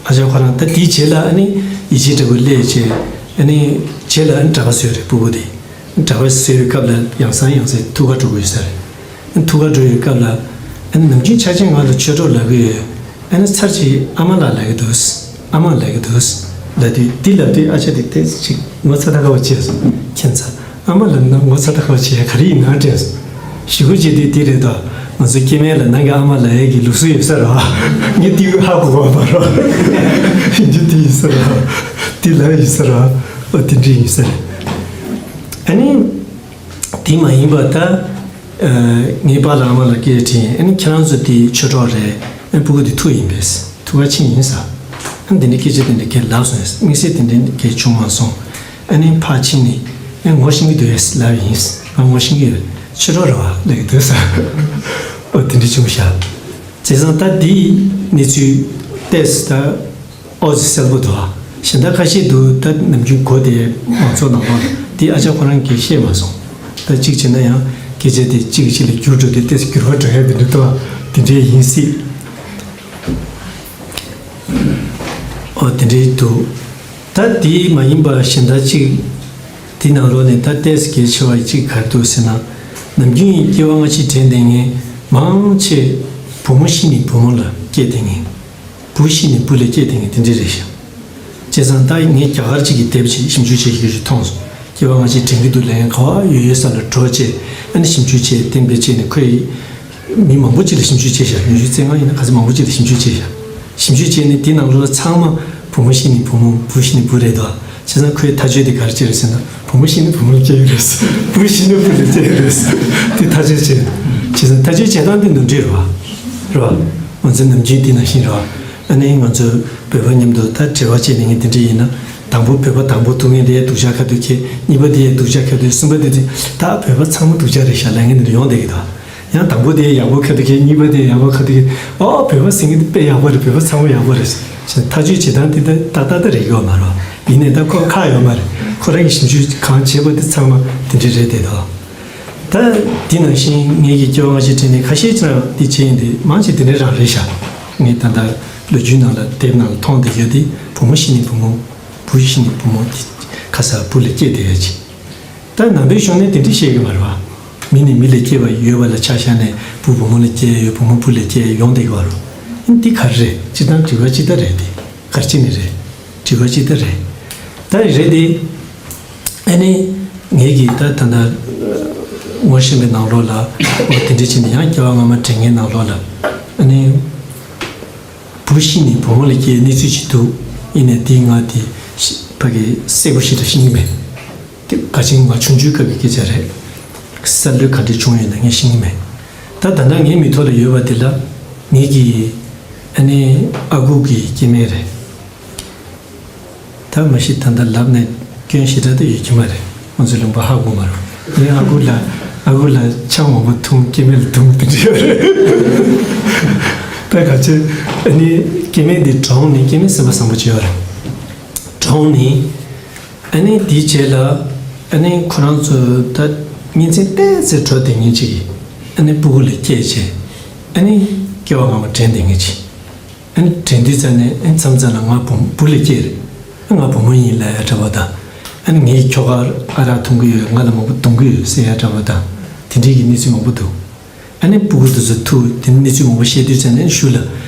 ཨ་ཅག་ཁོ་རང་ད་དེའི་རྗེས་ལ་ཨ་ནི་ཡིད་ཆེས་འདྲ་པོ་སླེབས་བྱས། ཨ་ནི་རྗེས་ལ་ཨ་ནི་གྲྭ་པ་བཟོས་རེད། སྤུ་གུ་དེ་གྲྭ་པ་བཟོས་པའི་སྐབས་ལ་ཡང་སང་ཡང་སེ་ཐུག་ག་འགྲོ་གི་ཡོད་ས་རེད། ཨ་ནི་ཐུག་ག་འགྲོ་ཡོད་སྐབས་ལ་ཨ་ནི་ནམ་རྒྱུན་ཆ་ཆེན་ང་ལ་ཆོས་གྲོགས་ལབ་ཀྱི་ཡོད། ཨ་ནི་ཚར་གཅིག་ཨ་མ་ལགས་ལབ་ཀྱི་འདུག་ཨ་མ་ལབ་ཀྱི་འདུག་ལབ་དུས། འདི་ལབ་དུས་ཨ་ཅག་དེ་ཏོག་ཙམ་ཅིག་ངོ་ཚ་ད་ག་བ་བྱས་སོང་། ཁྱད་མཚར། ཨ་མ་ལབ་ན་ངོ་ཚ་ད་ག་བ་བྱས། ག་རེ་ཡིན་ན་དྲན་སོང་། ཞེ་པོ་ཅིག་དེ་དེ་རེད་དོ། ང་ཚོ་སྐྱེ་དམན་ལ་ནང་གི་ཨ་མ་ལབ་ཡས་ཀྱི་ལུགས་སྲོལ་ཡོད་ས་རེད་བ། ངས་དེ་ཧ་གོ་གི་མ་རེད། ཡིན་རྒྱུ་དེ་ཡིན་ས་རེད་བ། དེ་ལབ་ཡིན་ས་རེད་བ། ཨ་དེ་འདྲ་ཡིན་ས་རེད། ཨ་ནི། དེ་མ་ཡིན་པ་ད། ཨ་ངའི་པཱ་ལགས་ཨ་མ་ལགས་སྐད་དྲིས། ཨ་ནི་ཁྱེད་རང་ཚོ་དེ་ཆོས་གྲོགས་རེད། ཨ་ནི་སྤུ་གུ་དེ་ཐུག་ཡིན་པས། ཐུག་ག་ཕྱིན་ཡིན་ས། ཨ་ནི་དེ་འདྲའི་སྐད་ཆ་དེ་འདྲ་ཁྱེད་ལབ་སོང་ཡིན། དམིགས་བསལ་དེ་འདྲའི་སྐད་བྱུང་མ་སོང་། ཨ་ནི་ཕར་ཕྱིན་ནས་ཨ་ངོ་ཤེས་ཀྱི་འདུག་ཡས་ལབ་ཡིན། ང་ངོ་ཤེས་ཀྱི་ཡོད། ཆོས་གྲོགས་རེད་བ་ལབ་ཀྱི་འདུག་ས། ཨོ་དེ་འདྲ་བྱུང་ཤག་བྱས་ཙང་ད་དེའི་གནས་ཚུལ་ཏོག་ཙམ་ད། ཨོ་ཙི་གསལ་པོ་འདུག་ཨ། གཞན་དག་ཁ་ཤས་འདུག་ད་ནམ་རྒྱུན་གོ་དེ་མང་ཚོགས་ནང་ལོགས་ལ་དེ་ཨ་ཅག་ཁོ་རང་གིས་བཤད་མ་སོང་། ད་གཅིག་བྱས་ན་ཡང་སྐད་ཆ་དེ་གཅིག་གིས་གཅིག་ལ་འགྱུར་འགྲོ་དུས་ཏོག་ཙམ་འགྱུར་བ་འགྲོ་ཡ་དེ་འདྲ་འདུག་ཨ། དེ་འདྲའི་ཡིན་སྲིད། ཨོ་དེ་འདྲའི་འདུག་ད་དེ་མ་ཡིན་པ་གཞན་དག་གཅིག་དེ་ནང་ལོགས་ནས་ད་ཏོག་ཙམ་གལ་ཆེ་བ་གཅིག་ག་རེ་འདུག་ཟེར་ན། ནམ་རྒྱུན་སྐྱེ་བ་སྔ་ཕྱི་དྲན་བསྡད་མཁན་མང་ཆེ་བུ་མོ་ཤི་ནས་བུ་མོ་ལ་སྐྱེས་བསྡད་མཁན། བུ་ཤི་ནས་བུ་ལ་སྐྱེས་བསྡད་མཁན་དེ་འདྲ་རེད་ཤག་བྱས་ཙང་ད་ངས་རྒྱ་གར་གཅིག་གི་དེབ་ཅིག་ཞིབ་འཇུག་བྱེད་ཀྱི་ཡོད་ཅིག་མཐོང་སོང་། སྐྱེ་བ་སྔ་ཕྱི་དྲན་གྱི་འདུག་ལབ་མཁན་ག་བ་ཡོད་ཡོད་ས་ལ་འགྲོ་བྱས། ཨ་ནི་ཞིབ་འཇུག་བྱས་གཏན་འབེབས་བྱས་ནས། ཁོས་མི་མང་པོ་ཅིག་ལ་ཞིབ་འཇུག་བྱས་ཤག་ཉི་ཤུ་རྩ་ལྔ་ཡིན་ན་ག་ཚོད་མང་པོ་ཅིག་ལ་ཞིབ་འཇུག་བྱས་ཤག་ཞིབ་འཇུག་བྱས་ནས་དེ་ནང་ལོགས་ཚང་མ་བུ་མོ་ཤི་ནས་བུ་མོ། བུ་ཤི་ནས་བུ་རེད་དོ། བྱས་ཙང་ཁོས་ཐག་གཅོད་དེ་ག་རེ་བྱས་རེད་ཟེར་ན། བུ་མོ་ཤི་ནས་བུ་མོ་ལ་སྐྱེས་ཡོད་རེད། བུ་ཤི་ནས་བུ་ལ་སྐྱེས་ཡོད་རེད། དེ་ཐག་གཅོད་བྱས། བྱས་ཙང་ཐག་གཅོད་བྱེད་སྟངས་དེ་ནོར་འཁྲུལ་རེད་བ། རེད་བ། ང་ཚོ་ནམ་རྒྱུན་དེ་ནང་བཞིན་རེད་བ། ཨ་ནི་ང་ཚོ་བོད་པ་མཉམ་དུ་ད་འབྲེལ་བ་བྱས་ནས་ངས་དེ་འདྲ་ཡིན་ན། དང་པོ་བོད་པ་དང་པོ་ཐུག་མཁན་དེ་སྡུག་ཅག་ཁ་ཐུག་ཁྱེད། གཉིས་པ་དེ་སྡུག་ཅག་ཁ་ཐུག་གསུམ་པ་དེ་དེ། ད་བོད་པ་ཚང་མ་སྡུག་ཅག་རེད་ཤག་ལབ་མཁན་དེ་འདྲ་ཡོང་བསྡད་ཀྱི་འདུག་ཡང་དང་པོ་དེ་ཡག་པོ་ཁ་ཐུག་ཁྱེད། གཉིས་པ་དེ་ཡག་པོ་ཁ་ཐུག་ཁྱེད། ཨོ་བོད་པ་ཟེར་མཁན་དེ་དཔེ་ཡག་པོ་རེད། བོད་པ་ཚང་མ་ཡག་པོ་རེད། ཞེས་ཐག་གཅོད་བྱེད་སྟངས་དེ་ད་ཏག་ཏག་ཏག་རེད་ཡོད་མ་རེད། ཡིན་ནའི་ད་ཁོ་ཁག་ཡོད་མ་རེད། ཁོ་རང་གིས་ཞིབ་འཇུག་གང་བྱས་པ་དེ་ཚང་མ་དེ་འདྲ་རེད་བསྡད་འདུག་ད་དེ་ནང་བཞིན་ངེད་ཀྱི་སྐྱེ་བ་སྔ་ཕྱི་དྲན་ནས་ཁ་ཤས་ཅིག་རང་དེ་བྱས་ཡིན་དེ་མང་ཆེ་དེ་འདྲ་རང་རེད་ཤག་ངས་ད་ལྟ་ལོ་རྒྱུས་ནང་ལ་དེབ་ནང་ལ་མཐོང་བསྡད་ཡོད་དེ། བུ་མོ་ཤི་ནས་བུ་མོ། བུ་ཤི་ནས་བུ་མོ་དེ་ཁ་སང་བུ་ལ་སྐྱེས་བསྡད་ཡོད་ཅིག་ད་ནང་པའི་གཞུང་ནས་དེ་འདྲ་བཤད་ཀྱི་མ་རེད་བ། མི་ནས་མི་ལ་སྐྱེས་པ་ཡོད་པ་ལ་ཆ་བཞག་ནས་བུ་བུ་མོ་ལ་སྐྱེས་ཡོད། བུ་མོ་བུ་ལ་སྐྱེས་ཡོང་བསྡད་ཀྱི་བ་རེད། ཨ་ནི་དེ་ག་རེ་རེད། སྤྱིར་བཏང་དྲི་བ་ཅིག་ད་རེད་དེ། ག་རེ་བྱས་ནས་རེད། དྲི་བ་ཅིག་ད་རེད། ད་རེད་དེ། ཨ་ནི་ངེད་ཀྱིས་ད་ད་ལྟ་ ངོ་ཤེས་པའི་ནང་ལོགས་ལ་འོ་དེ་འདྲ་བྱས་ནས་ཡང་སྐྱེ་བ་སྔ་མ་དྲན་མཁན་ནང་ལོགས་ལ་ཨ་ནི་བུ་ཤི་ནས་བུ་མོ་ལ་སྐྱེའི་གནས་ཚུལ་ཅིག་འདུག་ཡིན་ནའི་དེའི་ང་དེ་ཕ་གི་གསལ་པོ་ཞིག་ལ་ཤེས་ཀྱི་མེད། དེ་ག་ཅིག་ང་ཆུང་ཆུང་སྐབས་ཀྱི་སྐད་ཆ་རེད། གསར་གཏོད་ག་འདྲས་བྱུང་ཡོད་ན་ངས་ཤེས་ཀྱི་མེད། ད་ད་ལྟ་ངའི་མིག་ཐོག་ལ་ཡོད་པ་དེ་ལ་ངེད་ཀྱི་ཨ་ནི་ཨ་ཁུ་གི་སྐྱེ་དམན་རེད། ད་མ་གཞི་ད་ལྟ་ལབ་ནས་སྐྱོན་ཞེ་དྲག་ད་ཡོད་ཀྱི་མ་རེད། ང་ཚོའི་ལུང་པ་ཧ་གོ་མ་རེད། ངའི་ཨ་ཁུ་ལ་ཨ་ཁུ་ལ་ཆང་མང་པོ་འཐུང་། སྐྱེ་དམན་ལ་འཐུང་དེ་འདྲ་ཡོད་རེད། ད་ག་ཚོད་ཨ་ནི་སྐྱེ་དམན་འདི་གྲོངས་ནས། སྐྱེ་དམན་སེམས་པ་བཟང་པོ་ཅིག་ཡོད་རེད། གྲོངས་ནས་ཨ་ནི་དེའི་རྗེས་ལ་ཨ་ནི་ཁོ་རང་ཚོ་ད་གཉེན་ཚན་ཏོག་ཙམ་འགྲོ་བསྡད་མཁན་ཅིག་གིས་ཨ་ནི་སྤུ་གུ་ལ་སྐྱེས་བྱས་ཨ་ནི་སྐྱེ་བ་སྔ་མ་དྲན་བསྡད་མཁན་ཅིག་ཨ་ནི་དྲན་དུས་ཙམ་ནས་ཨ་ནི་མཚམས་མཚམས་ལ་ང་བུ་བུ་ལ་སྐྱེས་རེད། ང་བུ་མོ་ཡིན་ལབ་ཡ་འདྲ་བོ་དང་། ཨ་ནི་ངའི་ཁྱོ་ག་ཨ་རག་འཐུང་གི་ཡོད། ང་ལ་མང་པོ་གཏོང་གི་ཡོད་ཟེར་ཡ་འདྲ་བོ་དང་། དེ་འདྲའི་གི་གནས་ཚུལ་མང་པོ་འདུག་ཨ་ནི་སྤུ་གུ་དེ་ཚོ་ཐུག་དེ་གནས་ཚུལ་མང་པོ་བཤད་དུས་ཙམ་ནས་ཞུ་ལ།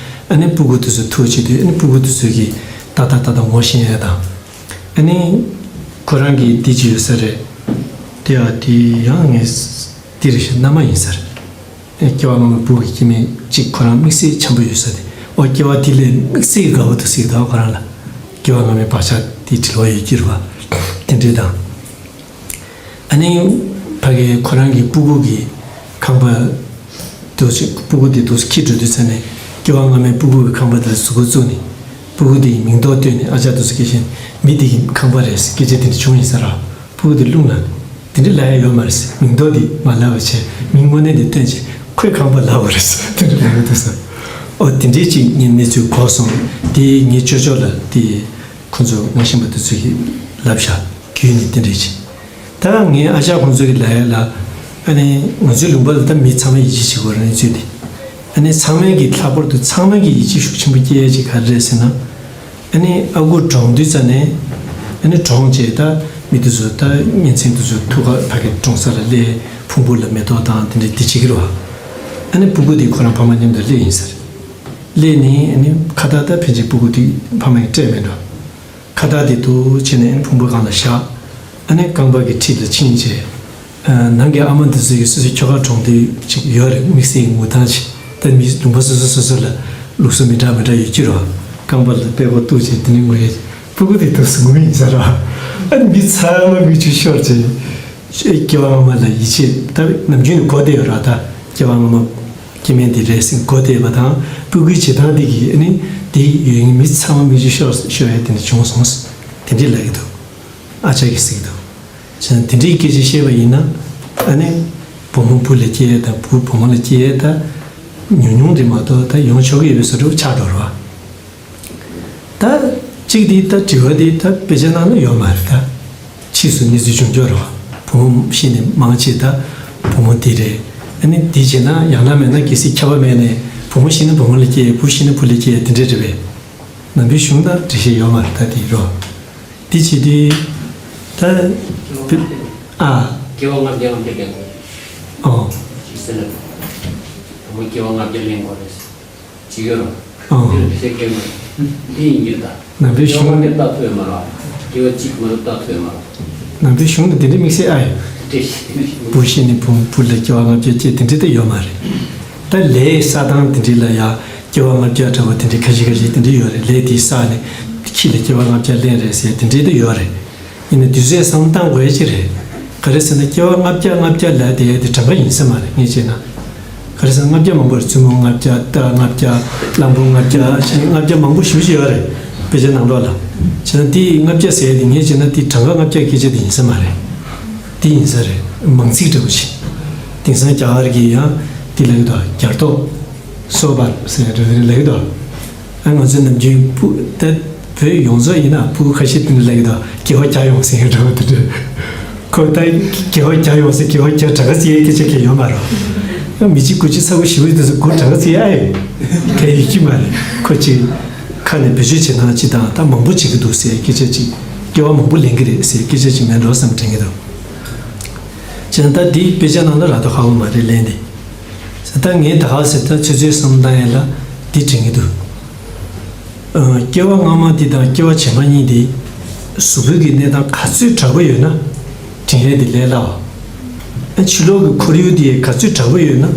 ཨ་ནི་སྤུ་གུ་དེ་ཚོ་ཐུག་བྱེད་དུས་ཨ་ནི་སྤུ་གུ་དེ་ཚོ་གིས་ཏག་ཏག་ཏག་ཏག་ངོ་ཤེས་ཡ་དང་། ཨ་ནི་ཁོ་རང་གི་དེ་ཅི་ཡོད་ས་རེད། དེ་ཡ་དེ་ཡང་ངས་དེ་རེད་ཤག་མནའ་མ་ཡིན་ས་རེད། སྐྱེ་བ་སྔ་མ་བུ་གི་སྐྱེ་དམན་གཅིག་ཁོ་རང་དམིགས་བསལ་འཆམ་པོ་ཡོད་ས་དེ། ཨོ་སྐྱེ་བ་དེ་ལས་དམིགས་བསལ་དགའ་པོ་འདུག་ཟེར་གི་འདུག་ཁོ་རང་ལ། སྐྱེ་བ་སྔ་མའི་བག་ཆགས་དེ་དྲིལ་བ་ཡོད་ཀྱི་རེད་པ། དེ་འདྲས་དང་། ཨ་ནི་ཕ་གི་ཁོ་རང་གི་སྤུ་གུ་གི་ཁང་པ་འདུག་སེ་སྤུ་གུ་དེ་འདུག་སེ་འཁྱེར་འགྲོ་དུས་ཙམ་ནས་སྐྱེ་བ་སྔ་མའི་སྤུ་གུ་གི་ཁང་པ་དེ་ལ་གཟུགས་པོ་བཙུགས་ནས་སྤུ་གུ་དེ་ཡི་མིང་འདོགས་བཏོན་ནས། ཨ་ཅག་འདུག་སེ་སྐྱེས་ཤིང་མི་དེ་གི་ཁང་པ་རེད་ཟེར་སྐད་ཆ་དེ་འདྲ་བྱུང་ཡིན་ས་རེད། སྤུ་གུ་དེ་རླུང་ལངས་ནས། དེ་འདྲ་ལབ་ཡ་ཡོད་མ་རེད་ཟེར། མིང་འདོགས་དེ་མ་ལབ་པ་བྱས། མིང་དངོས་གནས་དེ་བཏོན་བྱས་ཁོའི་ཁང་པ་ལབ་པ་རེད་ཟེར། དེ་འདྲ་ལབ་ཡོད་འདུག་ཟེར། ཨོ་དེ་འདྲས་ཅིག་ངས་གནས་ཚུལ་གོ་སོང་། དེ་ངའི་ཅོ་ཅོ་ལ་དེ་ཁོ་ཚོ་ངོ་ཤེས་པ་དེ་ཚོ་གིས་ལབ་ཤག་བརྒྱུད་ནས་དེ་འདྲས་ཅིག་ད་ངའི་ཨ་ཅག་ཁོང་ཚོ་གིས་ལབ་ཡ་ལ། ཨ་ནི་ང་ཚོའི་ལུང་པ་ལ་ད་མི་ཚང་མས་ཡིད་ཆེས་བྱེད་དགོས་རེད་གནས་ཚུལ་དེ། ཨ་ནི་ཚང་མས་ཀྱི་ལྷག་པར་དུ་ཚང་མས་ཀྱི་ཡིད་ཆེས་ཤུགས་ཆེན་པོ་སྐྱེ་ཡ་ཅིག་ག་རེ་རེད་ཟེར་ན། ཨ་ནི་ཨ་ཁུ་གྲོངས་དུས་ཙམ་ནས་ཨ་ནི་གྲོངས་རྗེས་ད་མི་དེ་ཚོ་ད་གཉེན་ཚན་དེ་ཚོ་ཐུག་ག་ཕ་གི་གྲོངས་ས་ལ་སླེབས། ཕུང་པོ་ལ་མེ་ཏོག་དང་དེ་འདྲ་དེ་བྱེད་ཀྱི་རེད་པ། ཨ་ནི་སྤུ་གུ་དེ་ཁོ་རང་ཕ་མ་མཉམ་དུ་སླེབས་ཡིན་ས་རེད། སླེབས་ནས་ཨ་ནི་ཁ་བཏགས་ད་ཕན་ཆད་སྤུ་གུ་དེ་ཕ་མ་ཡིས་སྤྲད་མེད་འགྲོ། ཁ་བཏགས་དེ་འདུག་བྱས་ནས་ཨ་ནི་ཕུང་པོའི་སྒང་ལ་བཞག་ཨ་ནི་རྐང་པ་གི་འཁྲིས་ལ་ཕྱིན་རྗེས། ཨ་ནང་གི་ཨ་མ་འདི་ཚོ་གིས་སོ་སོའི་ཁྱོ་ག་གྲོངས་དུས་ཅིག་ཡོད་རེད། དམིགས་བསལ་ངུ་སྟངས་ཅིག་ད་མི་ལུང་པ་སོ་སོ་སོ་སོ་ལ་ལུགས་སྲོལ་མི་འདྲ་མི་འདྲ་ཡོད་ཀྱི་རེད་པ། རྐང་པ་ལ་པད་ཀོག་གཏུགས་བྱས་དེ་ནས་ངུ་ཡས། སྤུ་གུ་དེ་འདུག་སེ་ངུ་ཡིན་ས་རེད་པ། ཨ་ནི་མི་ཚང་མ་མིག་ཆུ་ཤོར་བྱས། སྐྱེ་བ་སྔ་མ་ལ་ཡིད་ཆེས་ད་ནམ་རྒྱུན་ནས་གོ་བསྡད་ཡོད་རེད་པ། ད་སྐྱེ་བ་སྔ་མ་སྐྱེ་དམན་དེ་རེད་ཟེར་གོ་བསྡད་པ་དང་། སྤུ་གུའི་བྱེད་སྟངས་དེ་གིས་ཨ་ནི་དེ་ཡོད་མཁན་མི་ཚང་མ་མིག་ཆུ་ཤོར་ཤོར་ཡ་དེ་འདྲ་བྱུང་སོང་། དེ་འདྲས་ལབ་ཀྱི་འདུག་ཨ་ཅག་གིས་ཟེར་གྱི་འདུག་བྱས་ན་དེ་འདྲའི་སྐད་ཆ་བཤད་པ་ཡིན་ན། ཨ་ནི་བུ་མོ་བུ་ལ་སྐྱེ་ཡས་དང་བུ་བུ་མོ་ལ་སྐྱེ་ཡས་ད་ཉུང་ཉུང་རེད་མ་གཏོགས་ད་ཡོང་ཆོག་གི་ཡོད་པའི་བཟོ་འདྲ་ཆགས་འགྲོ་རེད་པ། ད་གཅིག་དེ་ད་དྲི་བ་དེ་ད་དཔེ་ཆ་ནང་ལ་ཡོད་མ་རེད། ད་ཕྱིས་སུ་གནས་ཚུལ་བྱུང་ཆོག་རེད་པ། བུ་མོ་ཤི་ནས་མང་ཆེ་ད་བུ་མོ་དེ་རེད། ཨ་ནི་དེ་བྱས་ན་ཡང་ན་མེད་ན་གལ་སྲིད་ཁྱབ་པ་མེད་ནས་བུ་མོ་ཤི་ན་བུ་མོ་ལ་སྐྱེ་ཡས། བུ་ཤི་ན་བུ་ལ་སྐྱེ་ཡས་དེ་འདྲས་རེད་པས། ནང་པའི་གཞུང་དང་འགྲེལ་བཤད་ཡོད་མ་རེད། ད་དེ་རོ། དེ་བྱེད་དུས་ད་ཨ། སྐྱེ་བ་ལྔ་བརྒྱ་ལྔ་བརྒྱ་ལེན་དགོས། ཨོ། ཞིག་ཟེར་ན། བུ་མོ་སྐྱེ་བ་ལྔ་བརྒྱ་ལེན་དགོས་རེད་ཟེར་གྱི་ཡོད་རོ། ཨོ། འདི་ལ་བཤད་མཁན་མ་རེད། འདི་ཡིན་རྒྱུ་ད། ནང་པའི་གཞུང་ནས་སྐྱེ་བ་ལྔ་བརྒྱ་རྟགས་ཐོབ་ཡོད་མ་རེད། སྐྱེ་བ་གཅིག་མ་གཏོགས་རྟགས་ཐོབ་ཡོད་མ་རེད། ནང་པའི་གཞུང་དུ་དེ་འདྲའི་དམིགས་བསལ་ཨ་ཡོད། དེ་བཞིན་བུ་ཤི་ནས་བུ་བུ་ལ་སྐྱེ་བ་ལྔ་བརྒྱ་སྐྱེ་དེ་འདྲའི་ད་ཡོད་མ་རེད། ད་ལས་བསགས་སྟངས་དེ་འདྲའི་ལ་ཡ་སྐྱེ་བ་ལྔ་བརྒྱ་འདྲ་བོ་དེ་འདྲའི་ཁ་ཤས་ཁ་ཤས་དེ་འདྲའི་ཡོད་རེད། ལས་དེ་བསགས་ནས་ཁྱི་ལ་སྐྱེ་བ་ལྔ་བརྒྱ་ལེན་རེད་ཟེར་དེ་འདྲའི་ད་ཡོད་རེད། ཡིན་ན་དུས་ཚོད་བསམ་བློ་བཏང་དགོས་ཡ་ཅིག་རེད། ག་རེ་ཟེར་ན་སྐྱེ་བ་ལྔ་བརྒྱ་ལྔ་བརྒྱ་ལབ་དེ་དེ་གྲངས་ཀ་ཡིན་ས་མ་རེད། ངས་བྱས་ན། ག་རེ་ཟེར་ན་ལྔ་བརྒྱ་མང་པོ་རེད། བཙུན་མོ་ལྔ་བརྒྱ། རྟ་ལྔ་བརྒྱ། གླང་པོ་ལྔ་བརྒྱ། ཞེས་ལྔ་བརྒྱ་མང་པོ་ཞེ་པོ་ཅིག་ཡོད་རེད། དཔེ་ཆ་ནང་ལོགས་ལ། བྱས་ན་དེ་ལྔ་བརྒྱ་ཟེར་ཡ་དེ་ངས་བྱས་ན་དེ་གྲངས་ཀ་ལྔ་བརྒྱ་སྐད་ཆ་དེ་ཡིན་ས་མ་རེད། དེ་ཡིན་ས་རེད། མང་ཚིག་འདྲ་པོ་ཞིག་དེང་སང་རྒྱ་གར་གྱི་ཡང་དེ་ལབ་ཀྱི་འདུག་རྒྱ་རྡོ། སོ་བར་ཟེར་ཡ་འདྲ་པོ་དེ་ལབ་ཀྱི་འདུག་ཨ་ང་ཚོའི་ནམ་རྒྱུན་སྤུ་ད་བོད་ཡོངས་རྫོགས་ཡིན་ན་སྤུ་གུ་ཁ་ཤས་དེ་འདྲ་ལབ་ཀྱི་འདུག་དགེ་བ་བརྒྱ་ཡོང་ཟེར་ཡ་འདྲ་པོ་དེ་འདྲ། ཁོ་ད་དགེ་བ་བརྒྱ་ཡོང་ཟེར། དགེ་བ་བརྒྱ་གྲངས་ཀ་བརྩི་ཡའི་སྐད་ཆ་གང་ཡང་ཡོད་མ་རེད། ཨ་མི་གཅིག་དགུ་གཅིག་ཚ་པོ་ཞེ་པོ་ཡོད་དུས་སུ་དགུ་གྲངས་ཀ་བརྩི་ཡ་ཨེ་གང་ཡོད་ཀྱི་མ་རེད། ཁོ་གཅིག་ཁ་ནས་བེད་སྤྱོད་བྱེད་སྟངས་གཅིག་དང་ད་མང་པོ་བྱེད་ཀྱི་འདུག་ཟེར་སྐད་ཆ་གཅིག་སྐྱེ་བ་མང་པོ་ལེན་གྱི་རེད་ཟེར་སྐད་ཆ་གཅིག་མེད་འགྲོ་བསམ་དྲན་གྱི་འདུག་བྱས་ན་ད་འདི་དཔེ་ཆ་ནང་ལ་རག་མདོག་ཁ་པོ་མ་རེད་ལན་འདི། ད་ངས་ད་ག་ཟེར་ད་ཚོད་ཚོད་བསམ་བློ་བཏང་ཡ་ལ་འདི་དྲན་གྱི་འདུག་ཨ་སྐྱེ་བ་སྔ་མ་འདི་དང་སྐྱེ་བ་རྗེས་མ་གཉིས་འདི་གཟུགས་པོའི་གི་གནས་སྟངས་ག་ཚོད་དྲག་པོ་ཡོད་ན་དྲན་ཡས་འདི་ལས་སླ་བ། ཕྱི་ལོགས་ཀྱི་ཁོར་ཡུག་དེ་ག་ཚོད་དྲག་པོ་ཡོད་ན་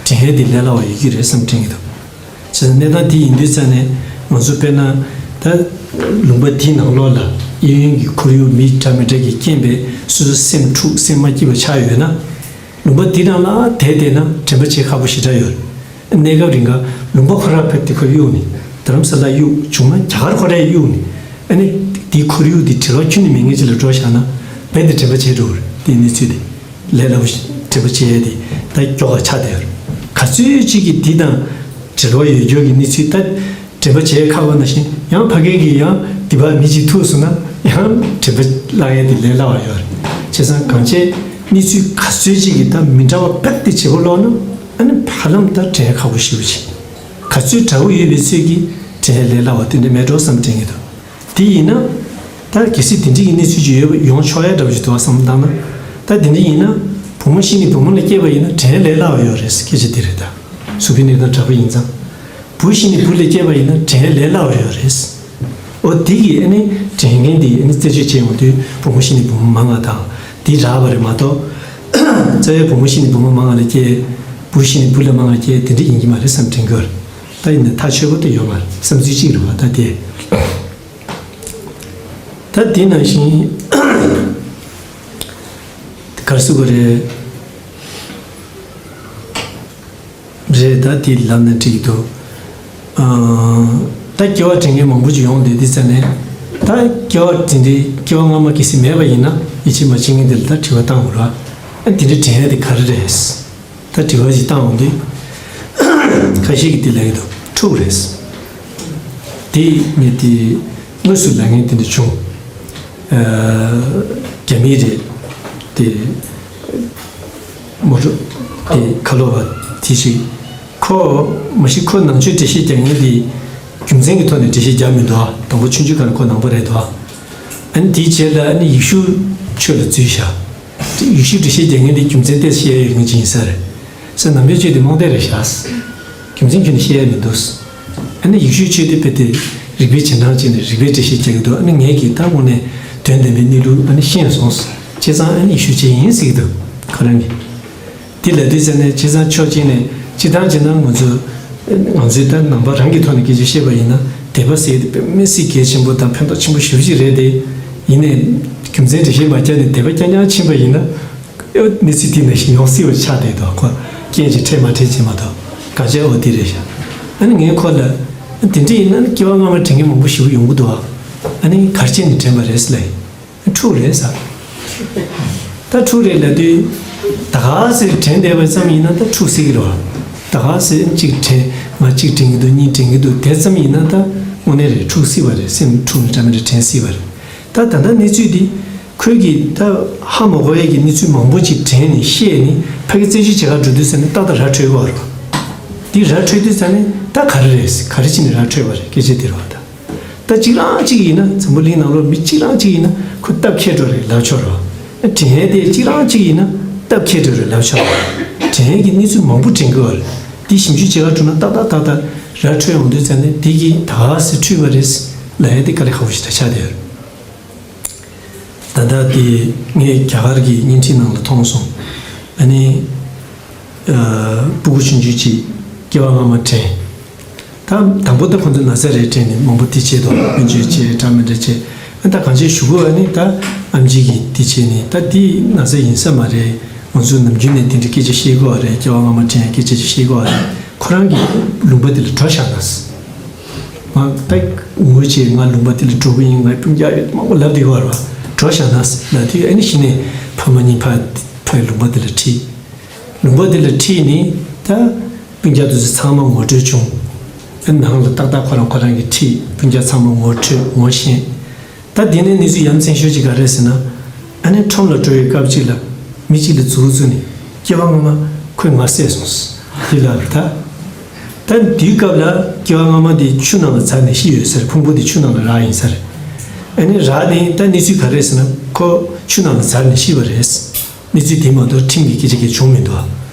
དྲན་ཡས་དེ་ལས་སླ་བ་ཡོད་ཀྱི་རེད་བསམ་དྲན་གྱི་འདུག་བྱས་ཙང་གནས་སྟངས་དེ་ཡིན་དུས་ཙང་ནས་ང་ཚོ་དཔེར་ན་ད་ལུང་པ་དེའི་ནང་ལོགས་ལ་གཡས་གཡོན་གྱི་ཁོར་ཡུག་མི་འདྲ་མི་འདྲ་གི་རྐྱེན་པས་སོ་སོ་སེམས་འཁྲུག་སེམས་མ་སྐྱིད་པ་ཆགས་ཡོད་ན། ལུང་པ་འདི་རང་ལ་བསྡད་བསྡད་ན་དྲན་པ་བྱེད་ཁག་པོ་ཞེ་དྲག་ཡོད། གནས་སྐབས་རིང་ག་ལུང་པ་ཁོ་རང་ཕེབས་ཏེ་ཁོ་གཡུག་ནས་རྡ་རམ་ས་ལ་གཡུག་བྱུང་ན་རྒྱ་གར་ཁོ་རང་གཡུག་ནས་ཨ་ནི་འདིའི་ཁོར་ཡུག་འདི་བྲེལ་བ་ཁྱོན་ནས་མེད་མཁན་ཅིག་ལ་འགྲོ་བཞག་ན་རྦད་དེ་དྲན་པ་བྱེད་འགྲོ་གི་རེད། དེའི་གནས་ཚུལ་དེ་ལས་སླ་པོ་ཞིག་དྲན་པ་བྱེད་ཡས་དེ་ད་མགྱོགས་པ་ཆགས་བསྡད་ཡོད་རེད། ག་ཚོད་ཅིག་གིས་འདི་དང་བྲེལ་བ་ཡོད་རྒྱུ་གི་གནས་ཚུལ་ད། དྲན་པ་བྱེད་ཁག་པ་ནང་བཞིན་ཡང་ཕ་གི་གིས་ཡང་འདི་བར་མི་གཅིག་ཐུག་སོང་ན་ཡང་དྲན་པ་བརླག་ཡས་དེ་ལས་སླ་བ་ཡོད་རེད། བྱས་ཙང་གང་བྱས་གནས་ཚུལ་ག་ཚོད་ཅིག་གིས་ད་མི་འདྲ་བ་རྦད་དེ་བྱེད་པོ་ལོག་ན་ཨ་ནི་ཧ་ལམ་ད་དྲན་ཁག་པོ་ཞེ་པོ་ཅིག་ག་ཚོད་དྲག་པོ་ཡོད་པའི་ཚོད་ཀྱིས་དྲན་ཡས་ལས་སླ་བ་དེ་འདྲ་མེད་འགྲོ་བསམ་དྲན་གྱི་འདུག་དེ་ཡིན་ན་ད་གལ་སྲིད་དེ་འདྲ་གི་གནས་ཚུལ་ཅིག་ཡོད་པ་ཡོང་ཆོག་ཡ་འདྲ་པོ་ཞིག་འདུག་བསམ་བཏང་ན་ད་དེ་འདྲ་ཡིན་ན་བུ་མོ་ཤི་ནས་བུ་མོ་ལ་སྐྱེས་པ་ཡིན་ན་དྲན་ཡས་ལས་སླ་བ་ཡོད་རེད། སྐད་ཆ་དེ་རེད་ད། གཟུགས་པོའི་གནས་སྟངས་འདྲ་པོ་ཡིན་ཙང་། བུ་ཤི་ནས་བུ་ལ་སྐྱེས་པ་ཡིན་ན་དྲན་ཡས་ལས་སླ་བ་ཡོད་རེད། འོ་དེ་གིས་ཨ་ནི་དྲན་མཁན་དེ་ཨ་ནི་རྩད་གཅོད་བྱས་ཡོང་དུས་བུ་མོ་ཤི་ནས་བུ་མོ་མང་བ་དང་དེ་རག་པ་རེད་མ་གཏོགས། རྩ་བའི་བུ་མོ་ཤི་ནས་བུ་མོ་མང་བ་ལ་སྐྱེས། བུ་ཤི་ནས་བུ་ལ་མང་བ་སྐྱེས་དེ་འདྲ་ཡིན་གྱི་མ་རེད་བསམ་དྲན་གྱི་ཡོད་རེད། ད་ཡིན་ན་ཐག་ཆོད་པོ་དེ་ཡོད་མ་རེད། བསམ་ཚུལ་གཅིག་རེད་བ་ད་དེ། ད་དེ་ནང་བཞིན་ག་རེ་ཟེར་དགོས་རེད། རེད་ད་དེ་ལབ་ན་འགྲིག་གི་འདུག་ཨ། ད་སྐྱེ་བ་དྲན་མཁན་མང་པོ་ཅིག་ཡོང་བསྡད་དུས་ཙ་ནས་ད་སྐྱེ་བ་དེ་འདྲའི་སྐྱེ་བ་སྔ་མ་གལ་སྲིད་མེད་པ་ཡིན་ན་ཡིད་ཆེས་མ་བྱེད་མཁན་དེ་ལ་ད་དྲི་བ་བཏང་དགོས་ར། ཨ་དེ་འདྲའི་དྲན་ཡ་དེ་ག་རེ་རེད། ད་དྲི་བ་ཞིག་བཏང་འོང་དུས། ཁ་ཤས་ཀྱིས་དེ་ལབ་ཀྱི་འདུག་འཁྲུག་རེད། དེ་ངས་དེ་དངོས་སུ་ལབ་མཁན་དེ་འདྲ་བྱུང་། ཨ། རྒྱ་མི་རེད། དེ། མོ་ཊ། དེ་ཁ་ལོ་བ་དེ་ཞིག་ཁོ་མ་གཞི་ཁོ་ནང་ཆོས་འགྲེལ་བཤད་རྒྱག་མཁན་དེ་རྒྱུ་མཚན་གྱི་ཐོག་ནས་འགྲེལ་བཤད་རྒྱག་མི་འདུག་ཨ། དང་པོ་ཆུང་ཆུང་སྒང་ལ་ཁོ་ནང་པ་རེད་འདུག་ཨ། ཨ་ནི་དེའི་རྗེས་ལ་ཨ་ནི་ཡེ་ཤུ་ཆོས་ལ་འཛུལ་བཞག་ཡེ་ཤུ་འགྲེལ་བཤད་རྒྱག་མཁན་དེ་རྒྱུ་མཚན་ཏོག་ཙམ་བཤད་ཡ་ཡོད་མཁན་ཅིག་ཡིན་ས་རེད། ས་ནང་པའི་ཆོས་དེ་རྨོངས་དད་རེད་བཞག་རྒྱུ་མཚན་ཁྱོན་ནས་བཤད་ཡ་མི་འདུག་ཨ་ནི་ཡེ་ཤུའི་ཆོས་དེ་དཔེ་དེ་རིག་པའི་རྗེས་འབྲང་བྱས་ནས་རིག་པའི་འགྲེལ་བཤད་རྒྱག་གི་འདུག་ཨ་ནི་ངས་ཀྱིས་ད་དངོས་གནས་དོན་ལྡན་པའི་གནས་ལུགས་ཨ་ནི་ཤེས་སོང་། བྱས་ཙང་ཨ་ནི་ཡེ་ཤུའི་ཆོས་ཡིན་ཟེར་གྱི་འདུག་ཁོ་རང་གིས། དེ་ལབ་དུས་ཙ་ནས་བྱས་ཙང་ཕྱོགས་གཅིག་ནས་སྤྱིར་བཏང་བྱས་ན་ང་ཚོ་ང་ཚོའི་ད་ནང་པ་རང་གི་ཐོག་ནས་སྐད་ཆ་བཤད་པ་ཡིན་ན་དད་པ་ཟེར་དེ་དཔེ་མི་སྲིད་གལ་ཆེན་པོ་དང་ཕན་ཐོགས་ཆེན་པོ་ཞེ་པོ་ཅིག་རེད་དེ། ཡིན་ནའི་རྒྱུ་མཚན་འགྲེལ་བཤད་མ་བརྒྱབ་ནས་དད་པ་རྐྱང་རྐྱང་ཕྱིན་པ་ཡིན་ན། ཨེ་གནས་ཚུལ་དེ་ནང་བཞིན་ཡོང་སྲིད་པ་ཆགས་བསྡད་འདུག་ཁོ་རྐྱེན་གྱིས་འཕྲད་མ་འཕྲད་ཅེས་མ་གཏོགས་གང་བྱས་འོ་དེ་རེད་ཤག་ཨ་ནི་ངས་ཁོ་ལ་དེ་འདྲ་ཡིན་ན་སྐྱེ་བ་སྔ་མ་དྲན་མཁན་མང་པོ་ཞེ་པོ་ཡོང་གི་འདུག་ཨ་ནི་ག་རེ་བྱས་ནས་དྲན་པ་རེད་ཟེར་ལབ་ཡིན། འཁྲུག་རེད་ཟེར། ད་འཁྲུག་རེད་ལབ་དུས་ད་ག་ཟེར་དྲན་བསྡད་པ་ཙམ་ཡིན་ན་ད་འཁྲུག་སྲིད་ཀྱི་རེད་བ། ད་ག་ཟེར་གཅིག་དྲན་ང་གཅིག་དྲན་གྱི་འདུག་གཉིས་དྲན་གྱི་འདུག་དེ་ཙམ་ཡིན་ན་ད་དངོས་གནས་རེད་འཁྲུག་སྲིད་པ་རེད། སེམས་འཁྲུག་ནས་འདྲ་མི་འདྲ་དྲན་སྲིད་པ་རེད། ད་ད་ལྟ་གནས་ཚུལ་འདི་ཁོས་ཀྱིས་ད་ཧ་མ་གོ་ཡས་ཀྱི་གནས་ཚུལ་མང་པོ་ཅིག་དྲན་ནས་ཤེས་ནས་ཕ་གི་རྩད་གཅོད་བྱེད་གར་འགྲོ་དུས་ཙ་ནས་ཏག་ཏག་ར་འཕྲོད་ཀྱི་ཡོད་རེད། འདི་ར་འཕྲོད་དུས་ཙ་ནས་ད་ག་རེ་རེད་ག་རེ་བྱས་ནས་ར་འཕྲོད་པ་རེད་སྐད་ཆ་འདི་རེད་བ་ད། ད་གཅིག་རང་གཅིག་ཡིན་ན་འཛམ་བུ་གླིང་ནང་ལོགས་མི་གཅིག་རང་གཅིག་ཡིན་ན་ཁོ་སྟབས་ཁེལ་འགྲོ་རེད་ལབ་ཆོག་རེད་བ། དྲན་ཡས་དེ་གཅིག་རང་གཅིག་ཡིན་ན་སྟབས་ཁེལ་འགྲོ་རེད་ལབ་ཆོག་རེད་བ། དྲན་ཡས་ཀྱི་གནས་ཚུལ་མང་པོ་དྲན་གྱི་ཡོད་རེད། འདི་ཞིབ་འཇུག་བྱེད་གར་འགྲོ་ན་ཏག་ཏག་ཏག་ཏག་ར་འཕྲོད་ཡོང་དུས་ཙ་ནས་འདི་གིས་ད་ག་ཟེ་འཁྲུལ་བ་རེད་ལབ་ཡས་དེ་དཀའ་ལས་ཁག་པོ་ཞིག་ད་ཆགས་བསྡད་ཡོད་རེད། ད་ལྟ་དེ་ངས་རྒྱ་གར་གྱི་བརྙན་འཕྲིན་ནང་ལ་མཐོང་སོང་། ཨ་ནི། ཨ། སྤུ་གུ་ཆུང་ཆུང་ཅིག་སྐྱེ་བ་སྔ་མ་དྲན། ད་དང་པོ་ད་ཁོ་ཚོ་ན་ཚ་རེད་དྲན་ནས་མང་པོ་དེ་བྱེད་དོ་སྨན་བཅོས་བྱེད་འདྲ་མི་འདྲ་བྱེད། ཨ་ད་གང་བྱེད་ཞུ་དགོས་ཨ་ནི་ད་ཨེམ་ཆི་གིས་དེ་བྱེད་ནས་ད་དེ་ན་ཚ་ཡིན་ས་མ་རེད། ང་ཚོ་ནམ་རྒྱུན་ནས་དེ་འདྲའི་སྐད་ཆ་བཤད་དགོས་ཨ་རེད། སྐྱེ་བ་སྔ་མ་དྲན་སྐད་ཆ་ཅིག་བཤད་དགོས་ཨ་རེད། ཁོ་རང་གི་ལུང་པ་དེ་ལ་འགྲོ་བཞག་ན། ང་ད་ངུ་བྱས་ང་ལུང་པ་དེ་ལ་འགྲོ་གི་ཡིན། ང་སྤུན་ཀྱག་ཡོད་མང་པོ་ལབ་བསྡད་ཀྱི་ཡོད་རེད་བ། འགྲོ་བཞག་ན་ལབ་དུས་ཨ་ནི་གཞི་ནས་ཕ་མ་གཉིས་ཕ་ཕ་ཡི་ལུང་པ་དེ་ལ་ཁྲིད། ལུང་པ་དེ་ལ་ཁྲིད་ནས་ད་སྤུན་ཀྱག་དེ་ཚོ་ཚང་མ་ངོ་སྤྲོད་བྱུང་། ཨ་ནང་ལ་ཏག་ཏག་ཁོ་རང་ཁོ་རང་གིས་ཁྲིད། སྤུན་ཀྱག་ཚང་མ་ངོ་འཕྲོད་ངོ་ཤེས། ད་དེ་ནས་གནས་ཚུལ་ཡ་མཚན་ཤོས་ཅིག་ག་རེ་རེད་ཟེར་ན། ཨ་ནི་ཁྲོམ་ལ་འགྲོ་བའི་སྐབས་ཅིག་ལ་མི་གཅིག་ལ་མཛུབ་བཙུགས་ནས་སྐྱེ་བ་སྔ་མ་ཁོས་ང་བསད་སོང་། དེ་ལ་ད། ད་དེའི་སྐབས་ལ་སྐྱེ་བ་སྔ་མ་དེ་ཆུ་ནང་ལ་འཛག་ནས་ཤི་ཡོད་ས་རེད། ཕུང་པོ་དེ་ཆུ་ནང་ལ་རག་ཡིན་ས་རེད། ཨ་ནི་རག་ནས་ད་གནས་ཚུལ་ག་རེ་རེད་ཟེར་ན་ཁོ་ཆུ་ནང་ལ་འཛག་ནས་ཤི་བ་རེད། གནས་ཚུལ་དེ་མ་གཏོགས་ཁྲིམས་ཀྱི་སྐད་ཆ་གང་བྱུང་མི་འདུག་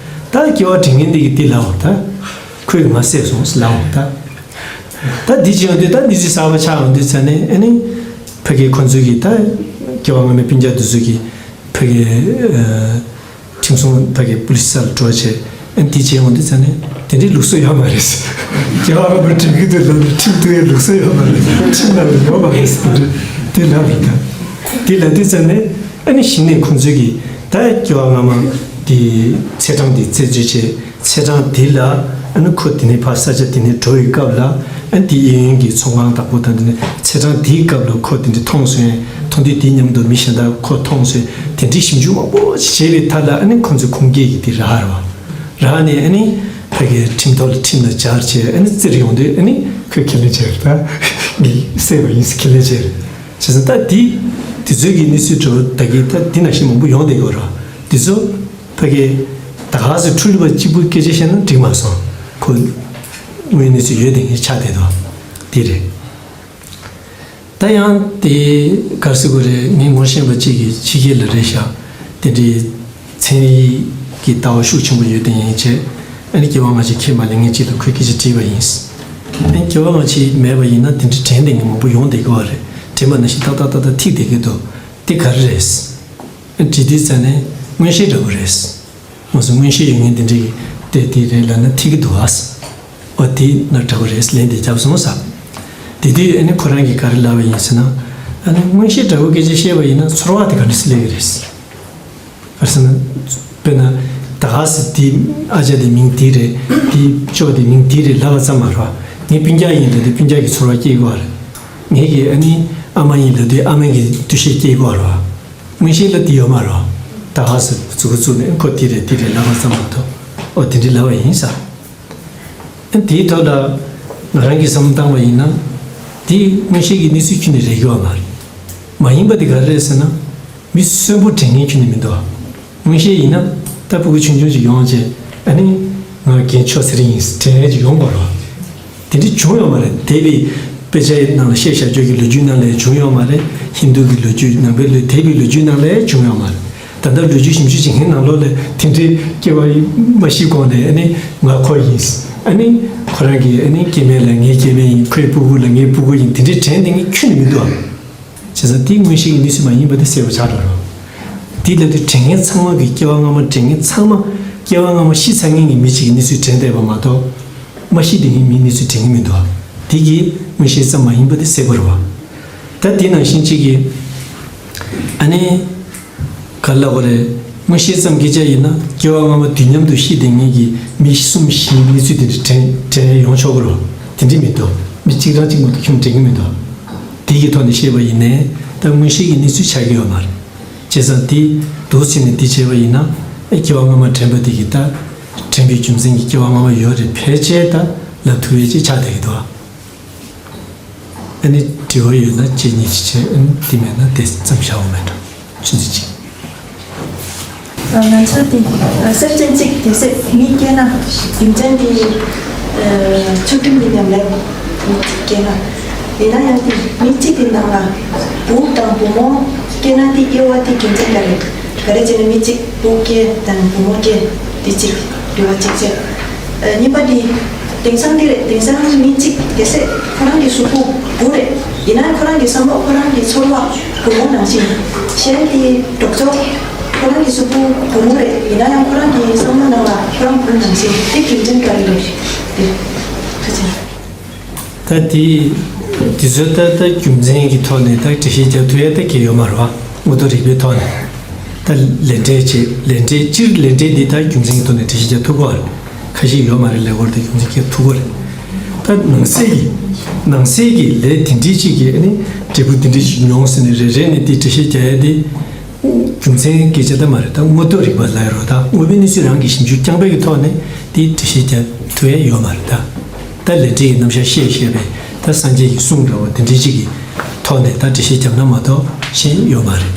ད་སྐྱེ་བ་དྲན་མཁན་དེ་གིས་དེ་ལབ་འོང་ད། ཁོས་ང་བསད་སོང་ལབ་འོང་ད། ད་འདི་བྱེད་ཡོང་དུས་ད་གནས་ཚུལ་གསར་པ་ཆགས་ཡོང་དུས་ཙ་ནས་ཨ་ནི། ཕ་གི་ཁོ་ཚོ་གིས་ད་སྐྱེ་བ་སྔ་མའི་སྤུན་ཀྱག་དེ་ཚོ་གིས་ཕ་གི་ཨ། ཁྲིམས་སྲུང་ཕ་གི་པུ་ལི་སི་ལ་འགྲོ་བྱས། ཨ་ནི་དེ་བྱས་འོང་དུས་ཙང་ནས་དེ་འདྲའི་ལུགས་སྲོལ་ཡོད་མ་རེད། རྒྱལ་བ་རིན་པོ་ཆེ་ཁྲིམས་ཀྱི་དུས་ལ་ཁྲིམས་གཏུག་ཡའི་ལུགས་སྲོལ་ཡོད་མ་རེད། ཁྲིམས་ནང་ལ་ཡོད་མ་རེད། དེ་འདྲ་དེ་ལབ་རེད་ད། དེ་ལབ་དུས་ཙང་ནས་ཨ་ནི་གཞི་ནས་ཁོང་ཚོས་ཀྱི་ད་སྐྱེ་བ་སྔ་མ་དེ་ཚེས་གྲངས་དེ་རྩད་གཅོད་བྱས། ཚེས་གྲངས་དེ་ལ་ཨ་ནི་ཁོ་དེ་ནས་ཕར་ས་ཆ་དེ་ནས་འགྲོ་བའི་སྐབས་ལ་ཨ་ནི་དེ་གཡས་གཡོན་གྱི་ཚོང་ཁང་བདག་པོ་དང་དེ་ནས་ཚེས་གྲངས་དེའི་སྐབས་ལ་ཁོ་དེ་འདྲ་མཐོང་སོང་། མཐོང་དུས་དེའི་མཉམ་དུ་མི་གཞན་དག་ཁོ་མཐོང་སོང་། དེ་འདྲའི་ཞིབ་འཇུག་མང་པོ་ཞིག་བྱས་པའི་མཐའ་ལ་ཨ་ནི་ཁོ་ཚོས་ཁུངས་སྐྱེལ་གྱི་དེ་རག་རེད་བ། རག་ནས་ཨ་ནི་ཕ་གི་ཁྲིམས་ཐོག་ལ་ཁྲིམས་ལ་སྦྱར་བྱས་ཨ་ནི་བཙིར་ཡོང་དུས་ཨ་ནི་ཁོས་ཁས་ལེན་བྱས་རེད། ད་ངས་བསད་པ་ཡིན་ཟེར་ཁས་ལེན་བྱས་རེད། བྱས་ཙང་ད་དེ་དེ་ཚོའི་གི་གནས་ཚུལ་འདྲ་བོ་ད་གི་ད་དེ་ནང་བཞིན་མང་པོ་ཡོང་བསྡད་ཡོད་རེད་བ། དེ་ཚོ་ཕ་གི་ད་ག་སེ་འཁྲུལ་པ་གཅིག་པུ་སྐད་ཆ་བཤད་ན་འགྲིག་མ་སོང་། ཁོ་དངོས་གནས་ཚུལ་ཡོད་དེ་ངས་ཆགས་བསྡད་འདུག་དེ་རེད། ད་ཡང་དེ་ག་རེ་ཟེར་དགོས་རེད། ངས་ངོ་ཤེས་པ་གཅིག་གིས་ཕྱི་རྒྱལ་ལ་རེད་ཤག་དེ་འདྲའི་ཚན་རིག་གི་ལྟ་བ་ཤུགས་ཆེན་པོ་ཡོད་དེ་ཡིན་བྱས། ཨ་ནི་སྐྱེ་བ་སྔ་ཕྱི་ཁས་མ་ལེན་མཁན་གཅིག་ལ་ཁོས་སྐད་ཆ་དྲིས་པ་ཡིན། ཨ་ནི་སྐྱེ་བ་སྔ་ཕྱི་མེད་པ་ཡིན་ན་དེ་འདྲའི་དྲན་བསྡད་མཁན་མང་པོ་ཡོང་བསྡད་ཀྱི་ཡོད་རེད། དྲན་པ་ནང་བཞིན་ཏག་ཏག་ཏག་ཏག་ཐིག་བསྡད་ཀྱི་འདུག་དེ་ག་རེ་རེད། ཨ་ནི་དྲི་དུས་ཙང་ནས་མངོན་ཤེས་འདྲ་པོ་རེད། ང་ཚོ་མངོན་ཤེས་ཡོད་མཁན་དེ་འདྲའི་དེ་དེ་རེད་ལབ་ན་ཐིག་གི་འདུག་ཨ། ཨོ་དེ་ན་འདྲ་པོ་རེད་ལན་དེ་བརྒྱབ་སོང་ས། དེ་དུས་ཨ་ནི་ཁོ་རང་གིས་ག་རེ་ལབ་པ་ཡིན་ཟེར་ན། ཨ་ནི་མངོན་ཤེས་འདྲ་པོ་སྐད་ཆ་བཤད་པ་ཡིན་ན་ཚོར་བ་དེ་ག་འདྲ་སེ་སླེབས་ཀྱི་རེད། ག་རེ་ཟེར་ན། དཔེར་ན། ད་ག་སེ་དེ་ཨ་ཅག་དེ་མིང་དེ་རེད། དེ་ཅོ་དེ་མིང་དེ་རེད་ལབ་པ་ཙམ་མ་རེད་བ། ངའི་སྤུན་ཀྱག་ཡིན་ལབ་དུས་སྤུན་ཀྱག་གི་ཚོར་བ་སྐྱེ་གི་ཡོད་རེད། ངེད་ཀྱི་ཨ་ནི་ཨ་མ་ཡིན་ལབ་དུས་ཨ་མ་གི་འདུ་ཤེས་སྐྱེ་གི་ཡོད་རེད་བ། མངོན་ཤེས་ལ་དེ་ཡོད་མ་རེད་བ། ད་ག་སེ་མཛུ་གུ་བཙུགས་ནས་ཁོ་དེ་རེད་དེ་རེད་ལབ་པ་ཙམ་མ་གཏོགས་ཨོ་དེ་འདྲ་ལབ་པ་ཡིན་ས། དེའི་ཐོག་ལ་ང་རང་གིས་བསམ་བློ་བཏང་བ་ཡིན་ན། དེ་མངོན་ཤེས་ཀྱི་གནས་ཚུལ་ཁྱོན་ནས་རེག་གི་ཡོད་མ་རེད། མ་ཡིན་པ་དེ་ག་རེ་རེད་ཟེར་ན། མི་གསོན་པོ་དྲན་མཁན་ཁྱོན་ནས་མི་འདུག་མངོན་ཤེས་ཡིན་ན་ད་ཕྲུ་གུ་ཆུང་ཆུང་ཅིག་ཡོང་བྱས་ཨ་ནི་ང་རྒན་ཆོག་ཟེར་ཡིན་དྲན་ཡས་ཅིག་ཡོང་དགོས་རེད། དེ་འདྲ་བྱུང་ཡོད་མ་རེད། འདས་པའི་དཔེ་ཆའི་ནང་ལ་བཤད་བཞག་རྒྱུ་གི་ལོ་རྒྱུས་ནང་ལ་ཡང་བྱུང་ཡོད་མ་རེད། ཧིན་རྡུ་གི་ལོ་རྒྱུས་ནང་པའི་ལོ་འདས་པའི་ལོ་རྒྱུས་ནང་ལ་ཡང་བྱུང་ཡོད་མ་རེད། ད་ལྟ་ལོ་རྒྱུས་ཞིབ་འཇུག་བྱེད་མཁན་ནང་ལོགས་ལ་དེ་འདྲའི་སྐྱེ་བ་མ་ཤི་གོང་ནས་ཨ་ནི་ང་ཁོ་ཡིན། ཨ་ནི་ཁོ་རང་གི་ཨ་ནི་སྐྱེ་དམན་ལ་ངའི་སྐྱེ་དམན་ཡིན། ཁོའི་སྤུ་གུ་ལ་ངའི་སྤུ་གུ་ཡིན། དེ་འདྲའི་དྲན་བསྡད་མཁན་ཁྱོན་ནས་མི་འདུག་ཨ། བྱས་ཙང་དེ་མངོན་ཤེས་ཀྱི་གནས་ཚུལ་མ་ཡིན་པ་དེ་གསལ་པོ་ཆགས་འགྲོ་རོགས། དེ་ལབ་དུས་དྲན་མཁན་ཚང་མ་གིས་སྐྱེ་བ་སྔ་མ་དྲན་མཁན་ཚང་མ་སྐྱེ་བ་སྔ་མ་ཤི་ཚར་མཁན་གྱི་མི་གཅིག་གི་གནས་ཚུལ་དྲན་བསྡད་པ་མ་གཏོགས། མ་ཤི་དེ་ངའི་མིའི་གནས་ཚུལ་དྲན་གྱི་མི་འདུག་དེ་གིས་མངོན་ཤེས་ཙམ་མ་ཡིན་པ་དེ་གསལ་པོ་རེད་བ། ད་དེ་ནང་བཞིན་གཅིག་གིས་ཨ་ནི་ག་རེ་ལབ་དགོས་རེད། མངོན་ཤེས་ཙམ་སྐད་ཆ་ཡིན་ན་སྐྱེ་བ་སྔ་མ་དུས་མཉམ་དུ་ཤི་བསྡད་མཁན་གྱི་མི་གསུམ་བཞིའི་གནས་ཚུལ་དེ་འདྲ་དྲན་དྲན་ཡོང་ཆོག་གི་རེད་བ། དེ་འདྲ་མི་འདུག་མི་གཅིག་རང་གཅིག་མ་གཏོགས་ཁྱོན་དྲན་གྱི་མི་འདུག་དེ་གི་ཐོག་ནས་བཤད་པ་ཡིན་ནའི་ད་མངོན་ཤེས་ཀྱི་གནས་ཚུལ་ཆགས་ཀྱི་ཡོད་མ་རེད། བྱས་ཙང་དེ་འདུག་ཟེར་ནས་འདི་བྱས་པ་ཡིན་ན་ཨེ་སྐྱེ་བ་སྔ་མ་དྲན་པ་དེ་གིས་ད་དྲན་པའི་རྒྱུ་མཚན་གྱིས་སྐྱེ་བ་སྔ་མ་ཡོད་རེད་ཕལ་ཆེར་ད་ལབ་ཐུབ་ཡས་ཅིག་ཆགས་བསྡད་ཀྱི་འདུག་ཨ་ནི་དྲི་བ་ཡོད་ན་གཅིག་གཉིས་ཅིག་བྱས། ཨ་ནི་དེ་མེད་ན་དེ་ཙམ་བཞག་འོ་མེད་འགྲོ། ཆུ་ཚོད་གཅིག་ང་ཚོ་དེ་སེམས་ཅན་གཅིག་དེ་སེམས་མི་སྐྱེ་ན་རྒྱུ་མཚན་དེ་ཆོས་ཁྲིམས་ཀྱི་ཉམས་ལེན་མི་གཅིག་སྐྱེ་ན། ཡིན་ན་ཡང་དེ་མི་གཅིག་གི་ནང་ལ་བུ་དང་བུ་མོ་སྐྱེ་ན་དེ་དབྱེ་བ་དེ་རྒྱུ་མཚན་ག་རེ། ག་རེ་བྱས་ནས་མི་གཅིག་བུ་སྐྱེ་དང་བུ་མོ་སྐྱེ་དེ་གཅིག་དྲི་བ་གཅིག་བྱས། གཉིས་པ་དེ། དེང་སང་འདི་རེད། དེང་སང་མི་གཅིག་གལ་སྲིད་ཁོ་རང་གི་གཟུགས་པོ་བུ་རེད། ཡིན་ན་ཁོ་རང་གི་བསམ་བློ་ཁོ་རང་གི་ཚོར་བ་བུ་མོ་ནང་བཞིན། གཞན་གྱི་གྲོགས་ཚོ་ཁོ་རང་གི་གཟུགས་པོ་བུ་མོ་རེད། ཡིན་ན་ཡང་ཁོ་རང་གི་བསམ་བློ་ནང་ལ་ཁོ་རང་བུ་ནང་བཞིན་དེ་རྒྱུ་མཚན་ག་རེ་རེད། དེ་ཁ་ཆེ། ད་དེ་དེ་ཚོ་ད་ལྟ་རྒྱུ་མཚན་གྱི་ཐོག་ནས་ད་འགྲེལ་བཤད་རྒྱག་ཐུབ་ཡ་ད་གལ་ཡོད་མ་རེད་བ། དངོས་དོན་རིག་པའི་ཐོག་ནས། ད་ལས་འབྲས་བྱས། ལས་འབྲས་སྤྱིར་ལས་འབྲས་འདི་ད་རྒྱུ་མཚན་གྱི་ཐོག་ནས་འགྲེལ་བཤད་རྒྱག་ཐུབ་ཀྱི་ཡོད་རེད། ཁ་ཤས་ཡོད་མ་རེད་ལབ་ཀྱི་ཡོད་རེད། ད་རྒྱུ་མཚན་རྒྱག་ཐུབ་ཀྱི་ཡོད་རེད། ད་ནང་གསེས་ཀྱི་ནང་གསེས་ཀྱི་ལས་དེ་འདྲའི་ཅིག་གིས་ཨ་ནི་འབྲས་བུ་དེ་འདྲའི་ཅིག་མྱོང་ཟེར་ནས་རེ་རེ་ནས་དེ་འགྲེལ་བཤད་རྒྱག་ཡ་དེ་རྒྱུ་མཚན་སྐད་ཆ་ད་མ་རེད། ད་དངོས་དོན་རིག་པ་ལབ་ཡ་རོ། ད་དངོས་པོའི་གནས་ཚུལ་རང་གིས་ཞིབ་འཇུག་རྐྱང་པའི་གི་ཐོག་ནས་དེ་འགྲེལ་བཤད་རྒྱག་ཐུབ་ཡ་ཡོད་མ་རེད་ད། ད་ལས་འབྲས་ཀྱི་རྣམ་གཞག་བཤད་བཤད་པའི་ད་སངས་རྒྱས་ཀྱི་གསུང་འདྲ་བོ་དེ་འདྲའི་ཅིག་གི་ཐོག་ནས་ད་འགྲེལ་བཤད་རྒྱབ་ན་མ་གཏོགས་གཞན་ཡོད་མ་རེད།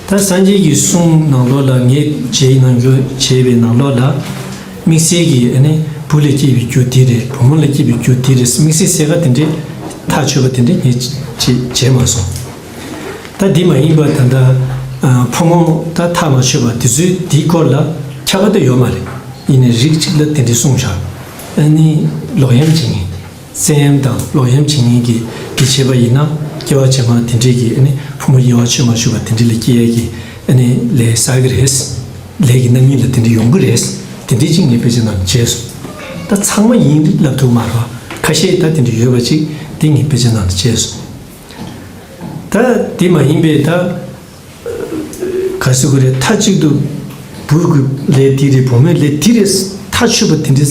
ད་སངས་རྒྱས་ཀྱི་གསུང་ནང་ལོགས་ལ་ངས་མཇལ་གནང་རྒྱུ་བྱས་པའི་ནང་ལོགས་ལ་དམིགས་བསལ་གྱི་ཨ་ནི་བུ་ལ་སྐྱེས་པའི་རྒྱུ་དེ་རེད། བུ་མོ་ལ་སྐྱེས་པའི་རྒྱུ་དེ་རེད། དམིགས་བསལ་གསལ་ཁ་དེ་འདྲའི་ཐག་ཆོད་པ་དེ་འདྲའི་ངས་ཅིག་མཇལ་མ་སོང་། ད་འདི་མ་ཡིན་པ་ད་ལྟ་ཕོ་མོ་ད་ཐག་མ་ཆོད་པ་དེ་ཚོའི་འདིའི་སྐོར་ལ་ཁྱབ་པ་ད་ཡོད་མ་རེད། ཡིན་ནའི་རིགས་གཅིག་ལ་དེ་འདྲའི་གསུངས་བཞག་ཨ་ནི་ལོག་གཡེམ་བྱེད་མཁན། བཙན་གཡེམ་དང་ལོག་གཡེམ་བྱེད་མཁན་གྱི་འདི་བྱས་པ་ཡིན་ན་སྐྱེ་བ་རྗེས་མ་དེ་འདྲས་ཀྱི་ཨ་ནི་ཕོ་མོ་དབྱེ་བ་ཕྱེ་མ་ཆོད་པ་དེ་འདྲས་ལ་སྐྱེ་ཡས་ཀྱི་ཨ་ནི་ལས་བསགས་ཀྱི་རེད། ལས་ཀྱི་རྣམ་སྨིན་ལ་དེ་འདྲ་ཡོང་གི་རེད། དེ་འདྲ་ཅིག་ངས་དཔེ་ཆ་ནང་ལ་མཇལ་སོང་། ད་ཚང་མ་ཡིན་ལབ་ཐུབ་མ་རེད་བ། ཁ་ཤས་ད་དེ་འདྲ་ཡོད་པ་ཅིག་དེ་ངས་དཔེ་ཆ་ནང་ལ་མཇལ་སོང་། ད་དེ་མ་ཡིན་པའི་ད་ག་རེ་ཟེར་དགོས་རེད། མཐའ་གཅིག་ཏུ་བུ་གི་ལས་དེ་རེད། བུ་མོའི་ལས་དེ་རེད། མཐའ་ཆོད་པ་དེ་འདྲ་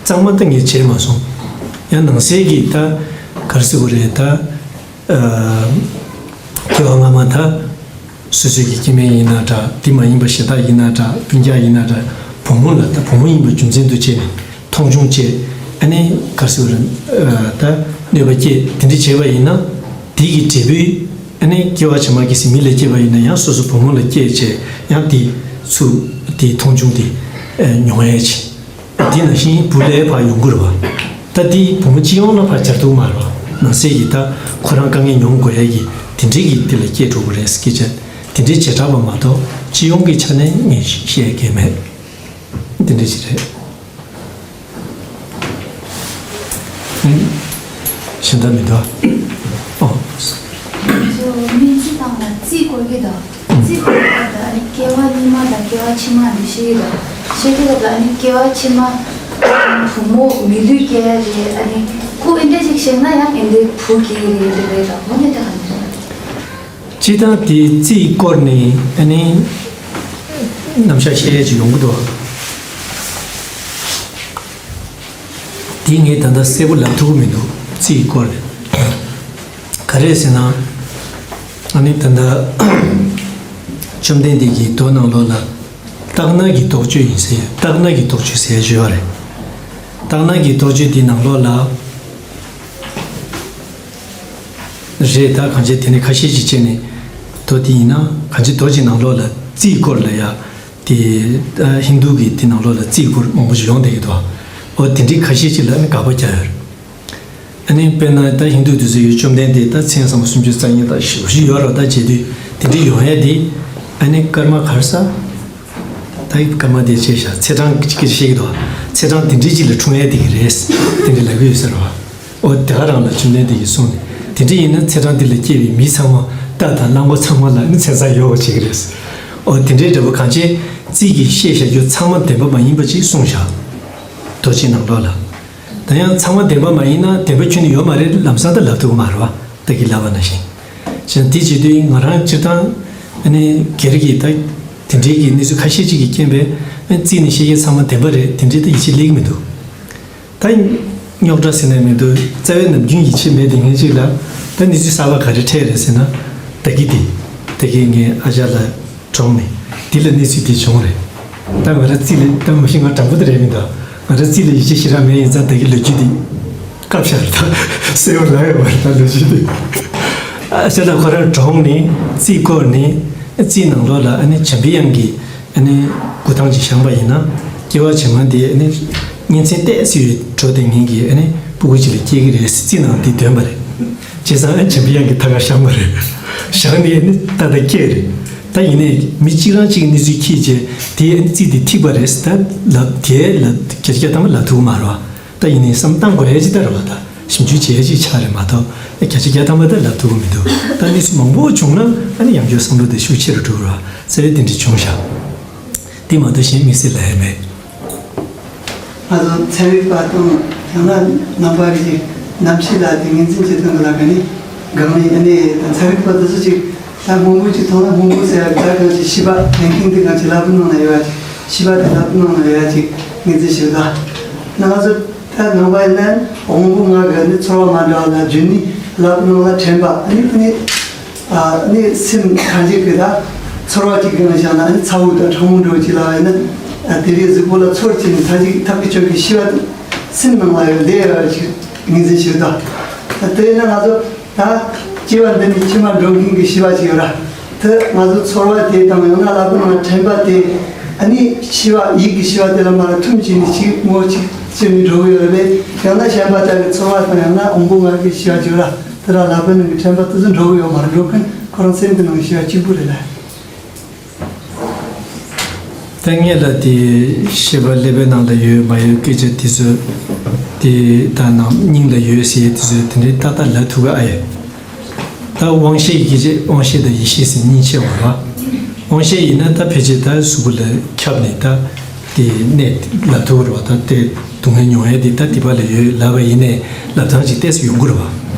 གཙང་མ་ད་ངས་བྱས་མ་སོང་། ཡང་ནང་གསེས་ཀྱི་ད་ག་རེ་ཟེར་དགོས་རེད། ད་ཨ་སྐྱེ་བ་སྔ་མ་ད་སོ་སོའི་གི་སྐྱེ་དམན་ཡིན་ན་འདྲ། དེ་མ་ཡིན་པ་གཞི་བདག་ཡིན་ན་འདྲ། སྤུན་ཀྱག་ཡིན་ན་འདྲ། བུ་མོ་ལ་ད་བུ་མོ་ཡིན་པ་རྒྱུ་མཚན་དུ་བྱས་ནས་མཐོང་ཆུང་བྱས། ཨ་ནི་ག་རེ་ཟེར་དགོས་རེད། ཨ་ད་གནོད་པ་སྐྱེལ་དེ་འདྲ་བྱས་པ་ཡིན་ན། དེ་གི་འབྲས་བུས་ཨ་ནི་སྐྱེ་བ་ཕྱི་མ་གལ་སྲིད་མི་ལ་སྐྱེས་པ་ཡིན་ན་ཡང་སོ་སོ་བུ་མོ་ལ་སྐྱེས་བྱས། ཡང་དེ་ཚུར་དེ་མཐོང་ཆུང་དེ་ཨ་མྱོང་ཡས་བྱེད། དེ་ནང་བཞིན་བུ་ལ་ཕར་ཡོང་གི་རེད་བ། ད་དེ་བུ་མོ་སྤྱི་ཡོངས་ལ་ཕར་སྦྱར་ཐུབ་མ་རེད་བ། ནང་གསེས་ཀྱི་ད་ཁོ་རང་དཀའ་ངལ་མྱོང་དགོས་ཡས་ཀྱི་དེ་འདྲའི་གི་དེ་ལ་སྐྱེས་འགྲོ་གི་རེད་ཟེར་སྐད་ཆ་དེ་འདྲའི་བྱེ་བྲག་པ་མ་གཏོགས་སྤྱི་ཡོངས་ཀྱི་ཆ་ནས་ངས་བཤད་ཡས་མེད། དེ་འདྲ་ཞིག་རེད། ཨང་། གཞན་དག་མི་འདུག་ཨ། ཨོ། ཚོ་སྨན་རྩིས་སྟངས་ལ་རྩིས་སྐོར་གྱི་དང་། རྩིས་སྐོར་གྱི་སྐབས་ལ་ཨ་ནི་སྐྱེ་བ་སྔ་མ་དང་སྐྱེ་བ་ཕྱི་མ་འདི་ཤེས་ཀྱི་དང་། ཤེས་ཀྱི་སྐབས་ལ་ཨ་ནི་སྐྱེ་བ་ཕྱི་མ་བུ་མོ་མི་ལུས་སྐྱེ་ཡ་རེད། ཨ་ནི་ཁོ་ཨེ་འདྲ་ཅིག་བྱས་ན་ཡང་ཨེ་འདྲའི་བུ་སྐྱེ་གི་རེད་དེ་རེད་དང་། འོ་ན་དེ་ག་འདྲ་རེད། སྤྱིར་བཏང་དེ་རྩིས་སྐོར་ནས་ཨ་ནི་རྣམ་གཞག་བཤད་ཡས་ཅིག་ཡོང་གི་འདུག་དེ་ངས་ད་ལྟ་གསལ་པོ་ལབ་ཐུབ་ཀྱི་མི་འདུག་རྩིས་སྐོར་ནས། ག་རེ་ཟེར་ན། ཨ་ནི་ད་ལྟ་བཅོམ་ལྡན་འདས་ཀྱི་མདོ་ནང་ལོགས་ལ་རྟག་ན་གི་ལྡོག་ཕྱོགས་ཡིན་ཟེར། རྟག་ན་གི་ལྡོག་ཕྱོགས་ཟེར་ཡ་ཡོད་རེད། རྟག་ན་གི་ལྡོག་ཕྱོགས་དེ་ནང་ལོགས་ལ། རེད། ད་གང་ཅི་དེ་ནས་ཁ་ཤས་ཅིག་བྱས་ནས་མདོ་དེ་ཡིན་ན། གང་ཅི་མདོ་ཅིག་ནང་ལོགས་ལ་རྩིས་སྐོར་ལ་ཡ་དེ་ཧིན་དུ་གི་དེ་ནང་ལོགས་ལ་རྩིས་སྐོར་མང་པོ་ཞིག་ཡོང་བསྡད་ཀྱི་འདུག་འོ་དེ་འདྲའི་ཁ་ཤས་ཅིག་ལ་ནི་དགག་པ་རྒྱག་ཡོད་རེད། ཨ་ནི་དཔེར་ན་ད་ཧིན་དུ་དེ་ཚོ་ཡི་བཅོམ་ལྡན་འདས་ད་མཚན་བཟང་པོ་སུམ་ཅུ་རྩ་གཉིས་དང་ཞེ་པོ་ཅིག་ཡོད་རེད། ད་བྱེད་དུས་དེ་འདྲའི་ཡོང་ཡ་དེ་ཨ་ནི་ཀརྨ་ག་རེ་ཟེར། ད་ཡི་ཀརྨ་དེ་བྱས་ཤག་ཚེས་གྲངས་ཅིག་བཤད་ཀྱི་འདུག་ཚེས་གྲངས་དེ་འདྲའི་ཅིག་ལ་འཁྲུངས་ཡས་དེ་གི་རེད། དེ་འདྲ་ལབ་ཀྱི་ཡོད་ས་རེད་བ། ཨོ་དེ་ག་རང་ལ་བཅོམ་ལྡན་འདས་ཀྱིས་གསུངས་ནས། དེ་འདྲ་ཡིན་ན་ཚེས་གྲངས་འདི་ལ་སྐྱེས་པའི་མི་ཚང་མ་རྟ་དང་གླང་པོ་ཚང་མ་ལ་ནི་མཚན་བཟང་ཡོད་པ་བྱེད་ཀྱི་རེད། ཨོ་དེ་འདྲའི་འདྲ་པོ་གང་ཅི་རྩིས་ཀྱིས་བཤད་བཞག་རྒྱུ་ཚང་མ་བདེན་པ་མ་ཡིན་པ་ཅིག་གསུངས་བཞག་མདོ་ཆེན་ནང་ལོགས་ལ། ད་ཡང་ཚང་མ་བདེན་པ་མ་ཡིན་ན་བདེན་པ་ཁྱོན་ནས་ཡོད་མ་རེད་ལམ་སང་ད་ལབ་ཐུབ་ཀྱི་མ་རེད་བ། ད་གི་ལབ་པ་ནང་བཞིན། བྱས་ཙང་དེ་བྱེད་དུས་ང་རང་སྤྱིར་བཏང་ཨ་ནི་སྒེར་གྱི་ད་དེ་འདྲའི་གི་གནས་ཚུལ་ཁ་ཤས་ཅིག་གི་རྐྱེན་པས་ཨ་རྩིས་ནས་བཤད་མཁན་ཚང་མ་བདེན་པ་རེད་དེ་འདྲའི་ད་ཡིད་ཆེས་སླེབས་ཀྱི་མི་འདུག་ད་རྙོག་དྲ་ཟེར་ན་མི་འདུག་རྩ་བའི་ནམ་རྒྱུན་ཡིད་ཆེས་མེད་དེ་ངས་ཅིག་ལ་ད་གནས་ཚུལ་གསར་པ་ག་རེ་འཕྲད་རེད་ཟེར་ན། ད་གི་དེ་ད་གི་ངའི་ཨ་ཅག་ལ་གྲོངས་ནས་འདི་ལ་གནས་ཚུལ་འདི་བྱུང་རེད། ད་ང་རང་རྩིས་ལ་ད་མ་གཞི་ང་དྲང་པོ་དེ་རེད་མི་འདུག་ང་རང་རྩིས་ལ་ཡིད་ཆེས་ཞེ་དྲག་མེད་ཡིན་ཙང་ད་གི་ལོ་རྒྱུས་འདི་བཀབ་བཞག་རེད། ད་གསལ་པོ་ལབ་ཡོད་མ་རེད་ད་ལོ་རྒྱུས་འདི། ཨ་ཅག་ད་ཁོ་རང་གྲོངས་ནས་རྩིས་བསྐོར་ནས་རྩིས་ནང་ལོགས་ལ་ཨ་ནི་བྱམས་པའི་དབྱངས་ཀྱི་ཨ་ནི་འགོ་ཐང་ཅིག་བཞེངས་པ་ཡིན་ན། སྐྱེ་བ་ཕྱི་མ་འདི་ཨ་ནི་གཉེན་ཚན་ཏོག་ཙམ་ཡོད་འགྲོ་དེ་ངན་གྱི་ཨ་ནི་སྤུ་གུ་ཅིག་ལ་སྐྱེ་གི་རེད་ཟེར་རྩིས་ནང་འདི་འདོན་པ་རེད། བྱས་ཙང་ཨ་ནི་བྱམས་པའི་དབྱངས་ཀྱི་ཐད་ཀར་བཞེངས་པ་རེད། བཞེངས་ནས་ཨ་ནི་ཏག་ཏག་སྐྱེས་རེད། ད་ཡིན་ནའི་མི་གཅིག་རང་གཅིག་གནས་ཚུལ་འཁྱེར་བྱས་དེ་ཨ་ནི་རྩིས་འདི་ཐིག་པ་རེད་ཟེར་ད་ལབ་དེ་ལ་བརྒྱ་ཆ་བརྒྱ་ཐམ་པ་ལབ་ཐུབ་ཀྱི་མ་རེད་བ། ད་ཡིན་ནའི་བསམ་བཏང་དགོས་ཡ་ཅིག་ད་རེད་བ། ད་ཞིབ་འཇུག་བྱེད་ཡ་ཅིག་ཆགས་རེད་མ་གཏོགས་བརྒྱ་ཆ་བརྒྱ་ཐམ་པ་ད་ལབ་ཐུབ་ཀྱི་མི་འདུག་ད་གནས་ཚུལ་མང་པོ་བྱུང་ན་ཨ་ནི་ཡང་བསྐྱར་བསམ་བློ་དེ་ཤུགས་ཆེ་རུ་འགྲོ་གི་རེད་བ། རྩ་བའི་དེ་འདྲ་བྱུང་ཤག་དེ་མ་གཏོགས་གཞན་དམིགས་བསལ་ལབ་ཡ་མེད། ང་ཚོ་ཚན་རིག་པ་དང་ཡང་ན་ནང་པ་གི་གནམ་གཤིས་ལ་དེ་ངོས་འཛིན་བྱེད་སྟངས་ལ་ག་ནི་གང་ནས་ཨ་ནི་ད་ཚན་རིག་པ་དེ་ཚོ་ཅིག་ད་སྔོན་པོ་ཅིག་མཐོང་ན་སྔོན་པོ་ཟེར་ཡ་གི་ད་གང་ཅིག་ཤེས་པ་ཐེང་ཐེང་དེ་གང་ཅིག་ལབ་ནང་ན་ཡོད་ཡ་ཅིག་ཤེས་པ་དེ་ལབ་ནང་ན་ཡོད་ཡ་ཅིག་ངོས་འཛིན་བྱེད་ད། ང་ཚོ་ད་ནང་པ་ཡིན་ན་དབང་པོ་ལྔ་གི་ནི་ཚོར་བ་མ་འདྲ་བ་ལ་རྒྱུ་ནི་ལབ་ནང་ལ་དྲན་པ་ཨ་ནི་ཨ་ནི་ཨ་ནི་སེམས་ཐམས་ཅད་ཀྱི་ད་ཚོར་བ་ཅིག་གི་ནང་བཞག་ན་ཨ་ནི་ཚ་བོ་དང་གྲང་མོ་འདྲ་བོ་ཅིག་ལ་ཡིན་ན་དེ་རིང་གཟུགས་པོ་ལ་ཚོར་ཅིག་ནི་ཐམས་ཅད་ཀྱི་ཐག་གི་ཆོད་ཀྱི་ཤེས་པ་སེམས་ནང་ལ་ཡོད་བསྡད་ཡོད་ཅིག་ངོས་འཛིན་བྱེད་དོ། ད་དེ་ཡིན་ན་ང་ཚོ་ད་སྐྱེ་བ་འདི་ནི་ཕྱི་མ་འགྲོ་མཁན་གྱི་ཤེས་པ་ཅིག་ཡོད་ར། དེ་ང་ཚོ་ཚོར་བ་དེ་དང་ཡང་ན་ལབ་ན་དྲན་པ་དེ་ཨ་ནི་ཤེས་པ་ཡིད་ཀྱི་ཤེས་པ་དེ་ལ་མ་ལ་ཐུམ་བྱས་ནས་ཅིག་ངོ་ཅིག་ཅི་ནི་འགྲོ་གི་ཡོད་རེད། ཡང་ན་གཞན་པ་དག་གི་ཚོར་བ་དང་ཡང་ན་དབང་པོ་ལྔ་གི་ཤེས་པ་ཅིག་ཡོད་ར། དེ་ལ་ལབ་ན་གི་དྲན་པ་དེ་ཚོ་འགྲོ་གི་ཡོད་མ་རེད། འགྲོ་མཁན་ཁོ་རང་སེམས་ཀྱི་ནང་གི་ཤེས་པ་གཅིག་པུ་རེད་ལ། ད་ངེད་ལ་དེ་ཤེས་པ་ཀླད་པའི་ནང་ལ་ཡོད་མ་ཡོད་སྐད་ཆ་དེ་ཚོ་དེ་ད་ནང་སྙིང་ལ་ཡོད་ཟེར་དེ་ཚོ་དེ་འདྲའི་ཏག་ཏག་ལབ་ཐུབ་གི་ཨ་ཡོད། ད་དབང་ཤེས་ཀྱི་ཆེད་དབང་ཤེས་དང་ཡིད་ཤེས་ཟེར་གཉིས་ཕྱེ་བ་རེད་བ། དབང་ཤེས་ཡིན་ན་ད་ཕལ་ཆེར་ད་གཟུགས་པོ་ལ་ཁྱབ་ནས་ད་དེ་གནས་ལབ་ཐུབ་ཀྱི་རེད་བ། ད་དེ་སྡུག་བསྔལ་མྱོང་ཡས་དེ་ད་དེ་པ་ལ་ཡོད་ལབ་པ་ཡིན་ནའི་ལབ་སྟངས་ཅིག་ཏོག་ཙམ་ཡོང་གི་རེད་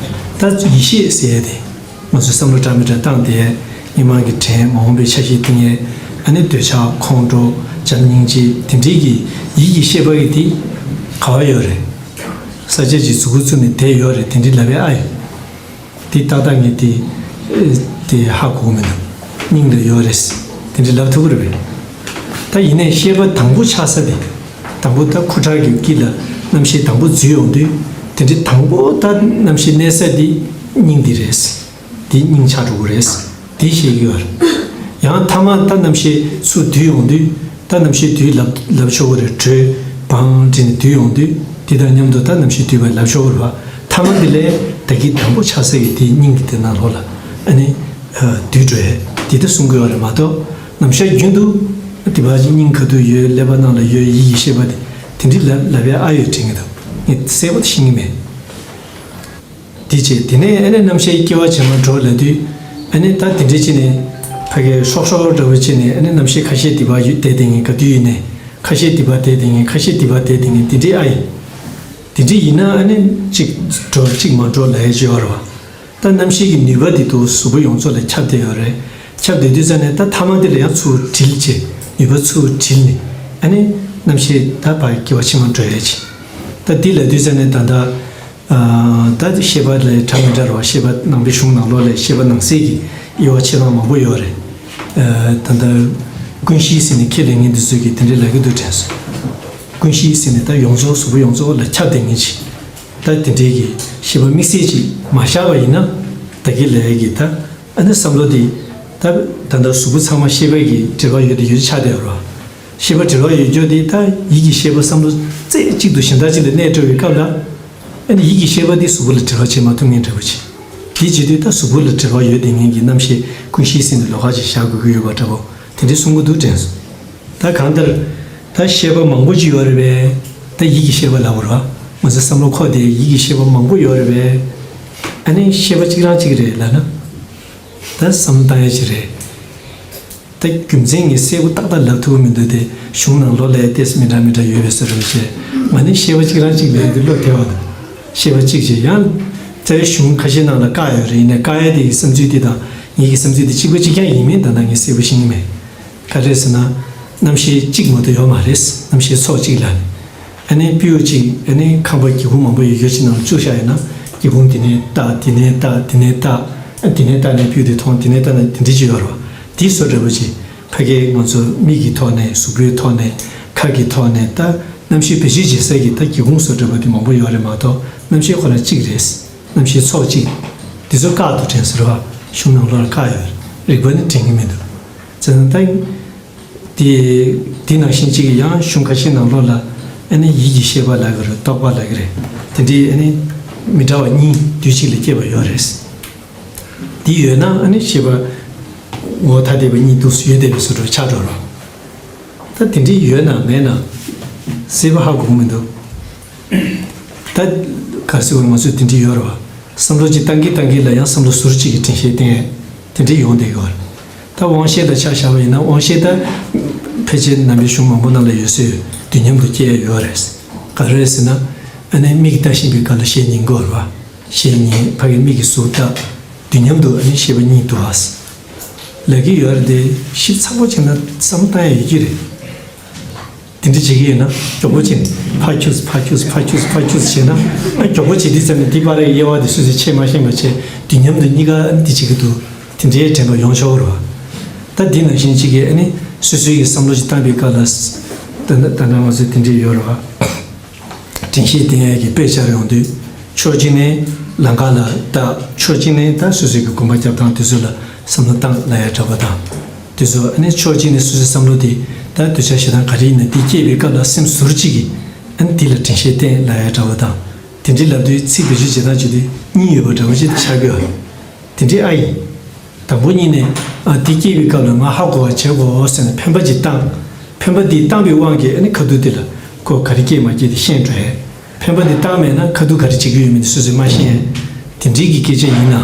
བ། ད་ཡིད་ཤེས་ཟེར་ཡས་དེ། ང་ཚོས་བསམ་བློ་འདྲ་མི་འདྲ་བཏང་སྟེ། མི་མང་གི་དྲན། མ་འོངས་པའི་ཆ་ཤས་བཏིང་ཡས། ཨ་ནི་འདོད་ཆགས། ཁོང་ཁྲོ། བྱམས་སྙིང་རྗེ། དེ་འདྲའི་གི་ཡིད་ཀྱི་ཤེས་པ་གི་དེ་ག་བ་ཡོད་རེད། ས་ཆ་ཅིག་གཟུགས་པོ་བཙུགས་ནས་བསྡད་ཡོད་རེད། དེ་འདྲའི་ལབ་ཡས་ཨ་ཡོད། དེ་ཏག་ཏག་ངས་དེ་དེ་ཧ་གོ་གི་མི་འདུག་སྙིང་ལ་ཡོད་རེད། དེ་འདྲའི་ལབ་ཐུབ་ཀྱི་རེད་པས། ད་ཡིན་ནའི་ཤེས་པ་དང་པོ་ཆགས་ས་དེ། དང་པོ་ད་ཁུ་ཁྲག་གི་དཀྱིལ་ལ་རྣམ་ཤེས་དང་པོ་འཛུལ་ཡོང་དུས། དེ་འདྲའི་དང་པོ་ད་རྣམ་ཤེས་གནས་ས་དེ་སྙིང་འདི་རེད། དེ་སྙིང་ཆགས་འགྲོ་གི་རེད། དེ་ཤེས་ཀྱི་ཡོད་རེད། ཡང་མཐའ་མ་ད་རྣམ་ཤེས་ཚུར་འདུས་ཡོང་དུས། ད་རྣམ་ཤེས་འདུས་ལབ་ལབ་ཆོག་གི་རེད། དྲོད་བང་འདྲེས་ནས་འདུས་ཡོང་དུས། དེ་དང་མཉམ་དུ་ད་རྣམ་ཤེས་འདུས་པ་ལབ་ཆོག་གི་རེད་བ། མཐའ་མ་དེ་ལས་ད་གིན་དང་པོ་ཆགས་ས་གི་དེ་སྙིང་གི་དེ་ནང་ལོགས་ལ་ཨ་ནི་འདུས་འགྲོ་ཡས་དེ་ད་གསུང་གི་ཡོད་རེད་མ་གཏོགས། ནམ་ཞག་རྒྱུན་དུ་དེ་བ་ཅིག་སྙིང་ག་དུས་ཡོད། ཀླད་པ་ནང་ལ་ཡོད། ཡིད་ཀྱི་ཤེས་པ་དེ་དེ་འདྲའི་ལབ་ལབ་ཡས་ཨ་ཡོད་དྲན་གྱི་འདུག་ངས་གསལ་པོ་དེ་ཤེས་ཀྱི་མེད། དེ་བྱས་དེ་ནས་ཨ་ནི་རྣམ་ཤེས་སྐྱེ་བ་ཕྱི་མར་འགྲོ་ལབ་དུས། ཨ་ནི་ད་དེ་འདྲའི་ཅིག་ནས་ཕ་གིའི་ཧྲོག་ཧྲོག་འདྲ་བོ་ཅིག་ནས་ཨ་ནི་རྣམ་ཤེས་ཁ་ཤས་དེ་བ་ཡོད་བསྡད་དེ་ངས་ག་དུས་ཡིན་ནས། ཁ་ཤས་དེ་བ་བསྡད་དེ་ངས་ཁ་ཤས་དེ་བ་བསྡད་དེ་ངས་དེ་འདྲའི་ཨ་ཡིན། དེ་འདྲའི་ཡིན་ན་ཨ་ནི་གཅིག་འགྲོ་གཅིག་མ་འགྲོ་ལབ་ཡས་ཅིག་ཡོད་རེད་བ། ད་རྣམ་ཤེས་ཀྱི་ནུས་པ་དེ་ཚོ་གཟུགས་པོ་ཡོངས་རྫོགས་ལ་ཁྱབ་བསྡད་ཡོད་རེད། ཁྱབ་བསྡད་དུས་ཙ་ནས་ད་མཐའ་མ་དེ་ལ་ཡང་ཚུར་དྲིལ་བྱས། ནུས་པ་ཚུར་དྲིལ་ནས་ཨ་ནི་རྣམ་ཤེས་ད་ཕར་སྐྱེ་བ་ཕྱི་མར་འགྲོ་ཡས་ཅིག་ད་དེ་ལབ་དུས་ཙ་ནས་ད་ལྟ། ཨ། ད་ཤེས་པ་ལས་གྲངས་མི་འདྲ་བ། ཤེས་པ་ནང་པའི་གཞུང་ནང་ལོགས་ལས་ཤེས་པ་ནང་གསེས་ཀྱི་དབྱེ་བ་ཕྱེ་སྟངས་མང་པོ་ཡོད་རེད། ཨ། ད་ལྟ་ཀུན་གཞི་ཟེར་ནས་ཁས་ལེན་མཁན་དེ་ཚོས་ཀྱིས་དེ་འདྲའི་ལབ་ཀྱི་འདུག་དྲན་སོང་། ཀུན་གཞི་ཟེར་ནས་ད་ཡོངས་རྫོགས་གཟུགས་པོ་ཡོངས་རྫོགས་ལ་ཁྱབ་བསྡད་མཁན་ཅིག་ད་དེ་འདྲའི་གི་ཤེས་པ་དམིགས་བསལ་ཅིག་མ་བཞག་པ་ཡིན་ན། ད་གིན་ལབ་ཡས་ཀྱི་ད་ཨ་ནི་བསམ་བློ་དེ་ད་ད་ལྟ་གཟུགས་པོ་ཚང་མ་ཤེས་པ་གི་འབྲེལ་བ་ཡོད་དེ་ཡོད་ཆགས་བསྡད་ཡོད་རེད་བ། ཤེས་པ་འབྲེལ་བ་ཡོད་རྒྱུ་དེ་ད་ཡིད་ཀྱི་ཤེས་པ་བསམ་བློ་རྩེ་གཅིག་ཏུ་གཞན་དག་ཅིག་ལ་གནས་འགྲོ་བའི་སྐབས་ལ། ཨ་ནི་ཡིད་ཀྱི་ཤེས་པ་དེ་གཟུགས་པོ་ལ་འབྲེལ་བ་བྱེད་མ་ཐུབ་མཁན་འདྲ་པོ་ཅིག་དེ་བྱེད་དུས་ད་གཟུགས་པོ་ལ་འབྲེལ་བ་ཡོད་བསྡད་མཁན་གྱི་རྣམ་ཤེས་ཀུན་གཞི་ཟེར་ནས་ལོགས་ཀ་ཅིག་བཞག་དགོས་ཀྱི་ཡོད་པ་འདྲ་པོ་དེ་འདྲའི་གསུང་གི་འདུག་དྲན་སོང་། ད་གང་ལྟར་ད་ཤེས་པ་མང་པོ་ཅིག་ཡོད་རེད་པས། ད་ཡིད་ཀྱི་ཤེས་པ་ལབ་པ་རེད་བ། ང་ཚོའི་བསམ་བློ་ཁོག་དེ་ཡིད་ཀྱི་ཤེས་པ་མང་པོ་ཡོད་རེད་པས། ཨ་ནི་ཤེས་པ་གཅིག་རང་གཅིག་རེད་ལབ་ན། ད་བསམ་བློ་བཏང་ཡ་ཅིག་རེད། ད་རྒྱུ་མཚན་ངས་གསལ་པོ་ཏག་ཏག་ལབ་ཐུབ་ཀྱི་མི་འདུག་སྟེ། གཞུང་ནང་ལོགས་ལ་ཏོག་ཙམ་མི་འདྲ་མི་འདྲ་ཡོད་པའི་བཟོ་འདྲ་བྱས། ང་ནི་ཤེས་པ་གཅིག་རང་གཅིག་ལབ་ཡ་དེ་བློ་བདེ་བ་འདུག་ཤེས་པ་གཅིག་བྱས། ཡང་རྩ་བའི་གཞུང་ཁ་ཤས་ནང་ལ་བཀག་ཡོད་རེད། ཡིན་ནའི་བཀག་ཡ་དེ་ཡི་བསམ་ཚུལ་དེ་དང་ངེད་ཀྱི་བསམ་ཚུལ་དེ་གཅིག་པ་གཅིག་རྐྱང་ཡིན་མིན་ད་ལྟ་ངས་གསལ་པོ་ཤེས་ཀྱི་མེད། ག་རེ་ཟེར་ན། རྣམ་ཤེས་གཅིག་མ་གཏོགས་ཡོད་མ་རེད། རྣམ་ཤེས་ཚོགས་གཅིག་ལ་ནི། ཨ་ནི་སྤྲེའུ་གཅིག་ཨ་ནི་ཁང་པ་སྒེའུ་ཁུང་མང་པོ་ཡོད་རྒྱུ་ཅིག་ནང་ལ་བཅུག་བཞག་ཡོད་ན། སྒེའུ་ཁུང་དེ་ནས་ལྟ། དེ་ནས་ལྟ། དེ་ནས་ལྟ། ཨ། དེ་ནས་ལྟ་ནས་སྤྲེའུ་དེ་མཐོང་། དེ་ནས་ལྟ་ན་དེ་འདྲ་ཅིག་ཡོད་རེད་བ། དེ་བཟོ་འདྲ་པོ་ཅིག་ཕ་གིའི་ང་ཚོ་མིག་གི་ཐོག་ནས། གཟུགས་པོའི་ཐོག་ནས། ཁ་གི་ཐོག་ནས། ད་རྣམ་ཤེས་བེད་སྤྱོད་བྱེད་ས་གི་ད་སྒེའུ་ཁུང་བཟོ་འདྲ་པོ་དེ་མང་པོ་ཡོད་རེད་མ་གཏོགས། རྣམ་ཤེས་ཁོ་རང་གཅིག་རེད། རྣམ་ཤེས་ཚོགས་གཅིག་དེ་ཚོ་བཀག་འདུག་དྲན་སོང་རེད་བ། གཞུང་ནང་ལོགས་ལ་བཀག་ཡོད་རེད། རིག་པ་ནི་དྲན་གྱི་མི་འདུག་བྱས་ཙང་ད། དེ། དེ་ནང་བཞིན་གཅིག་གི་ཡང་གཞུང་ཁ་ཤས་ནང་ལོགས་ལ་ཨ་ནི་ཡིད་ཀྱི་ཤེས་པ་ལབ་ཀྱི་རེད། རྟོག་པ་ལབ་ཀྱི་རེད། དེ་འདྲའི་ཨ་ནི་མི་འདྲ་བ་གཉིས་དུས་གཅིག་ལ་སྐྱེས་པ་ཡོད་རེད། དེ་ཡོད་ན་ཨ་ནི་ཤེས་པ་ངོ་བོ་ཐ་དད་པ་གཉིས་འདུག་སེ་ཡོད་བསྡད་པའི་བཟོ་འདྲ་ཆགས་འགྲོ་རོགས། ད་དེ་འདྲའི་ཡོད་ན་མེད་ན་གསལ་པོ་ཧ་གོ་གི་མི་འདུག་ད་ག་རེ་ཟེར་བ་ང་ཚོས་དེ་འདྲའི་ཡོད་རེད་བ། བསམ་བློ་གཅིག་བཏང་གིན་བཏང་གིན་ལ་ཡང་བསམ་བློ་ཟུར་གཅིག་གིས་དྲན་ཤེས་བསྟན་ཡས་དེ་འདྲའི་ཡོང་བསྡད་ཀྱི་ཡོད་རེད། ད་དབང་ཤེས་ལ་ཆ་བཞག་པ་ཡིན་ན། དབང་ཤེས་ད་ཕལ་ཆེར་ནང་པའི་གཞུང་མང་པོ་ནང་ལ་ཡོད་ཚོད་ཡོད། དུས་མཉམ་དུ་སྐྱེ་ཡས་ཡོད་རེད། ག་རེ་རེད་ཟེར་ན། ཨ་ནི་མིག་ལྟ་བཞིན་པའི་སྐབས་ལ་ཞལ་ཉན་གྱི་ཡོད་རེད་བ། ཞལ་ཉན། ཕ་གིའི་མིག་གིས་གཟུགས་ལྟ། དུས་མཉམ་དུ་ཨ་ནི་ཤེས་པ་གཉིས་འདུག་ཨ། ལབ་ཀྱི་ཡོད་རེད་དེ། ཞིབ་ཚགས་པོ་བྱས་ན་བསམ་བློ་བཏང་ཡས་ཡོད་ཀྱི་རེད། དེ་འདྲ་བྱེད་ཀྱི་ཡོད་ན་མགྱོགས་པོ་བྱས་ནས་ཕར་འཁྱུགས། ཕར་འཁྱུགས། ཕར་འཁྱུགས། ཕར་འཁྱུགས་བྱས་ན། ཨ། མགྱོགས་པོ་བྱེད་དུས་ཙམ་ནས་དེ་བར་དབྱེ་བ་དེ་སོ་སོས་ཕྱེ་མ་ཤེས་པ་བྱས། དུས་མཉམ་དུ་གཉིས་ཀ་འདི་བྱེད་ཀྱི་འདུག་དེ་འདྲའི་དྲན་པ་ཡོང་ཆོག་གི་རེད་བ། ད་འདི་ནང་བཞིན་གཅིག་གིས་ཨ་ནི་སོ་སོའི་གི་བསམ་བློ་ཞིག་བཏང་པའི་སྐབས་ལ། ད་ད་ད་ང་ཚོས་དེ་འདྲའི་ཡོད་རེད་བ། དྲན་ཤེས་བསྟན་ཡས་ཀྱི་དཔེ་ཆ་ཡོང་དུས། ཕྱོགས་གཅིག་ནས་ལམ་ཁ་ལ་ལྟ། ཕྱོགས་གཅིག་ནས་ད་སོ་སོའི་གི་གོམ་པ་རྒྱབ་སྟངས་དེ་ཚོ་ལ་བསམ་བློ་བཏང་ལབ་ཡས་འདྲ་པོ་དང་། དེ་ཚོ་ཨ་ནི་ཕྱོགས་གཅིག་ནས་སོ་སོའི་བསམ་བློ་དེ་ད་འདོད་ཆགས་ཞེ་སྡང་ག་རེ་ཡིན་ན་དེ་སྐྱེས་པའི་སྐབས་ལ་སེམས་ཟུར་གཅིག་གིས་ཨ་ནི་དེ་ལ་དྲན་ཤེས་བསྟན་ལབ་ཡས་འདྲ་པོ་དང་། དེ་འདྲའི་ལབ་དུས་ཚིག་བེད་སྤྱོད་བྱེད་སྟངས་བྱེད་དུས་གཉིས་ཡོད་པ་འདྲ་པོ་ཞིག་ཆགས་ཀྱི་ཡོད་རེད། དེ་འདྲའི་ཨ་ཡིན། དང་པོ་ཉིད་ནས། ཨ། དེ་སྐྱེས་པའི་སྐབས་ལ་ང་ཧ་གོ་བ་བྱེད་དགོས་ཟེར་ནས་འཕེན་པ་ཅིག་བཏང་། འཕེན་པ་འདི་བཏང་པའི་དབང་གིས་ཨ་ནི་ཁ་ཐུག་དེ་ལ་ཁོ་ག་རེ་སྐྱེས་མ་སྐྱེས་དེ་ཤེས་འགྲོ་ཡས། འཕེན་པ་འདི་བཏང་མེད་ན་ཁ་ཐུག་ག་རེ་བྱེད་ཀྱི་ཡོད་མེད་དེ་སོ་སོས་མ་ཤེས་ཡས། དེ་འདྲའི་གི་སྐད་ཆ་ཡིན་ན།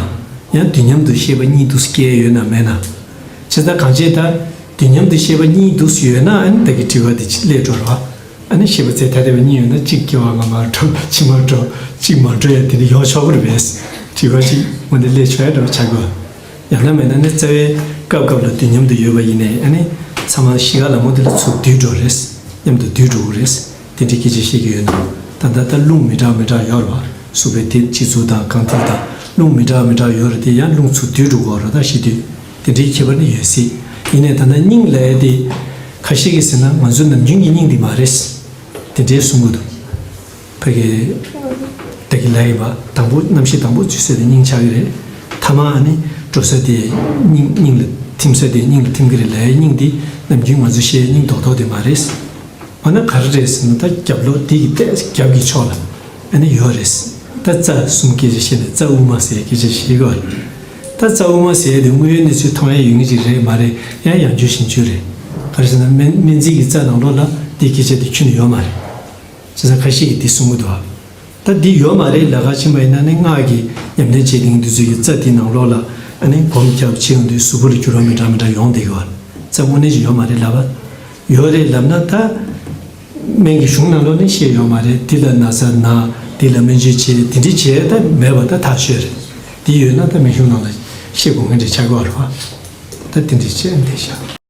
ཡང་དུས་མཉམ་དུ་ཤེས་པ་གཉིས་འདུག་སྐྱེ་ཡོད་ན་མེད་ན། བྱས་ཙང་གང་བྱས་ད། དུས་མཉམ་དུ་ཤེས་པ་གཉིས་འདུག་སེ་ཡོད་ན། ཨ་ནི་ད་གི་དྲི་བ་དེ་ཅིག་སླེབས་འགྲོ་རེད་བ། ཨ་ནི་ཤེས་པ་རྫས་ཐ་དད་པ་གཉིས་ཡོད་ན། གཅིག་སྐྱེ་བ་སྔ་མར་འགྲོ། ཕྱི་མར་འགྲོ། གཅིག་མ་འགྲོ་ཡ་དེ་འདྲ་ཡོང་ཆོག་གི་རེད་པས། དྲི་བ་ཅིག་འོ་འདི་སླེབས་ཆོག་ཡ་འདྲ་བོ་ཆགས་ཀྱི་ཡོད། ཡང་ན་མེད་ན་ནི་རྩ་བའི་སྐབས་སྐབས་ལ་དུས་མཉམ་དུ་ཡོད་པ་ཡིན་ནའི། ཨ་ནི་ཚང་མ་གཤིས་ཀ་ལ་མོ་དེ་ལ་ཚུར་བསྡུས་འགྲོ་རེད། མཉམ་དུ་བསྡུས་འགྲོ་གི་རེད། དེ་འདྲའི་སྐད་ཆ་བཤད་ཀྱི་ཡོད་ན། ད་ལྟ་ད་རླུང་མི་འདྲ་མི་འདྲ་ཡོད་རེད་བ། སུ་བའི་དེ་སྤྱི་ཚོགས་དང་གང་ཐིག་དང་རླུང་མི་འདྲ་མི་འདྲ་ཡོད་རེད། དེ་ཡང་རླུང་ཚུར་བསྡུས་འགྲོ་གི་ཡོད་རེད། ད་ཤེས་དུས་དེ་འདྲའི་ཁྱད་པར་ནི་ཡོད་སྲིད། ཡིན་ནའི་ད་ལྟ་སྙིང་ལབ་ཡ་དེ་ཁ་ཤས་ཀྱིས་ཟེར་ན་ང་ཚོའི་ནམ་རྒྱུན་གྱི་སྙིང་དེ་མ་རེད། དེ་འདྲའི་གསུང་གི་འདུག་ཕ་གི་ད་གི་ལབ་ཡིན་པ། དང་པོ་རྣམ་ཤེས་དང་པོ་འཛུལ་ས་དེ་སྙིང་ཆགས་ཀྱི་རེད། ཐ་མ་ཨ་ནི་འགྲོ་ས་དེ་སྙིང་སྙིང་ལ་ཐིམ་ས་དེ་སྙིང་ལ་ཐིམ་གྱི་རེད་ལབ་ཡ། སྙིང་དེ་ནམ་རྒྱུན་ང་ཚོ་བཤད་སྙིང་རྡོག་རྡོག་དེ་མ་རེད། འོ་ན་ག་རེ་རེད་ཟེར་ན། ད་རྒྱབ་ལོགས་འདི་གི་ཏོག་ཙམ་རྒྱབ་ཀྱི་ཕྱོགས་ལ་ཨ་ནི་ཡོད་རེད། ད་རྩ་གསུམ་སྐད་ཆ་བཤད་ནས་རྩ་དབུ་མ་ཟེར་སྐད་ཆ་བཤད་ཀྱི་ཡོད་རེད། ད་རྩ་དབུ་མ་ཟེར་དེ་དངོས་ཡོད་གནས་ཚུལ་མཐོང་ཡ་ཡོད་མཁན་ཅིག་རེད་མ་རེད། ཡང་ཡང་བསྐྱར་ཞིབ་བྱས་རེད། ག་རེ་ཟེར་ན་སྨན་སྨན་རྩིས་ཀྱི་རྩ་ནང་ལོགས་ལ་འདི་སྐད་ཆ་དེ་ཁྱོན་ནས་ཡོད་མ་རེད། བྱས་ཙང་ཁ་ཤས་ཀྱིས་འདི་གསུང་གི་འདུག་ཨ། ད་འདི་ཡོད་མ་རེད་ལབ་ག་ཕྱིན་པ་ཡིན་ན་ནི། སྔགས་ཀྱི་ཉམས་ལེན་བྱེད་མཁན་དེ་ཚོ་གིས་རྩ་འདི་ནང་ལོགས་ལ་ཨ་ནི་སྒོམ་རྒྱབ་བྱེད་ཡོང་དུས་གཟུགས་པོ་ལ་འགྱུར་བ་མི་འདྲ་མི་འདྲ་ཡོང་བསྡད་ཀྱི་ཡོད་རེད། རྩ་དངོས་གནས་ཅིག་ཡོད་མ་རེད་ལབ་པ། ཡོད་རེད་ལབ་ན་ད་སྨན་གྱི་གཞུང་ནང་ལོགས་ནས་བཤད་ཡོད་མ་རེད། འདི་ལ་ན་ཚ་ན། འདི་ལ་སྨན་བཅོས་བྱེད། དེ་འདྲ་བྱས་ད་མེད་པ་ད་ཐག་ཆོད་རེད། འདི་ཡོད་ན་ད་སྨན་གཞུང་ནང་ལ་བཤད་དགོས་མཁན་འདྲ་ཆགས་ཀྱི་ཡོད་རེད་བ། ད་དེ་འདྲ་བྱས་འདི་བཞག